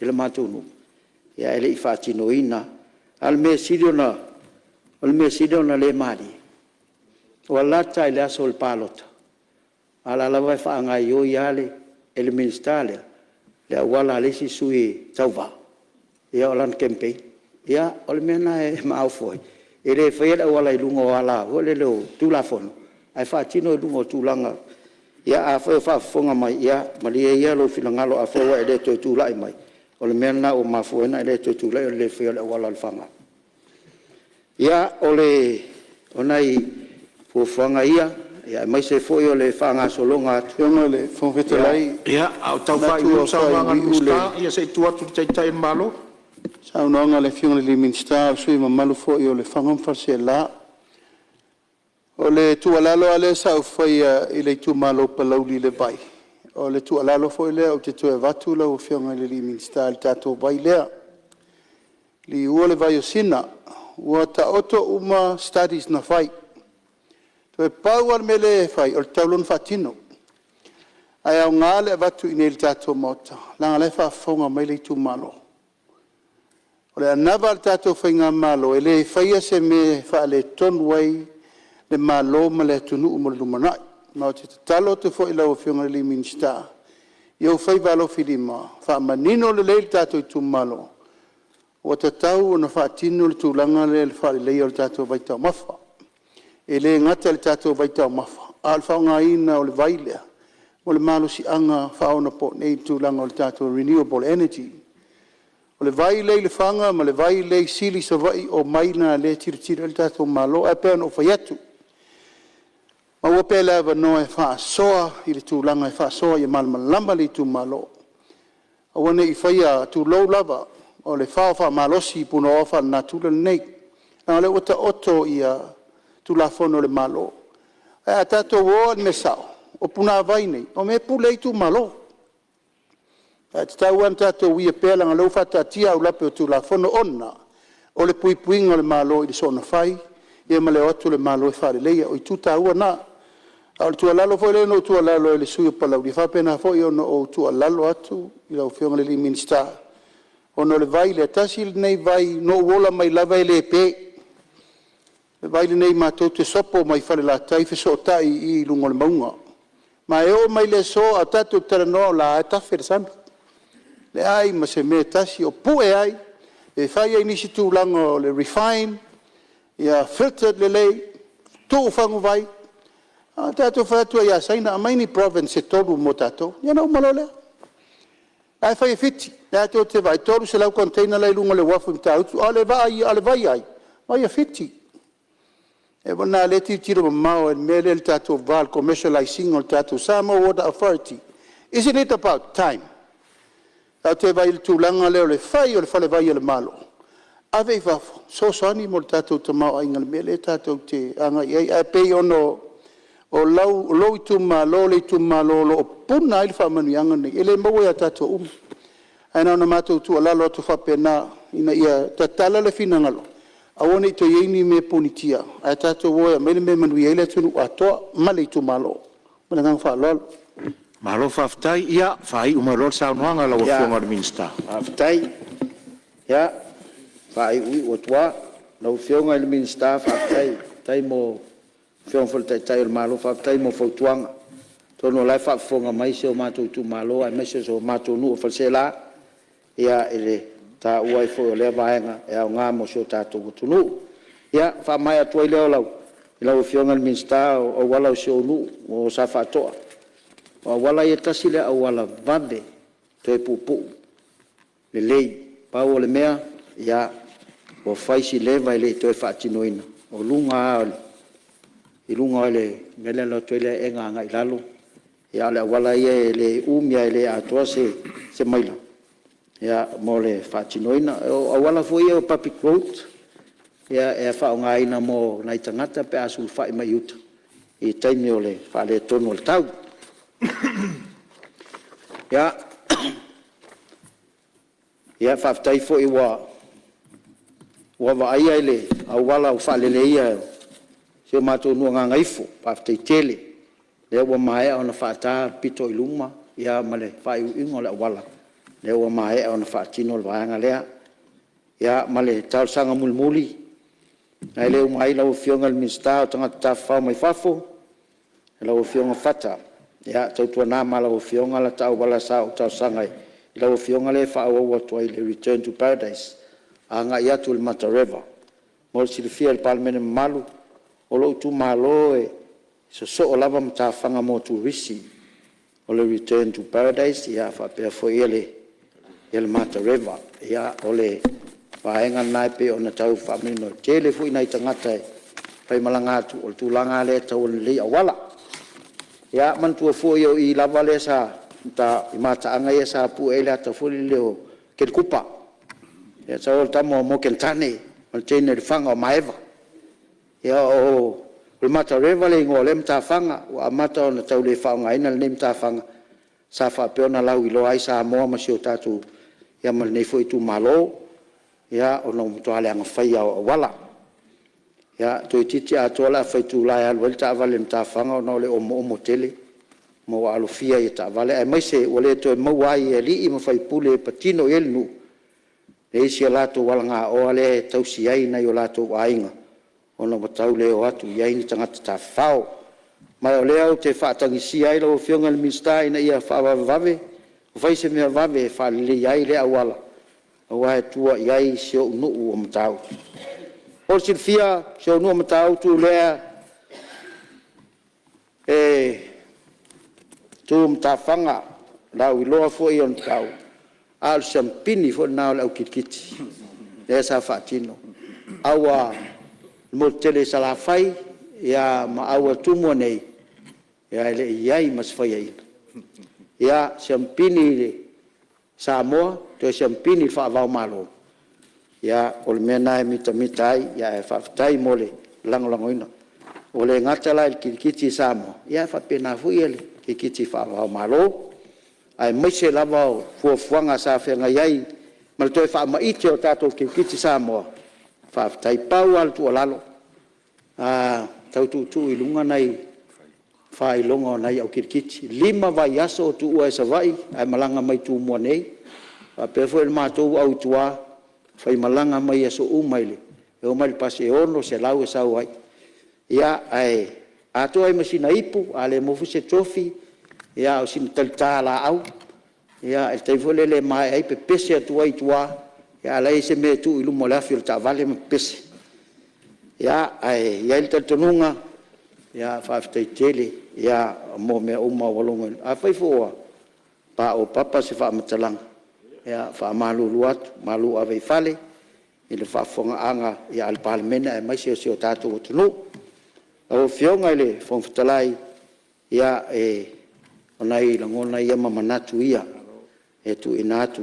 le matou nuu, ae le i faatinoina lava. A o le mea e sili ona le malie, ua lata i le aso o le palota, a o la e lava e faagaoioi lava e le Minisita lea le auala a le isi sui tauva, o lana campaign. Ia, o le mea lena e maofu ai, e le faia le auala i luga o ala foi lele o Tulafono, ae faatino i luga o tulaga. Ia afai o faafofoga mai, ia malie ia lou finagalo afai ua e le toe tulai mai, o le mea lena ua mafua ai ona e le toe tulai o le le faia o le auala o Lefaga. Ia, o nai fuafuaga ia, aemaise foi o le faagasologa atu. Lau Afioga i le Fofoga Fetalai… Ia, a o tau faaiuiu le saunoaga a le Minisita, ia se i tuu atu i le Taitai o le Malo. Saunoaga a le Afioga i le Minisita o le sui usufono mamalu foi o Lefaga ma Faleaseela. O le tuualalo lava lea sa ou faia i le itumalo o Palauli i le vai, o le tuualalo foi lea ou te toe avatu lau Afioga i le Minisita i le tatou vai lea. Liua le Vaiosina, ua taoto uma studies na fai, toe pau lava le mea lea e fai, o le tatau loa ona faatino. Ae aoga le avatu i inei i le tatou Maota, leaga o la e faafofoga mai le itumalo. O le anava a le tatou faigamalo, e le faia se mea e faaletonu ai le Malo ma le atunuu mo le lumanai. Ma ou te tatalo atu foi i lau Afioga i le Minisita i ou faiva alofilima, faamanino lelei le tatou itumalo, ua tatau ona faatino le tulaga lea i le faaleleia o le tatou vaitaumafa. E le gata i le tatou vaitaumafa, a o le faaaogaina o le vai lea mo le malosiaga faaonaponei i le tulaga o le tatou renewable energy. O le vai lea i Lefaga ma le vai lea i Sili i Savaii, o vai na o lea e tilotilo i ai le tatou Malo. Ae pei ona ou fai atu, maua pea le avanoa e faasoa i le tulaga e faasoa ia malamalama le itumalo, aua ne i faia, tulou lava, o le fao faamalosi i punaoa faalenatura lenei, leaga o lea ua taoto Tulafono a le Malo. Ae a tatou o lava i le mea sao, o punavai nei, o mea e pule ai itumalo. Ae tatau lava ona tatou uia pea leaga o lea ua faataatia aulape o Tulafono ona o le puipuiga o le Malo i le soona fai ma le o atu o le Malo e faaleleia. O itu taua na. A o le tuualalo foi lea na ou tuualalo ai i le sui usufono o Palauli, e faapena foi ona ou tuualalo atu i lau Afioga i le Minisita, ona o le vai lea, tasi lenei vai na ou ola mai lava e le pe. O le vai lenei matou te sopo mai Falelatai fesootai i i i luga o le mauga. Ma e oo mai i le aso a o tatou talanoa o la e lava e tafe le sami, leai ma se mea e tasi o pue ai pe fai ai nisi tulaga o le refine, ia filtered lelei, tuu faguvai. Na tatou fai atu ai ia Saina aumai ni province se tolu mo tatou, ia ona uma loa lea. O la e fai e Fiti, o la tou te vaai e 300 container la e i luga o le uafu i Matautu a o le vai a ai? O le vai a Fiti. O le mea foi lena o lea e tilotilo mamao i le mea lea i le tatou va o le commercialize ina o le tatou Samoa Water Authority. Isn't it about time? Tatou te vaai i le tulaga lea o le fai o le falevai a le Malo, ave i fafo e fesoasoani mo le tatou tamaoaiga i le mea lea tatou te agai i ai. Ae pei ona o lou itumalo le itumalo o lo o puna ai le faamanuiaga lenei, e le maua ia tatou uma. Ae na ona matou tuualalo atu faapena, ina ia tatala le finagalo, aua ne i toe i ai ni mea punitia, ae tatou o e aumai le mea e manuia ai le atunuu atoa ma le itumalo. Ma le agaga faaaloalo. Malo faafetai. Ia faaiu mai loa le saunoaga a lau Afioga i le Minisita. Faafetai. Ia, faaiuiu atu lava. Lau Afioga i le Minisita faafetai mo… lau Afioga foi i le Taitai o le Malo, faafetai mo fautuaga. Atonu o la e faafofoga mai si o matou itumalo aemaise o si o matou nuu o Faleaseela i le taua ai foi o lea vaega e aoga mo si o tatou atunuu. Ia, ona faamaea atu ai lea i lau Afioga i le Minisita o auala o si ou nuu o Safaatoa, o auala ia tasi lea auala vave toe puupuu lelei. Pau o le mea, ua fai si leva e le i toe faatinoina, o luga lava o le mea lea e alu atu ai le aega agai i lalo, a o le auala ia e le umi lava e le atoa se maila mo le faatinoina. O auala foi ia o public roads e faaaogaina mo nai tagata pe a sulufai mai uta i taimi o le faaletonu o le tau. Ia, faafetai foi ua vaaia le auala ua faaleleia o si o matou nuu o Gagaifo. Faafetai tele o lea ua maea ona faata le pito i luma ma le faaiuiuga o le auala, lea ua maea ona faatino le vaega lea. Ia ma le talosaga mulimuli, ae le uma ai lau Afioga i le Minisita o Tagata Tafafao mai Fafo, lau Afioga Fata, ia tautuana ma lau Afioga lata auala sa ou talosaga ai i lau Afioga lea e faaauau atu ai le return to paradise agai atu i le Mata River. Mo le silafia e le Palemene mamalu, o lou itumalo e sosoo lava matafaga mo turisi, o le return to paradise faapea foi le Mata River. Ia, o le vaega lena e pei ona tau faamanino, e toatele foi nai tagata e faimalaga atu, o le tulaga lava lea e tatau ona lelei auala. Ia manatua foi o i lava lea i mataaga ia sa pue ai le ata foi lele o Telekupa, sau o le tama o Morgan ma le teine o Lefaga o Maeva. Ia o le Mata River le igoa o lea matafaga, ua amata ona tau le faaaogaina lenei matafaga sa faapea ona lauiloa ai Samoa ma si o tatou… ia ma lenei foi itumalo, ona ua matua leaga faia lava o auala. Ia, toeitiiti atoa le afa itula e alu ai le taavale i matafaga ona o le omoomo tele ma ua alofia ai e taavale, aemaise ua le toe maua ai e alii ma faipule e patino i ai le nuu, e i ai si a latou alagaoa lea e tausi ai nai o latou aiga ona ua tau le o atu i ai ni tagata tafafao. Ma o lea ou te faatagisia ai lau Afioga i le Minisita ina ia faavavevave, fai se mea vave e faaleleia ai lea auala aua e tua i ai si ou nuu o Matautu. Mo le silafia si ou nuu o Matautu lea e tu i matafaga, lauiloa foi a o le siamupini foi lena o le au kirikiti lea sa faatino. A ua motu tele i Salafai ma auala Tumua nei, e le i i ai ma se faiaina. Ia siamupini i Samoa, toe siamupini faava-o-Malo, ia o le mea lena e mitamita ai, ae faafetai mo le lagolagoina. Ua le gata la i le kirikiti i Samoa, ae faapena foi le kirikiti faava-o-Malo. aemaise lava o fuafuaga sa feagai ai ma le toe faamaite o tatou kirikiti Samoa, faafetai. Pau lava le tuualalo, tau tuutuu i luga nai faailoga o nai au kirikiti. E 5 vaiaso o tuua ai Savaii ae malaga mai Tumua nei. E faapea foi le matou au i tua, e faimalaga mai aso uma e omai i le pasi e $600 e sau ai. Ia, ae atoa ai ma sina ipu, a le maua foi se tofi, a o sina talita laau i le taimi foi lele e maea ai pepese atu ai i tua, a o la e i ai se mea e tuu i luma o le afi o le taavale ma pepese. Ae i ai le talitonuga, faafetai tele mo mea uma ua logoina. Afai foi ua paopapa se faamatalaga, ia e faamalulu atu, malu ave i fale i le faafofogaaga a le Palemene aemaise o si o tatou atunuu. Lau Afioga i le Fofoga Fetalai, ia o nai lagona ia ma manatu ia e tuuina atu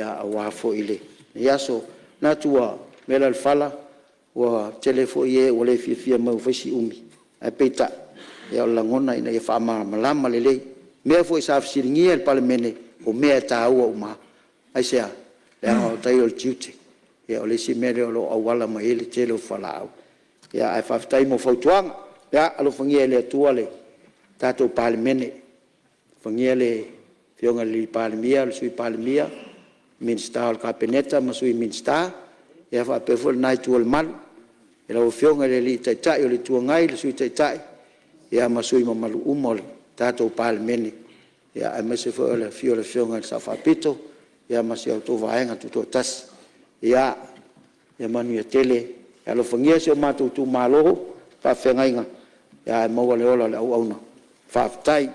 aua foi lenei aso. E manatu ua vela le fala, ua tele foi e ua le fiafia mai ua fai si umi, ae peitai, o le lagona ina ia faamalamalama lelei. O mea foi sa fesiligia e le Palemene, o mea e taua uma lava. Aisea? Leaga o tai o le tiute, o le isi mea lea o lo o auala mai ai le tele o fualaau. Ae faafetai mo fautuaga. Ia alofagia e le Atua le tatou Palemene, alofagia le Afioga i le Palemia, le Sui Palemia, Minisita o le Kapeneta ma Sui Minisita, ia faapea foi lena itu o le malu i lau Afioga i le Taitai o le Itu Agai, le Sui Taitai ma sui usufono mamalu uma o le tatou Palemene, aemaise foi o le afio o le Afioga i le Sao Faapito ma si a outou Vaega Tutoatasi. Ia manuia tele. Alofagia si o matou itumalo, le faafeagaiga, ae maua le ola o le auauna. Faafetai.